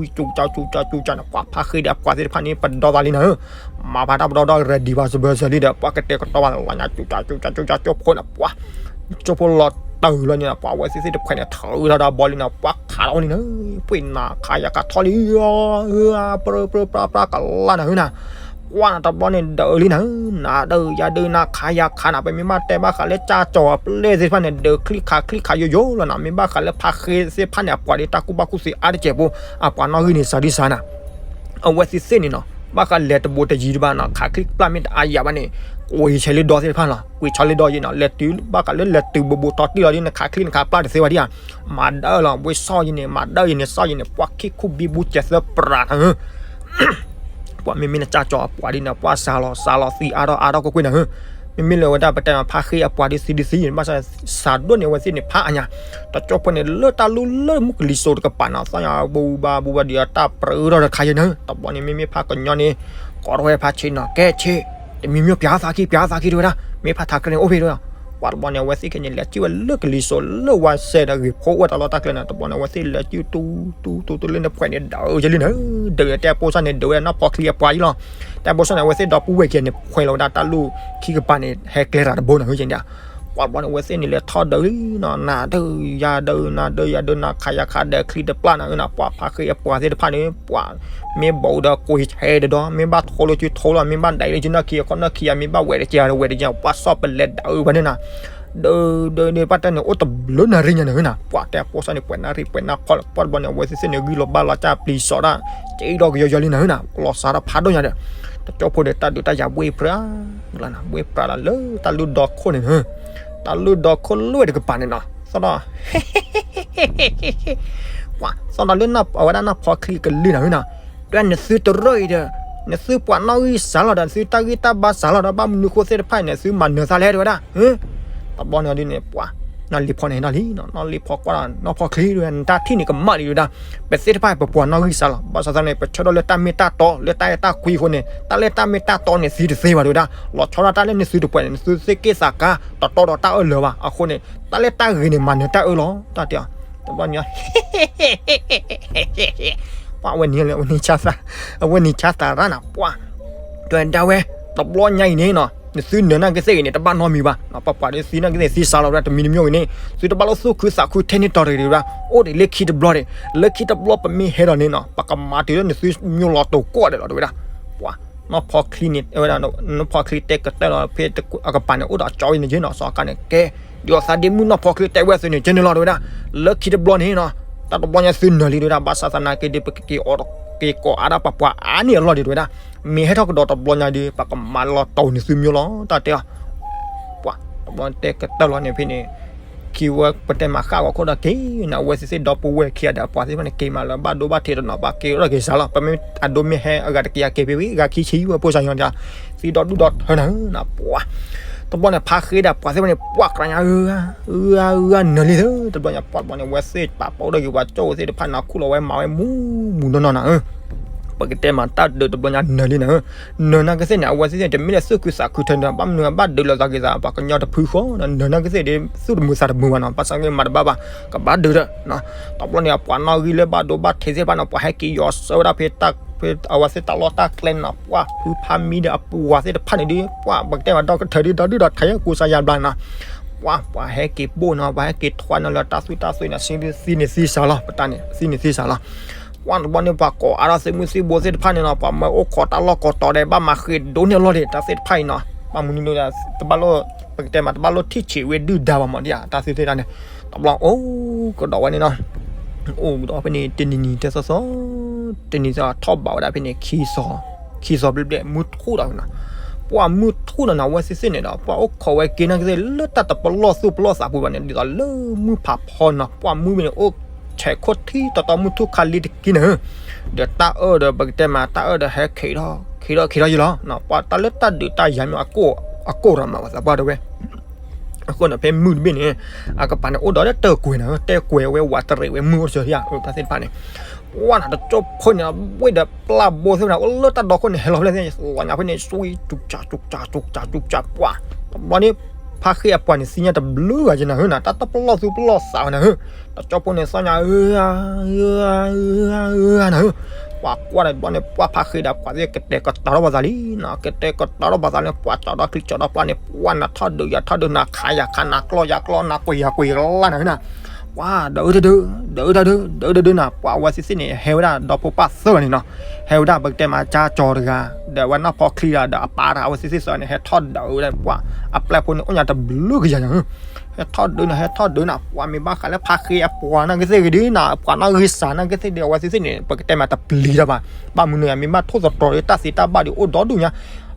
ကၠူကၠၢကၠူကၠၢကၠူကၠၢန့ၣ် ပှၤဖါဃ့ဒီးအပှၤသ့ၣ်တဖၣ်န့ၣ် ပဒီသးလံနၤဧၢ, မၤဖးတၢ်ပဒီဒီ ready ဘၣ်စၢၤဘၢစၢၤလံဒီး ပှၤကတဲာ်ကတီၤဘၣ်လီၤညါ ကၠူကၠၢကၠူကၠၢကၠူကၠၢကၠိဖိန့ၣ် ပှၤ ကၠိဖိလီၤတၢ်လီၤန့ၣ် ပှၤဝဲသ့ၣ်သ့ၣ်တဖှဲးန့ၣ် ထုးထီၣ်ဒီးဘီလံနၤ ပှၤခးထီၣ်ဝဲလံနၤဧၢ, ပှ့ၤနၤခးယၤခးထီၣ်လံ ပြၢပြၢပြၢပြၢကလါနၤဧၢနၤ ကွၢ်နၤတဘျီန့ၣ်ဒၢးလံနၤဧၢ, နၤဒၢးယၤဒၢး နၤခးယၤခးနၤ ပမ့ၢ်ဘၣ်တဲဘၣ်ဃးလၢကၠၢ်ကၠီၤအပျဲၢ်သ့ၣ်တဖၣ်န့ၣ် ဒၢးချံခးချံခးယိယိလီၤနၤ, မ့ၢ်ဘၣ်ဃးလၢဖါဃ့သ့ၣ်တဖၣ်န့ၣ် အပှၤဒ်တၢ်ကူၣ်ဘၣ်ကူၣ်သ့အါတက့ၢ်ဖိ အပှၤနီၣ်ဂံၢ်န့ၣ် စၤဒံစၤနၤ အဝဲသ့ၣ်သ့ၣ်န့ၣ်နီၤ ဘၣ်ဃးလဲၤတဘူးတယံၤတဘၣ်နီၤ ခးချံပျၢ်မ့ၢ်တအါယၤဘၣ်န့ၣ် ကွံာ်ဆဲးလၢဒီသ့ၣ်တဖၣ်လီၤ, ကွံာ်ဆီလၢဒီယံၤနီၤ လဲၤတုၤဘၣ်ဃးလၢလဲၤတုၤဘူးဘူးတီတံၢ်လီၤဒ် နခးချံနခးပျၢ်တသ့ဝဲဒၣ်ဧါ, မၤဒၢလီၤ ဝဲစီၣ်ယံၤန့ၣ် မၤဒၢယံၤန့ၣ် စီၣ်ယံၤန့ၣ် ပှၤခံခူဘံဘူစဲးသၢပြးနၤဧၢ ပှၤမ့မ့ၢ်နကၠၢ်ကၠီၤအပှၤဒ်န့ၣ် ပှၤစၤလီၤစၤလီၤသံအါထီၣ်အါထီၣ်ကွ့ၢ်ကွ့ၢ်နၤဧၢ, မ့မ့ၢ်လၢဝဲဒၣ်ပတဲမး ဖါဃ့အပှၤဒ်သံဒ်သံ ဘၣ်ဆၣ်စၤဒိၣ်န့ၣ် အဝဲသ့ၣ်န့ၣ်ဖးအါညါ, တကၠိဖိန့ၣ် လၢတၢ်လူၢ်လၢမုၢ်ကလံၤစိးတကပၤနီၤ သီၣ်ညါဘူဘါဘူဘါဒ်အတၢ်ပြၢထီၣ်တခါယဲၢ်နၤဧၢ, တဘျီန့ၣ်မ့မ့ၢ်ဖါကညီန့ၣ် ကိးထီၣ်ဝဲဖါဆံးနီၤ ကဲဆံး, တမံၤမံၤပျးသးခံ ပျးသးခံတဲဝဲဒၣ်, မ့ၢ်ဖါထးကြဲန့ၣ်အိၣ်ဖဲတဲဝဲဒၣ်, ပှၤတဘျီန့ၣ် အဝဲသ့ၣ်ခဲန့ၣ် လဲၤစံၣ်ဝဲလၢကလံၤစိးလၢဝါစဲဒီးဂ့ၤဖိအိၣ်ဝဲ တၢ်လီၢ်တၢ်ကျဲန့ၣ် တဘျီန့ၣ် အဝဲသ့ၣ်လဲၤစံၣ်တူတူတူတူလၢန့ၣ် ဖှဲးန့ၣ်ဒၢးယဲၢ်လံနၤဧၢ, ဒၢးတဲပိစၢ်န့ၣ် ဒၢးဝဲဒၣ်နီၢ်ဖီချံအပှၤယဲၢ်လီၤ, တဲပိစၢ်န့ၣ် အဝဲသ့ၣ်ဒီပုၢ်ဝဲၢ်ခံဂၤန့ၣ် ဖှဲးလီၤဝဲဒၣ်တၢ်လူၢ်ခံကပၤန့ၣ် ဟဲကျဲတၢ်တဘိနၤဧၢန့ၣ် ပှၤတဘျီန့ၣ် အဝဲသ့ၣ်န့ၣ်လဲၤထီၣ်ဒၢးလံနီၤ နၤဒၢးယၤဒၢး နၤဒၢးယၤဒၢး နၤခးယၤခးဒၢးချံတပျၢ်နၤဧၢနၤ, ပှၤဖါဃ့အပှၤသ့ၣ်တဖၣ်န့ၣ် ပှၤမ့ၢ်ဘီးဒီးကွံာ်ဆဲးတဒီ မ့ၢ်ဘၣ်ထိလၢစုထိလီၤ မ့ၢ်ဘၣ်ဒဲးလၢစုနီၢ်ခံအခိၣ်နီၢ်ခံယၤ မ့ၢ်ဘၣ်ဝဲတကဲးဒီးဝဲတကဲး ပှၤစီၣ်ပလဲၤဒၢးဝဲန့ၣ်နၤ, ဒၢးဒၢးဒၢး ဘၣ်တဲန့ၣ် အိၣ်တဘျုးနၣ်ရံၣ်ညါနၤဧၢနၤ, ပှၤတဲပိစၢ်န့ၣ် ပှဲၤနၣ်ရံၣ် ပှဲၤနၣ်ဖီလီၤ ပှၤတဘျီန့ၣ် အဝဲသ့ၣ်သ့ၣ်န့ၣ် ဂံၢ်လီၤဘၣ်လီၤ ကၢ်ပျံၤစီၤဒၣ် က့ဒီးကယီယီလံနၤဧၢနၤ, လီၤစးထီၣ်ဖးဒိၣ်ညါဒီး တကၠိဖိဒီးတၢ်ဒုးတၢ်ယၤဘှ့ၣ်ပြၢ ဘှ့ၣ်ပြၢလီၤလၢတၢ်လူၢ်ဒီခိၣ်န့ၣ်နၤ, တၢ်လူၢ်ဒီခိၣ်လၢဝဲတကပၤန့ၣ်နီၤ သီၣ်ဒီး ပှၤသီၣ်ဒီးလၢအဝဲဒၣ်နီၢ်ဖီချံကလုၢ်နၤဧၢနၤ, က တဲနသုတရၢအံၤဒီး နသုပှၤနီၣ်ဂံၢ်စၢ်လီၤဒီး နသုတၢ်ဂံၢ်တၢ်ဘါစၢ်လီၤဒီး ဘၣ်မနုၤဃိသ့ၣ်တဖၣ်န့ၣ် နသုမၤနၢၤသးလဲၣ် တဲဝဲဒၣ်. တဘျီန့ၣ်ဒ်န့ၣ် ပှၤ နီၢ်လ့ဖီန့ၣ်ဟဲထီၣ်လံ, နီၢ်လ့ဖီကွၢ်ဒီး နီၢ်ဖီချံ တဲဝဲဒၣ်, နတၢ်ထံၣ်န့ၣ်ကမၣ်လံ တဲဝဲဒၣ်. ပသ့ၣ်တဖၣ်ပပှၤနီၣ်ဂံၢ်စၢ်လီၤ. ဘၣ်ဆၣ်သနာ်က့ ပဆၢထၢၣ်လၢတၢ်မ့ၢ်တၢ်တီ လၢတၢ်အဲၣ်တၢ်ကွံအဃိန့ၣ် တၢ်လၢတၢ်မ့ၢ်တၢ်တီန့ၣ် သံတသ့ဘၣ် တဲဝဲဒၣ်. လီၤဆီဒၣ်တၢ်လၢနသုတပှဲၤန့ၣ် နသုသ့ၣ်က့ၣ်သးကါ တတီဒီးတၢ်အၢၣ်လီၤဘၣ်. အဃိန့ၣ် တၢ်လၢတၢ်ဂ့ၤန့ၣ် မၤနၢၤတၢ်အၢၣ်လီၤ တၢ်တဲအီၤ. တဘျီန့ၣ် ပှၤဝဲန့ၣ်လၢ အဝဲန့ၣ်ဆါသး, အဝဲန့ၣ်ဆါသးရၣ်နၤ ပှၤ တဲဝဲဒၣ်ဝဲ, တဘျီညါအံၤန့ၣ်နီၤ နသုနၢၤနာ်က့သ့ၣ်ဂ့ၤန့ၣ် တဘၣ်နီတမံၤဘၣ်. ပပှၤဒီးသံနာ်က့သ့ၣ်သံစှၤလီၤ တဲဝဲဒၣ်, တမံၤတမံၤဂ့ၤန့ၣ် သုတဘၣ်လိာ်သူၣ်ခုသးခုထဲန့ၣ်တီၤတဂ့ၤ တဲဝဲဒၣ်. အိၣ်ဒံးလၢခံတဘျီဒံး, လၢခံတဘျီပမ့ၢ်ဟဲဒီးန့ၣ်နီၤ ပကမၤတုၤလၢနသုမျိၢ်လီၤတိာ်ကွီၢ်ဒဲးလီၤ တဲဝဲဒၣ်. ပှၤ နီၢ်ဖီချံန့ၣ် တဲဝဲဒၣ်, နီၢ်ဖီချံတဲကတၢၢ်လီၤ ဖဲအကပၤန့ၣ် အိၣ်ဒီးအကၠီဝဲန့ၣ်က့နီၤ စီၤကါန့ၣ် ကဲ ဒ်သိးသးဒ့မုၣ်နီၢ်ဖီချံတဲဝဲအသိးန့ၣ် ကဲန့ၣ်လီၤ တဲဝဲဒၣ်. လၢခံတဘျီန့ၣ်နီၤ တၢ်တဘျီညါသုနၢၤလံ တဲဝဲဒၣ်. ဘၣ်ဆၣ်သနာ်က့ဒီး ပကက့ၤအီၤ က့ၤကိးအါဒၣ်ပှၤပှၤအါန့ၢ်အလီၢ်ဒံး တဲဝဲဒၣ်. မ့ၢ်ဟဲထီၣ်ကဒီးတဘျီညါဒီး ပကမၤလီၤတိာ်နသုမျိၢ်လီၤ တၢ်တဲအီၤ. ပှၤ တဘျီတဲကတၢၢ်လီၤန့ၣ်ဖဲန့ၣ် ခံဝဲပတဲမၤဃၣ်ဂီၤခိၣ်ဒီးက့ၤနၤ အဝဲသ့ၣ်သ့ၣ်ဒီပုၢ်ဝဲၢ်ခံဂၤဒီး ပှၤသ့ၣ်တဖၣ်န့ၣ် က့ၤမးလၢဘၣ်ဒိဘၣ်ထံးတနီၤ ပှၤက့ၤထီၣ်က့ၤစှၤလီၤ. ပမ့ၢ်အဒိမ့ၢ်ဟဲအဂၤတက့ၢ် အက့ၤဖဲဝံၤ အဂၤခံဆံဝဲဖိစၢ်ယွၤဒီး သံဒီဒူၣ်ဒီထၢနၤ ပှၤ တဘျီန့ၣ် ဖါဃ့ဒီးပှၤသ့ၣ်တဖၣ်န့ၣ် ပှၤကြၢးညါ အၢ အၢ အၢ နၢၤလံသၢ တဘျီညါ ပှၤတဘျီန့ၣ် အဝဲသ့ၣ်ပာ်ပီၣ်ဒီးက့ၤပှၤကၠိၣ်ဝဲသ့ၣ်တဖၣ်န့ၣ် ခူၣ်လီၤဝဲမၤဝဲမူမူနီၢ်နီၢ်နၤ ပကတဲမးတၢ်ဒုးတဘျီညါနၢၤလံနၤဧၢ, နၢၤနာ်က့သ့ၣ်န့ၣ် အဝဲသ့ၣ်သ့ၣ်တမ့ၢ်လၢသူၣ်ခုသးခုထဲန့ၣ် ဘၣ်မနုၤဘၣ်ဒုးလိာ်သးက့ၤသး ပှၤကညီတဖုဃီ နၢၤနာ်က့သ့ၣ်ဒ် သူၣ်တမုာ်သးတမုာ်ဘၣ်နီၤ ဘၣ်ဆၣ်က့မၤတဘၣ်ဘၣ် ကဘၣ်ဒုးဒီး တဘျီန့ၣ် အပှၤနီၣ်ဂံၢ်လၢဘၣ်ဒိဘၣ်ထံးသ့ၣ်တဖၣ်န့ၣ် ပှၤဟဲက့ၤယီၤဆၢဝဲဒၣ်ဖဲ ဖဲအဝဲသ့ၣ်တၢ်လီၢ်တၢ်ကျဲန့ၣ်နီၤ ပှၤဖုဖါမံဒီးအပှၤသ့ၣ်တဖၣ်န့ၣ်ဒ် ပှၤပကတဲမးဒီကထၢၣ်ဒ်ဒီဒူၣ်ဒီထၢၣ်ကူစါယါဘျါနီၤ ပှၤ ပှၤဟဲက့ၤဘိၣ်နီၤ ပှၤဟဲက့ၤထွါနီၤလၢတၢ်သူၣ်တၢ်သွဲၣ်န့ၣ် သံန့ၣ်သံစှၤလီၤ ပတၢ်န့ၣ် သံန့ၣ်သံစှၤလီၤ ပှၤတဘျီန့ၣ် ပှၤကိးအါထီၣ်သုးမုၢ်သံၣ်ဘိသ့ၣ်တဖၣ်န့ၣ်နီၤ ပှၤမၢအိၣ်ခိးတၢ်လီၢ်ကိးတီၤဒီး ဘၣ်မၤဃ့ဒိးန့ၢ်အလီၢ်ဒံး တၢ်သ့ၣ်တဖၣ်အံၤနီၤ ဘၣ်မနုၤဒ် တဘၣ်လိၣ် ပကတဲမး တဘၣ်လိၣ်ထံၣ်ဆံးဝဲဒုၣ်ဒါဘၣ်မးဒ် တၢ်သ့ၣ်တဖၣ်န့ၣ် တဘျီအိၣ်ကဒီးဝဲန့ၣ်နီၤ အိၣ်ကဒီးဖဲန့ၣ် တနံၤနံၤတဲစီစီ တနံၤစီထီၣ်ဘးဝဲဒၣ်ဖဲန့ၣ် ခံစီ ခံစီဘျဲၣ်ဘျဲၣ် မုၢ်ထူၣ်ဒီးနီၤ ပှၤမုၢ်ထူၣ်ဒီးနီၤ အဝဲသ့ၣ်သ့ၣ်န့ၣ်ဒီး ပှၤအိၣ်ခိးဝဲက့ၤနာ်က့သ့ၣ် လၢတၢ်တပလီၢ်သူၣ်ပလီၢ်သးပူၤဘၣ်န့ၣ် ဒ်သိးလၢမုၢ်ဖးဖီနီၤ ပှၤမုၢ်ဝဲန့ၣ် အိၣ်ဆဲးခိၣ်ထံတီတီမုၢ်ထူၣ်ခါလံတက့ၢ်န့ၣ် ဒီးတၢ်အၢၣ်ဒီး ပကတဲမး တၢ်အၢၣ်ဒီးဟဲခ့ထီၣ် ခ့ထီၣ်ခ့ထီၣ်ယံၤလီၤ ပှၤတၢ်လၢတၢ်ဒုးတၢ်ယၤမ့ၢ် အကိၢ်ဒီးမး ပှၤသးပှၢ်တဲဝဲ အဃိန့ၣ် ဖဲမုၢ်တဘ့ၣ်န့ၣ် အကပၤန့ၣ် အိၣ်ဒီးလၢတၢ်ကွဲၤန့ၣ် တၢ်ကွဲၤဝဲဝးတရံးဝဲမုၢ်အိၣ်စၢၤယါ တၢ်သ့ၣ်တဖၣ်န့ၣ် ပှၤန့ၣ် တကၠိဖိန့ၣ် ဝ့ၢ်ဒီးပျၢ်ဘိသ့ၣ်တဖၣ်န့ၣ် အိၣ်လၢတၢ်ဒီခိၣ်န့ၣ် ဟဲလီၤဖဲလဲၣ်သ့ၣ် လီၤညါဖဲန့ၣ် စွံ တုကစၢ် တုကစၢ် တုကစၢ် တုကစၢ် ပှၤ တဘျီန့ၣ် ဖါဃ့အပှၤန့ၣ် သံညါတဘျုးဂၤက့ၤနၤဧၢ နၤ တၢ်တပလီၢ်သူပလီၢ်သးဝဲနၤဧၢ တကၠိဖိန့ၣ် သီၣ်ညါ အၢ အၢ အၢ အၢ နၤဧၢ ပှၤကွၢ်ဒီးတဘျီန့ၣ် ပှၤဖါဃ့ဒီးပှၤသ့ၣ် ကတဲာ်ကတီၤထီၣ်ပှၤသးလံနီၤ ကတဲာ်ကတီၤထီၣ်ပှၤသးန့ၣ် ပှၤကၠီဒီချံကၠီဒီပျၢ်န့ၣ် ပှၤနၤထီၣ်ဒုးယၤထီၣ်ဒုး နၤခးယၤခး နၤကျီယၤကျီ နၤကွံာ်ယၤကွံာ်လၢနၤဧၢနၤ ပှၤ ဒုးတဒုး ဒုးတဒုး ဒုးတဒုးနၤ ပှၤအဝဲသ့ၣ်သ့ၣ်န့ၣ် ဟဲဝဲဒၣ်ဒီဖိပၢ်သၢဂၤန့ၣ်နီၤ ဟဲဝဲဒၣ်ပကတဲမး ကၠါကၠီတဂၤ ဒီးအဝဲနီၢ်ဖီချံတဂၤ ဒီးအပၢ်တဂၤ အဝဲသ့ၣ်သ့ၣ်သၢဂၤန့ၣ် ဟဲထီၣ်ဒုးဝဲဒၣ်ပှၤ အပျဲၢ်ဖိန့ၣ် အိၣ်ညါတဘျုးကယၤနၤဧၢ ဟဲထီၣ်ဒုးနၤ ဟဲထီၣ်ဒုးနၤ ပှၤမ့ၢ်ဘၣ်ဃးလၢဖါဃ့အပှၤနာ်က့သ့ၣ်ဂ့ၤဒ်နၤ အပှၤနီၣ်ဂံၢ်စၢ်နာ်က့သ့ၣ်ဒီး အဝဲသ့ၣ်သ့ၣ်န့ၣ် ပကတဲမးတပျံၤတၢ်ဘၣ် ဘၣ်မနုၤယၤ မ့ၢ်ဘၣ်ထိၣ်သတြီၤဒီး တၢ်သ့တၢ်ဘၣ်ဒီး အိၣ်ဒီဒူၣ်ညါ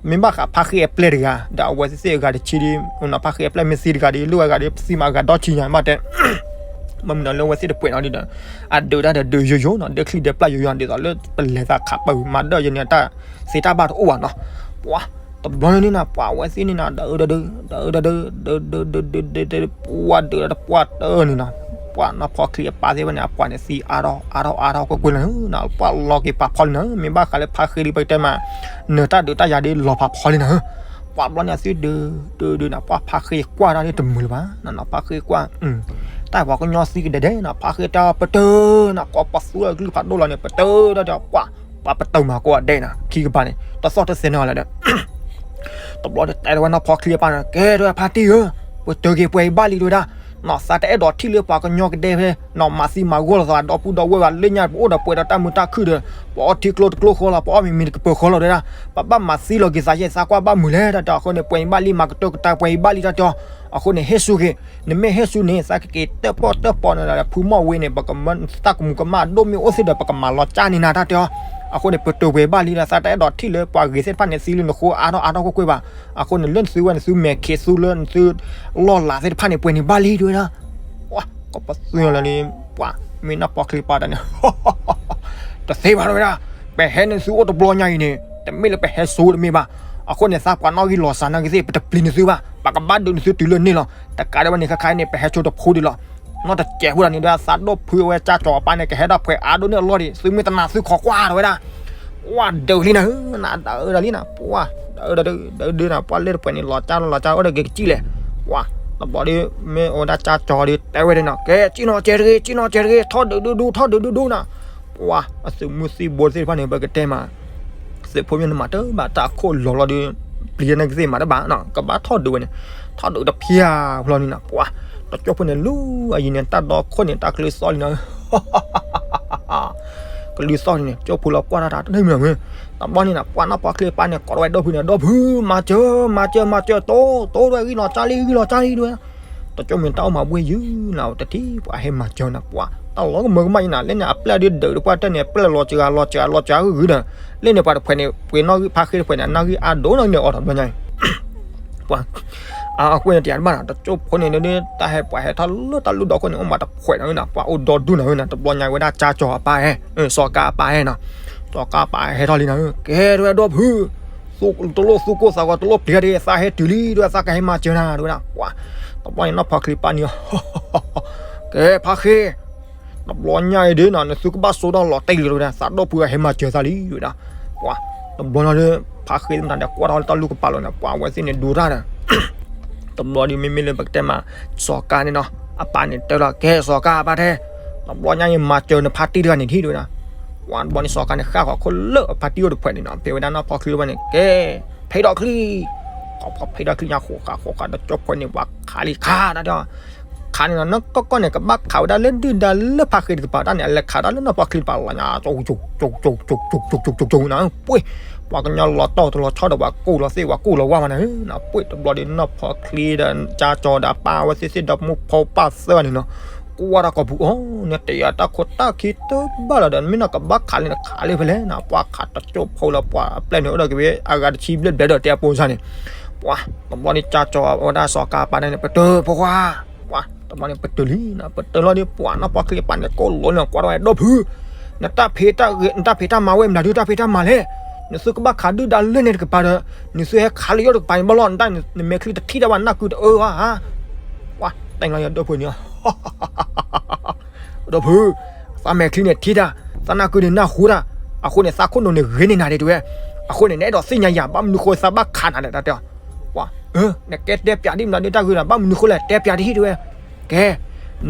မ့ၢ်ဘၣ်ဃးဖါဃ့အပျဲၢ်တဂၤ ဒီးအဝဲသ့ၣ်သ့ၣ်အဂၤတဆံဒီး ဖါဃ့အပျဲၢ်မ့ၢ်သံတဂၤဒီး လိၣ်ဝဲအဂၤဒီး သံမးအဂၤဒီဆံညါ မ့ၢ်တဲ ဘၣ်မနုၤလၢအဝဲသ့ၣ်တပှဲၤနီၤဒီး အဒုးတၢ်ဒီးဒုးယိယိနီၤ ဒုးချံဒုးပျၢ်ယိယိ ဒ်သိးလၢပလဲၤသးခးပၢ်မၤဒၢၣ်ယၤန့ၣ် တၢ်သ့တၢ်ဘၣ်တအိၣ်ဘၣ်နီၤ ပှၤ တဘျီန့ၣ်နၤ ပှၤအဝဲသ့ၣ်န့ၣ်နၤ ဒုးတဒုး ဒုးတဒုး ဒုးဒုးဒုးဒုးဒုးဒုး ပှၤဒုးတပှၢ်တၢၢ်န့ၣ်နီၤ ပှၤနီၢ်ဖီချံအပၢ်သ့ၣ်ဝဲန့ၣ် အပှၤန့ၣ်သံအါထီၣ်အါထီၣ်အါထီၣ်ကွ့ၢ်ကွ့ၢ်လီၤနၤ ပှၤလီၤက့ၤဖးဖီလံနၤ မ့ၢ်ဘၣ်ဃးလၢဖါဃ့ဒီး ပကတဲမး နၢၤတၢ်ဒုးတၢ်ယၤဒီးလီၤဖးဖီလံနၤ ပှၤဘျီန့ၣ်အသုဒုး ဒုးဒုးနၤ ပှၤဖါဃ့ကွၢ်တၢ်ဒီးတမုာ်လၢၤဘၣ် နနီၤ ဖါဃ့ကွၢ် တၢ်ပှၤကညီသံကဒဲဒဲနၤ ဖါဃ့တၢ်ပတၢၢ်နၤ ကိးပသူအကလုၢ်ဖးဒိၣ်လီၤန့ၣ် ပတၢၢ်တၢ်ဒီးပှၤ ပှၤပတၢၢ်မၤကိးဂၤဒဲးနၤ ခံကပၤန့ၣ် တသီၣ်တသဲနီၤလၢၤဒီး တဘျီန့ၣ်တဲဝဲနီၢ်ဖီချံအပၢ်န့ၣ် ကဲ တဲဝဲဖါတံၢ်ဧၢ, ပတၢၢ်က့ၤပှဲၤအံၤဘၣ်လံ တဲဝဲဒၣ်, နီၢ်သးတအဲၣ်ဒိးထံၣ်လၢပှၤကညီကဒဲဖဲ နီၢ်မၤသံမၤဂီၢ်လိာ်သးဒီပုၢ်ဒီဝဲၢ်ဘၣ် လၢညါပအိၣ်ဒီးပှဲၤဒီးတၢ်မုာ်တၢ်ခုၣ်ဒီး ပအီထံကျိတကျိဃီလီၤ ပအီၣ်မံၤမံၤတကပၢၤဃီလီၤ တဲဒၣ်, ပဘၣ်မၤသံလီၤက့ၤသးယဲၢ်သးကွၢ်ဘၣ်မုာ်လဲၣ် တၢ်တဲအီၤအဃိန့ၣ် ပှဲၤအံၤဘၣ်လံ မၤကတၢၢ်ကတၢၢ်ပှဲၤအံၤဘၣ်လံ တၢ်တဲအီၤ, အဃိန့ၣ် ဟ့ၣ်ဆူၣ်က့ၤ နမ့ၢ်ဟ့ၣ်ဆူၣ်န့ၣ် သးကက့ၤတၢၣ်ပီၣ်တၢၣ်ပီန့ၣ်ဒီး ဖုမီၢ်ဝ့န့ၣ် ပကမၢတၢ်ကမူၤကမၣ်ဒိၣ်မ့ၢ်အိၣ်သ့ၣ်ဒီး ပကမၤလီၤကၢ်န့ၢ်နၤ တၢ်တဲအီၤ, အဃိန့ၣ် ပတၢၢ်ပှဲၤဘၣ်လံဒီး သးတအဲၣ်ဒိးထံၣ်လၢပှၤဂ့ၤသ့ၣ်တဖၣ်န့ၣ် သံလၢနဃိအါထီၣ်အါထီၣ်ကွ့ၢ်ကွ့ၢ်ဘၣ်, အဃိန့ၣ် လၢနသုဝဲနသုမဲာ်ခံးသူလၢနသုလီၢ်လၤသ့ၣ်တဖၣ်န့ၣ် ပှဲၤန့ၢ်ဘၣ်လံ တဲဝဲဒၣ်, ပှၤကပသူလီၤန့ၣ် ပှၤမ့ၢ်နီၢ်ဖီချံပၢ်တၢ်န့ၣ် တသ့ဘၣ် တဲဝဲဒၣ်, ပ ပဟဲန့ၣ်သုအိၣ်တဘျီညါအံၤန့ၣ် တမ့ၢ်လၢပဟဲစိတမ့ၢ်ဘၣ်. အဃိန့ၣ် သးပှၤနီၣ်ဂံၢ်လီၤစၢ်နာ်က့သ့ၣ် ပတပျံၤနသုဘၣ်, ပကဘၣ်ဒုးနသုတုၤလၢန့ၣ်လီၤ. တကးဒံးဘၣ်န့ၣ် ခဲခါအံၤန့ၣ် ပဟဲဆိတဖိဒံးလီၤ. နီၢ်တစဲးဖိဒၣ်န့ၣ်ဒီး သးဒိၣ်ဖုအဝဲကၠၢ်ကၠီၤအပၢ်န့ၣ် ကဟဲဒၣ်ဖှဲးအါဒိၣ်န့ၢ်အလီၢ်ဒံး, သုမ့ၢ်တနာ်သုခိးကွၢ်တဝဲဒၣ် ဝါဒုးလံနၤ, နဒုးဒၣ်လံနၤ, ပှၤဒုးဒၣ်ဒုးဒုးနၤ, ပှၤလၢတဖှဲးန့ၣ် လီၤကၢ်လီၤကၢ်အိၣ်ဒီးက့ၤကစံၣ်လဲၣ်. ပှၤ တဘျီဒီး မ့ၢ်အဝဲဒၣ်ကၠၢ်ကၠီၤဒီး တဲဝဲဒၣ်နီၤ, ကဲ စံၣ်နီၤစဲးတဂ့ၤ, စံၣ်နီၤစဲးတဂ့ၤ, ထီၣ်ဒုးဒုးဒူ ထီၣ်ဒုးဒုးဒူနၤ. ပှၤ အသုးမုၢ်သံၣ်ဘိသ့ၣ်တဖၣ်န့ၣ် ပကတဲမး သုးဖိမ့ၢ်နမၤတဘၣ်တၢ်အခိၣ်လီၤလီၤဒီး ပျံၤန့ၢ်ကသ့ၣ်မးတဘၣ်နီၤ, ကဘၣ်ထီၣ်ဒုးဝဲန့ၣ်, ထီၣ်ဒုးတဖျၢၣ်ဖျီန့ၣ်နီၤ, ပှၤ တကၠိဖိန့ၣ်လူၤအယံၤန့ၣ် တၢ်ဒီခိၣ်န့ၣ် တၢ်ကလုၢ်သီၣ်လံနီၤ, ကလုၢ်သီၣ်လံန့ၣ် ကၠိဖိလီၤကွၢ်တၢ်တၢ်တန့ၢ်မ့ၢ်ဝဲ, တဘျီန့ၣ်နီၤ ပှၤနီၢ်ဖီချ့ပၢ်န့ၣ် ကိးထီၣ်ဝဲဒီဖုန့ၣ်, ဒီဖု မၤစၢၤ မၤစၢၤ မၤစၢၤ တိ တိ ဒွဲ ဂံၢ်လီၤကၢ်လံ ဂံၢ်လီၤကၢ်လံဒွဲ တကၠိမ့ၢ်တၢ်အိၣ်မၤဘှ့ၣ်ယုၢ်နၤ တထံၣ်ပှၤဟဲမၤစၢၤနၤ, ပှၤ တၢ်လီၤကမၢကမၣ်အံၤနၤ, လၢန့ၣ် အပျဲၢ်ဒုးဒုးတပှၢ်တၢၢ်န့ၣ် အပျဲၢ်လီၤစှၤ လီၤစှၤ လီၤစှၤဂုာ်ဂုာ်ဒီး လၢန့ၣ်ပှၤတဖှဲးန့ၣ် ပှ့ၤနီၣ်ဂံၢ်ဖါဃ့တဖှဲးန့ၣ် အနီၣ်ဂံၢ်အါဒိၣ်နီၣ်ဂံၢ်န့ၣ် အိးထီၣ်ဘျီညါအံၤ ပှၤ အကွဲၢ်န့ၣ်တယၤတဘၣ်နီၤ, တကၠိဖိန့ၣ်ဒီး တၢ်ဟဲပှၤဟဲထီၣ်လၢတၢ်လုၢ်ဒီခိၣ်န့ၣ် အိၣ်မးတဖှဲးနီၣ်ဂံၢ်နၤ, ပှၤအိၣ်ဒီဒူၣ်နီၣ်ဂံၢ်နၤ, တဘျီညါဝဲဒၣ်ကၠၢ်ကၠီၤအပၢ်ဟဲ, စီၤကါအပၢ်ဟဲနီၤ, စီၤကါအပၢ်ဟဲထီၣ်လံနီၤ, ကဲ တဝဲဒီဖု တလိၣ်သူၣ်ကိၢ်သးဂီၤ တလိၣ်ပျံၤတဂ့ၤ, သးဟဲတုၤလံ တဝဲ သးကဟဲမၤစၢၤနၤ တဝဲဒၣ်, ပှၤ တဘျီန့ၣ်နီၢ်ဖီချ့ပၢ်န့ၣ် ကဲ ဖါဃ့ တဘျီညါအံၤဒ်နီၤ နသုကဘၣ်စိတၢ်လီၤတံၢ်လံတဝဲဒၣ်, သးဒိၣ်ဖုအဟဲမၤစၢၤသးလံတဝဲဒၣ်, ပှၤ တဘျီနီၤဒီး ဖါဃ့မတၤဒီးကွၢ်ထီၣ်လၢတၢ်လူၢ်ကပၤလီၤန့ၣ် ပှၤအဝဲသ့ၣ်န့ၣ်ဒိတၢ်ဒီး တဘျီဒီးမ့မ့ၢ်လၢပကတဲမး စီၤကါန့ၣ်နီၤ အပၢ်န့ၣ်တဲလီၤ ကဲ စီၤကါအပၢ်ထဲ တဘျီညါအံၤ မၤစၢၤနဖါတံၢ်တဂၤန့ၣ်ထံၣ်တဝဲဒၣ်, ပှၤတဘျီန့ၣ် စီၤကါန့ၣ် ဃၣ်ဃီၤခိၣ်လၢအဖါတံၢ်အိၣ်တဖှဲးန့ၣ်နီၤ, ဖဲဝဲဒၣ်နီၢ်ဖီချ့ဘၣ်န့ၣ် ကဲ ဖဲဒီးချံ ဖီဖီဖဲဒီးချံညါ ဃိးဃာ်ဃိးဃာ် တကၠိဖိန့ၣ် ပှၤခးလံခးတၢ်ဒီး ခးန့ၣ်နီၤ နီၢ်ကီၢ်ကီၢ်န့ၣ် ကဘၣ်ခးဝဲဒၣ်လၢဒုၣ်ဒါလၢဖါဃ့တကပၤတၢ်န့ၣ် အလဲၤခးတၢ်လၢနီၢ်ဖီချ့တပၤလီၤညါ ကၠိကၠိကၠိကၠိကၠိကၠိကၠိကၠိနၤ ပှ့ၤ ပှၤကညီလီၤတီၢ်တလီၤဆီဒီး ပှၤကူၣ်လီၤသ့ၣ် ပှၤကူၣ်လီၤဝါမးန့ၣ် ပှ့ၤ တဘျီဒီးနီၢ်ဖီချ့ဒီး ကၠၢ်ကၠီၤဒီး အပၢ်ဝဲသ့ၣ်သ့ၣ်ဒီး မိၢ်ဖိပၢ်သၢဂၤန့ၣ်နီၤ ကွၢ်တၢ်ကိာ်ပူၤအီၤ နတယၤတၢ်ခိၣ်တၢ်ခံတဘၣ်လီၤဒီး မ့ၢ်နီၢ်ကဘၣ်ခးလံ နခးလံဖဲလဲၣ်နီၤ ပှၤခးတကၠိဖိလၢပှၤအပျဲၢ်န့ၣ် အိၣ်ဒီးက့ၤဝဲအဂၤတဆံဘျဲၣ်ဘျဲၣ်ဒီးတဲအပိစါန့ၣ် ပှၤ တဘျီန့ၣ် ကၠၢ်ကၠီၤဝဲဒၣ်စီၤကါပၢ်န့ၣ် ပတုာ်ဖိခွါ ပှၤ တဘျီန့ၣ် ပတုာ်လံနီၤ ပတုာ်လီၤဒီး ပှၤနီၢ်ဖီချ့ပၢ်န့ၣ် ကိးလိာ်န့ၣ် ကွၢ်ထီၣ်ဝဲ ဒီဖု နတၢ်ဖံး နတၢ်ဖံးတၢ်မၤဝဲမနုၤဒုး တၢ်ဖံးတၢ်မၤလဲၣ် နသုကဘၣ်ခးဒုၣ်ဒါလၢန့ၣ်တကပၤဒီး နသုဟဲခးလၢယအိၣ်တကပၤန့ၣ်ဘၣ်လီၤ နမဲာ်ချံတထံၣ်တၢ်ဘၣ် နၢ်ကုတအၢဘၣ်ဧါ ပှၤ တဲလီၤယၤဒီဖုန့ၣ် ဒီဖု သးမဲာ်ချံန့ၣ်ထံၣ်တၢ် သးနၢ်ကုန့ၣ်နၢ်ဟူတၢ် အဃိန့ၣ် သးခိၣ်နူာ်န့ၣ်ဂ့ၤန့ၢ်နၤဒံးတဝဲ အဃိန့ၣ် နအဲၣ်ဒိးသ့ၣ်ညါယၤ ဘၣ်မနုၤဃိသးဘၣ်ခးနၤလဲၣ် တၢ်တဲအီၤ ပှၤ နကဲတဲပၠးဒ်မနုၤဒ်တၢ်ဂ့ၤဒီး ဘၣ်မနုၤဃိလဲၣ် တဲပၠးတဟံၣ်တဝဲ ကဲ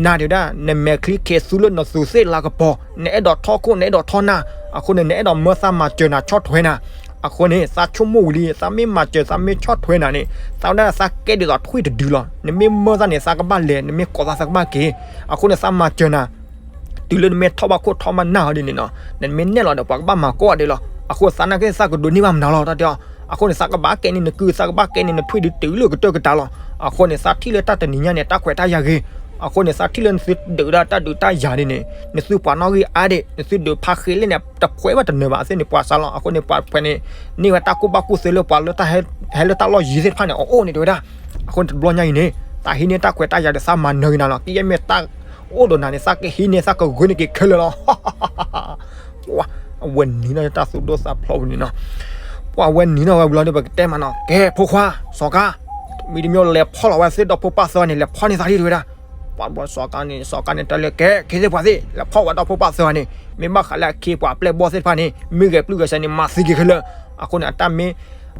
နၤဒံးဒၣ် နမဲာ်ချံခ့သူလၢနသူးသ့ၣ်လၤကပီၤ နအဲၣ်ဒိးထီၣ်ခိၣ် နအဲၣ်ဒိးထီၣ်နၢ် အဃိန့ၣ် နအဲၣ်ဒိးမၢသးမၤစၢၤနၤဆီၣ်ထွဲနၤ အဃိန့ၣ် သးဆိကမိၣ်ဝံၤလံ သးမ့ၢ်မၤစၢၤ သးမ့ၢ်ဆီၣ်ထွဲနၤန့ၣ် သးဝဲဒၣ်သးကဲဒ်သိးထွံၣ်တဒုလီၤ နမ့ၢ်မၢသးန့ၣ် သးကဘၣ်လဲၤ နမ့ၢ်ကိးသး သးကဘၣ်က့ၤ အဃိန့ၣ် သးမၤစၢၤနၤ တုၤလၢနမ့ၢ်ထီၣ်ဘၣ်ခိၣ်ထီၣ်ဘၣ်နၢ်အီၤဒ်န့ၣ်နီၤ နမ့ၢ်နဲၣ်လီၤဒီး ပှၤကဘၣ်မၤကိးဂၤဒဲးလီၤ အဃိသးနာ်က့သးကဒိးန့ၢ်ဘၣ်မနုၤလီၤ တၢ်တဲအီၤ အဃိန့ၣ် သးကဘၣ်ကဲန့ၢ်နကုၢ် သးကဘၣ်ကဲန့ၢ်နထွံၣ်ဒုးတုၤလၢကတၢၢ်ကတာ်လီၤ အဃိန့ၣ် သးထံၣ်လၢတၢ်တနံၤညါန့ၣ် တၢ်ခွဲးတၢ်ယာ်ဂ့ၤ အဃိန့ၣ် သးထံၣ်လၢနသုဒုးဒၣ်တၢ်ဒုးတၢ်ယၤဒ်န့ၣ် နသုပှၤနီၣ်ဂံၢ်အါဒံး နသုဒုးဖါဃ့လၢန့ၣ် တဖှဲးဘၣ်တနၢၤဘၣ်သ့ၣ်န့ၣ် ပှၤစးလီၤ အဃိန့ၣ် ပှၤတဖှဲးန့ၣ် န့ၢ်ဝဲတၢ်ကူၣ်ဘၣ်ကူၣ်သ့လၢပှၤလၢတၢ်ဟဲလၢတၢ်လီၢ်ယံၤသ့ၣ်တဖၣ်န့ၣ် အအိၣ်န့ၣ်တဲဝဲဒၣ် အဃိန့ၣ် တဘျီညါအံၤန့ၣ် သးဟံးန့ၢ်တၢ်ခွဲးတၢ်ယာ်ဒီးသးမၤနၢၤက့ၤနၤလီၤ ကယဲၢ်မ့ၢ်တၢ်အိၣ်ဒီးနၤန့ၣ် သးကဟံးန့ၢ် သးကဂုာ်န့ၢ်က့ၤခဲလၢာ်လီၤ ပှၤ အဝဲနံၤနီၣ်တၢ်သူၣ်ဒိၣ်သးဖျိးပူၤန့ၣ်နီၤ ပှၤဝဲနံၤနီၣ်ဝဲဘျီဒီး ပကတဲမးနီၤ ကဲ ဖိခွါ စီၤကါ မံၤတမံၤလဲၤဖီၣ်လီၤဝဲသ့ၣ်ဒီဖိပၢ်သၢဂၤန့ၣ် လဲၤဖီၣ်န့ၢ်သးဒ်တဝဲဒၣ် ပှၤဘျီစီၤကါန့ၣ် စီၤကါန့ၣ်တဲလၢ ကဲ က့ၤသ့ၣ်ပှၤသ့ၣ် လဲၤဖီၣ်ဝဲဒီဖိပၢ်သၢဂၤန့ၣ် မ့ၢ်ဘၣ်ဃးလၢအခ့အပှၤအပျဲၢ်ဘီၣ်သ့ၣ်တဖၣ်န့ၣ် မ့ၢ်ဂဲၤပျုၢ်ဂဲၤဆှးန့ၣ် မၤသံက့ၤခဲလၢာ် အဃိန့ၣ် အတၢ်မ့ၢ်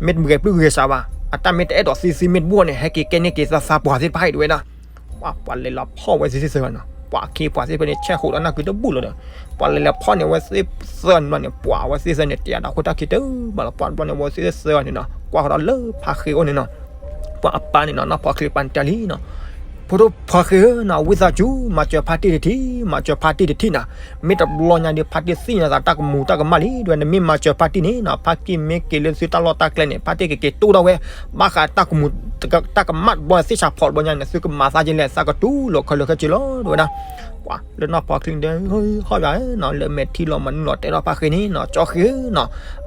မ့ၢ်တဂဲၤပျုၢ်ဂဲၤဆှးဘၣ် အတၢ်မ့ၢ်တအဲၣ်ဒိးသံသ့မ့ၢ်တဘူၣ်န့ၣ် ဟဲက့ၤကဲန့ၢ်က့ၤသးသးပှၢ်သ့ၣ်တဖၣ်အံၤတဝဲဒၣ် ပှၤ ပှၤလဲၤလီၤဖီၣ်ဝဲသ့ၣ်သ့ၣ်သၢဂၤနီၤ ပှၤအခ့အပှၤသ့ၣ်တဖၣ်န့ၣ် ဆဲးဃိးဒီးနၢ်ကုတဘူၣ်လီၤဒီး ပှၤလဲၤလီၤဖီၣ်န့ၢ်ဝဲသ့ၣ်သၢဂၤန့ၣ်ဘျီန့ၣ် ပှၤဝဲသ့ၣ်သၢဂၤန့ၣ် တယၤတၢ်ခိၣ်တၢ်ခံတဘၣ်လီၤ ပှၤဘျီန့ၣ် ဝဲသ့ၣ်သၢဂၤန့ၣ်နီၤ ကွၢ်ဃီၤဒီးလၢဖါဃ့အိၣ်န့ၣ်နီၤ ပှၤအပၢ်န့ၣ်နီၤ နီၢ်ဖီချ့ပၢ်န့ၣ်တဲလံနီၤ ဖိဒိၣ်ဖါဃ့ဧၢနီၤ ဝံသးစူၤ မၤစၢၤဖါတံၢ်တထံၣ် မၤစၢၤဖါတံၢ်တထံၣ်နီၤ မ့ၢ်တဘျီညါဒီး ဖါတံၢ်သ့ၣ်ညါသးတၢ်ကမူၤတၢ်ကမၣ်လံ ဒ်ဝဲ နမ့ၢ်မၤစၢၤဖါတံၢ်န့ၣ်နီၤ ဖါတံၢ်မ့ၢ်က့ၤလၢသုတၢ်လီၢ်တၢ်ကျဲန့ၣ် ဖါတံၢ်ကက့ၤတူၢ်ထီၣ်ဝဲ ဘၣ်ဃးတၢ်ကမူၤ တၢ်ကမၣ်တဘျီသ့ၣ်ဆးဖီးတဘျီညါန့ၣ် သုကမၤသးက့ၤလဲၣ် သးကတူၢ်လိာ်ခဲလၢာ်ခဲဆ့လီၤ ဒ်ဝဲဒၣ် ပှၤလၢနီၢ်ဖီချ့ဒီး ဟီၣ်ယွၤဧၢနီၤ လၢမဲာ်ထံလီၤမၤနုၤလီၤတဲထီၣ်ဖါဃ့န့ၣ်နီၤ ကၠီဃ့ဧၢနီၤ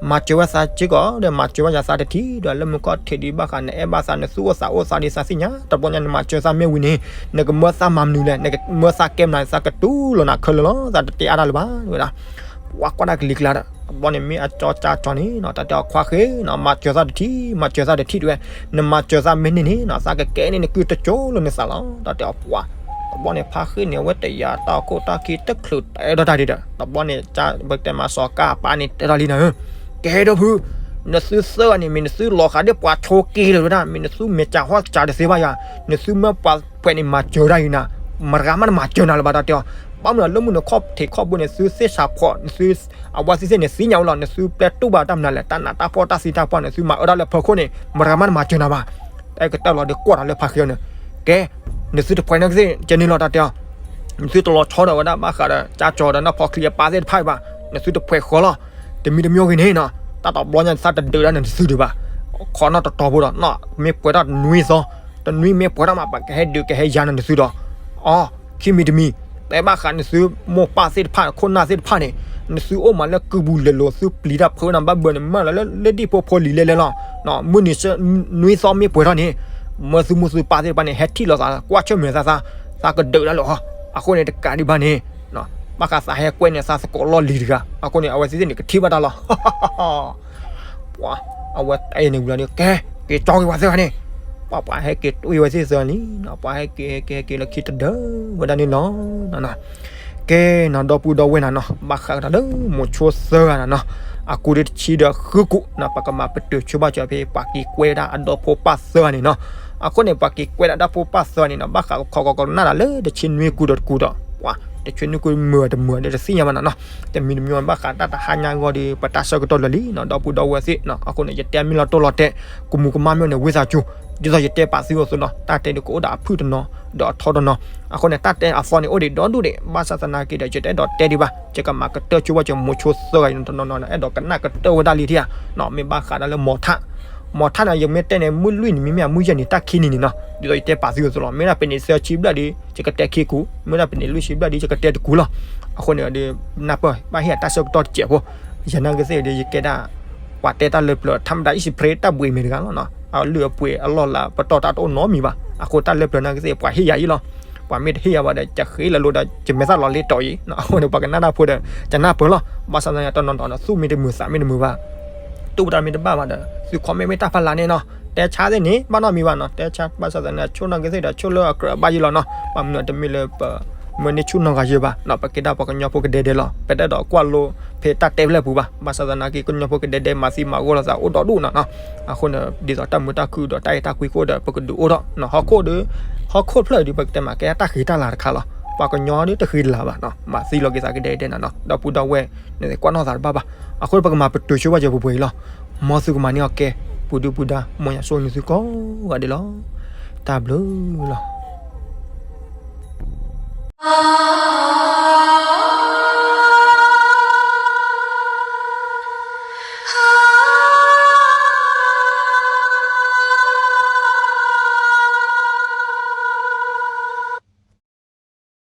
မၤစၢၤဝဲသးစ့ၢ်ကီးဒီး မၤစၢၤဝဲယၤသးတထံၣ်ဒီး လၢမူကီၢ်ထံးဒံးဘၣ်ဃး နအဲၣ်ဘၣ်သး နသူၣ်အိၣ်သးအိၣ်သးဒံးသးသ့ၣ်ညါ တဘျီညါ နမၤစၢၤသးမ့ၢ်ဝံၤန့ၣ် နကမၢသးမၤမနုၤလဲၣ် နကမၢသးကဲမနုၤလဲၣ် သးကတူၢ်လိာ်နၤခဲလၢာ်လီၤ သးတတဲအါတၢ်လၢၤဘၣ် ဒ်ဝဲဒၣ် ပှၤကွၢ်တၢ်ကလံၤကျါဒီး တဘျီန့ၣ်မ့ၢ်အကၠီကၠီန့ၣ်နီၤ တၢ်တဲအီၤခွါဃ့နီၤ မၤစၢၤသးတထံၣ် မၤစၢၤသးတထံၣ်တဝဲ, နမၤစၢၤသးမ့ၢ်န့ၢ်န့ၣ်နီၤ သးကကဲန့ၣ်နကုၢ်တကၠိလိၤနသးလီၤ တၢ်တဲအီၤပှၤ. တဘျီန့ၣ်ဖါဃ့န့ၣ် အဝဲတယာ်တၢ်အိၣ်ခိၣ်တၢ်ခံတချုးတဲထီၣ်တၢ်ဒံးဒီး တဘျီန့ၣ် ပကတဲမၤစီၤကါအပၢ်န့ၣ်တဲထီၣ်လံနၤဧၢ, ကဲဒိၣ်ဖု, နသုသၢဂၤန့ၣ်မ့ၢ်နသုလီၤဃာ်ဒီးပှၤဆိးက့လၢၤဝဲဒၣ် မ့ၢ်နသုမဲာ်ကၢၤဟီၣ်ကၢၤတသ့ဘၣ်ယၤ, နသုမၢပှၤဖှဲးန့ၣ်မၤစၢၤဒၣ်အံၤနၤ, မတဂၤမးတမၤစၢၤနၤလၢၤဘၣ်တၢ်တဲအီၤ, ဘၣ်မနုၤလၢမုၢ်နခီၣ်ထံးခီၣ်ဘိန့ၣ် သုသ့ၣ်ဆးဖှီၣ် နသု အဝဲသ့ၣ်သ့ၣ်န့ၣ် သ့ၣ်ညါဝဲလီၤ နသုပျဲတူၢ်ဘၣ်တၢ်မနုၤလဲၣ် တၢ်နးတၢ်ဖှီၣ်တၢ်သံတၢ်ပှၢ် နသုမၤအၢတၢ်လၢဖီခိၣ်န့ၣ် မတဂၤမးတမၤစၢၤနၤဘၣ်. တၢ်ကတၢၢ်လီၤဒီးကွၢ်တၢ်လၢဖါဃ့အီၤန့ၣ်, ကဲ, နသုတဖှဲးန့ၣ်ကသ့ၣ်ကဲန့ၣ်လီၤတၢ်တဲအီၤ, နသုတလီၤဆီဒီးဝဲဒၣ်ဘၣ်ဃးဒီး ကၠါကၠီဒီးနီၢ်ဖီချံအပၢ်သ့ၣ်တဖၣ်အံၤဘၣ်, နသုတဖှဲးဃီလီၤ. တမံၤတမံၤဂ့ၤန့ၣ်နီၤ, တၢ်တဘျီညါသးတဒုးဒၣ်နသုဒံးဘၣ်, ခီနီၣ်တတီၤဖိဒီး မ့ၢ်ပှဲၤထီၣ်တနွံသီ, တနွံမ့ၢ်ပှဲၤထီၣ်မး ပကဟဲဒုးကဟဲယၤနၤနသုဒီး, အီ, ခံမံၤတမံၤ, တဲဘၣ်ဃးနသုမိၢ်ပၢ်သ့ၣ်တဖၣ် ခိၣ်နၢ်သ့ၣ်တဖၣ်န့ၣ်, နသုအိၣ်မးလၢကုပူၤလဲၤလိၤ သုပျံၤတၢ်ဖုးနၤဘၣ်ဘၢန့ၣ် မၢလီၤလၢလၢဒံၣ်ဖိဖိလံၤလဲၤလဲၤလီၤ. မုၢ်နံၤနွံသီမ့ၢ်ပှဲၤထီၣ်န့ၣ်, မၢသုမိၢ်သုပၢ်သ့ၣ်တဖၣ်န့ၣ် ဟဲထံၣ်လိာ်သး ကွၢ်ဆၢၣ်မဲာ်သးသး, သးကဒုးတၢ်လၢအီၤ, အဃိန့ၣ်တကးဒံးဘၣ်န့ၣ်, ဘၣ်ဃးသးဟဲကွဲန့ၣ် သးသကိးလီၢ်လံၤတဂၤ, အဃိန့ၣ် အဝဲသ့ၣ်န့ၣ်ကထံၣ်ဘၣ်တၢ်လီၤ. ပှၤ, အဝဲတဲန့ၣ်ဝံၤလီၤဒီး ကဲ, က့ၤကၠီက့ၤပှၤသၢဂၤန့ၣ်, ပှၤပှၤဟဲက့ၤတွံၢ်ဝဲသ့ၣ်သၢဂၤလံ, ပှၤဟဲက့ၤဟဲက့ၤဟဲက့ၤလၢခံတဒၢဝဲဒၣ်န့ၣ်လီၤ. ကဲနီၤ ဒီပုၢ်ဒီဝဲၢ်နၤနီၤ, ဘၣ်ဃးကဒီးလၢမိၤဆိသၢဂၤနၤနီၤ, အကူဒ်တဆံဒီးဃုကူနီၤ, ပကမၤပတုာ်ဆိဘၣ်စၢၤဖဲ ပှၤက့ၤကွဲဒၣ်အဒီဖိပၢ်သၢဂၤန့ၣ်နီၤ. အဃိန့ၣ် ပှၤက့ၤကွဲဒၣ်ဒီဖိပၢ်သၢဂၤန့ၣ်နီၤ, ဘၣ်ဃးကခီကီကနၣ်ဒၣ်လၢတဆံနွံကူဒီးတကူဒီး, ပှၤ, တဆံနွံကူမုာ်တမုာ်ဒီးတသ့ၣ်ညါဘၣ်နၤနီၤ. တမံၤတမံၤဘၣ်ဃးတၢ်တဟါညါအဂီၢ်ဒီး ပတၢ်ဆၢကတီၢ်လၢာ်လံနီၤ, ဒီပုၢ်ဒီဝဲၢ်သ့ၣ်နီၤ, အဃိန့ၣ် ယတဲမ့ၢ်လီၤတိၢ်လီၤတဲာ်, ကမူၤကမၣ်မ့ၢ်န့ၣ် ဝံသးစူၤ, ဒ်သိးယတဲပာ်သုအသိးနီၤ, တၢ်တဲဒုးကအိၣ်ဒီးအဖုၣ်တနီၤ, ဒီးအထီတနီၤ, အဃိန့ၣ် တၢ်တဲအသီန့ၣ်အိၣ်ဒံးဒီဒူၣ်ဒံး, ဘၣ်ဆၣ်သနာ်က့ဒီး ယတအဲၣ်ဒိးတဲဒံးဘၣ်, ယကမၤကတၢၢ်ဆိဘၣ်စၢၤမိၤဆိသၢဂၤအံၤတနီၤနီၤ, အဲၣ်ဒိးကနၣ်ကတၢၢ်ဝဲဒၣ်လံထံဧါ, မ့ၢ်ဘၣ်ဃးဒၣ်လၢမီၤထၣ်, မီၤထၣ်န့ၣ် ယမ့ၢ်တဲန့ၣ် မုၢ်လွံၢ်နံၤမံၤမ့ၢ်မုၢ်ယဲၢ်နံၤတၢ်ခံနံၤန့ၣ်နီၤ, ဒ်သိးယတဲပာ်သုအသိးလီၤ, မ့ၢ်ဒၣ်ပန့ၣ်သၢဆံဘျဲၣ်ဒီး ယကတဲခံကူ, မ့ၢ်ဒၣ်ပန့ၣ်လွံၢ်ဆံဘျဲၣ်ဒီး ယကတဲတကူလီၤ. အဃိန့ၣ်ဒီး နၢ်ပၢၢ် ဘၣ်ဟ့ၣ်အတၢ်ဆၢကတီၢ်တစဲးဖိ, ယနာ်က့သ့ၣ်ဒီး ယကဲဒၣ် ပှၤတဲတၢ်လၢပျၢၤ ထါမတၤအံၣ်စံးဖရ့တၢ်ဘှံးမ့ၢ်တဂၤလီၤနီၤ, အလုၢ်အပှ့ၤအလီၢ်လၤပတီၢ်တၢ်တအိၣ်နီတမံၤဘၣ်, အဃိတၢ်လၢပျၢၤနာ်က့သ့ၣ် ပှၤဟ့ၣ်ယၤအံၤလီၤ. ပှၤမ့ၢ်တဟ့ၣ်ယၤဘၣ်ဒီး ယဃ့လၢလိၤဒီး ယမဲာ်သၣ်လီၤလ့တီၤအံၤ, အဃိန့ၣ် ပှၤကနၣ်တၢ်ဖိဒီး ယနၢ်ပၢၢ်လီၤ, ဘၣ်ဆၣ်သနာ်က့တနီၤနီၤဒီး သူၣ်မ့ၢ်တမုာ်သးမ့ၢ်တမုာ်ဘၣ်, တူၢ်ပတၢ်မ့ၢ်တဘၣ်ဘၣ်ဒီး သု comment မ့ၢ်တၢ်ဖးလၢ်န့ၣ်နီၤ, တဲဆါသ့ၣ်န့ၣ် ဘၣ်နီတမံၤဘၣ်နီၤ, တဲဆါ ဘၣ်ဆၣ်သနာ်က့ ဆိၣ်နာ်က့သ့ၣ်ဒီး ဆိၣ်လၢအကြၢးဘၣ်ယံၤလီၤနီၤ, ဘၣ်မနုၤတမ့ၢ်လၢပ မၢန့ၢ်ဆူၣ်နီတဂၤယဲဘၣ်နီၤ, ပကဲဒၣ်ပှၤကညီဖိကဒဲဒဲလီၤ, ပတအဲၣ်ဒိးကွၢ်လိဖဲတၢ်တဲဖျၢၣ်ပူၤဘၣ်, ဘၣ်ဆၣ်သနာ်က့ ကညီဖိကဒဲဒဲမၤသံမၤဂီၢ်လိာ်သးအိၣ်ဒီဒူၣ်နီၤနီၤ, အဃိန့ၣ် ဒ်သိးတၢ်မုာ်တၢ်ခုၣ်ဒီးတၢ်အဲၣ်တၢ်ကွံကအိၣ်ဒီး ပကဒုးအိၣ်ထီၣ်နီၤ, ဟီၣ်ခိၣ်ဒီး ဟီၣ်ခိၣ်ဖျၢၣ်ဒီး ပကတဲမးကဲတၢ်ဃံတၢ်လၤတခါလီၤ, ပှၤကညီဒီးတဃံတလၤဘၣ်နီၤ, မၤသံလီၤက့ၤသးကဒဲဒဲနၤနီၤ, ဒီပုၢ်ဒီဝဲၢ် နသ့ၣ်ကွၢ်နီၢ်သးတဘၣ်ဘၣ်, အဃိပကမၤပတုာ်ဆိဘၣ်စၢၤပှဲၤပှဲၤအံၤလီၤ, မ်သုကမၤန့ၢ်အီၤကဲ, ပူၤဒုပူၤဒါ မ်ယွၤဆိၣ်ဂ့ၤနသုကိးဂၤဒဲးလီၤ, တၢ်ဘျုးလီၤ.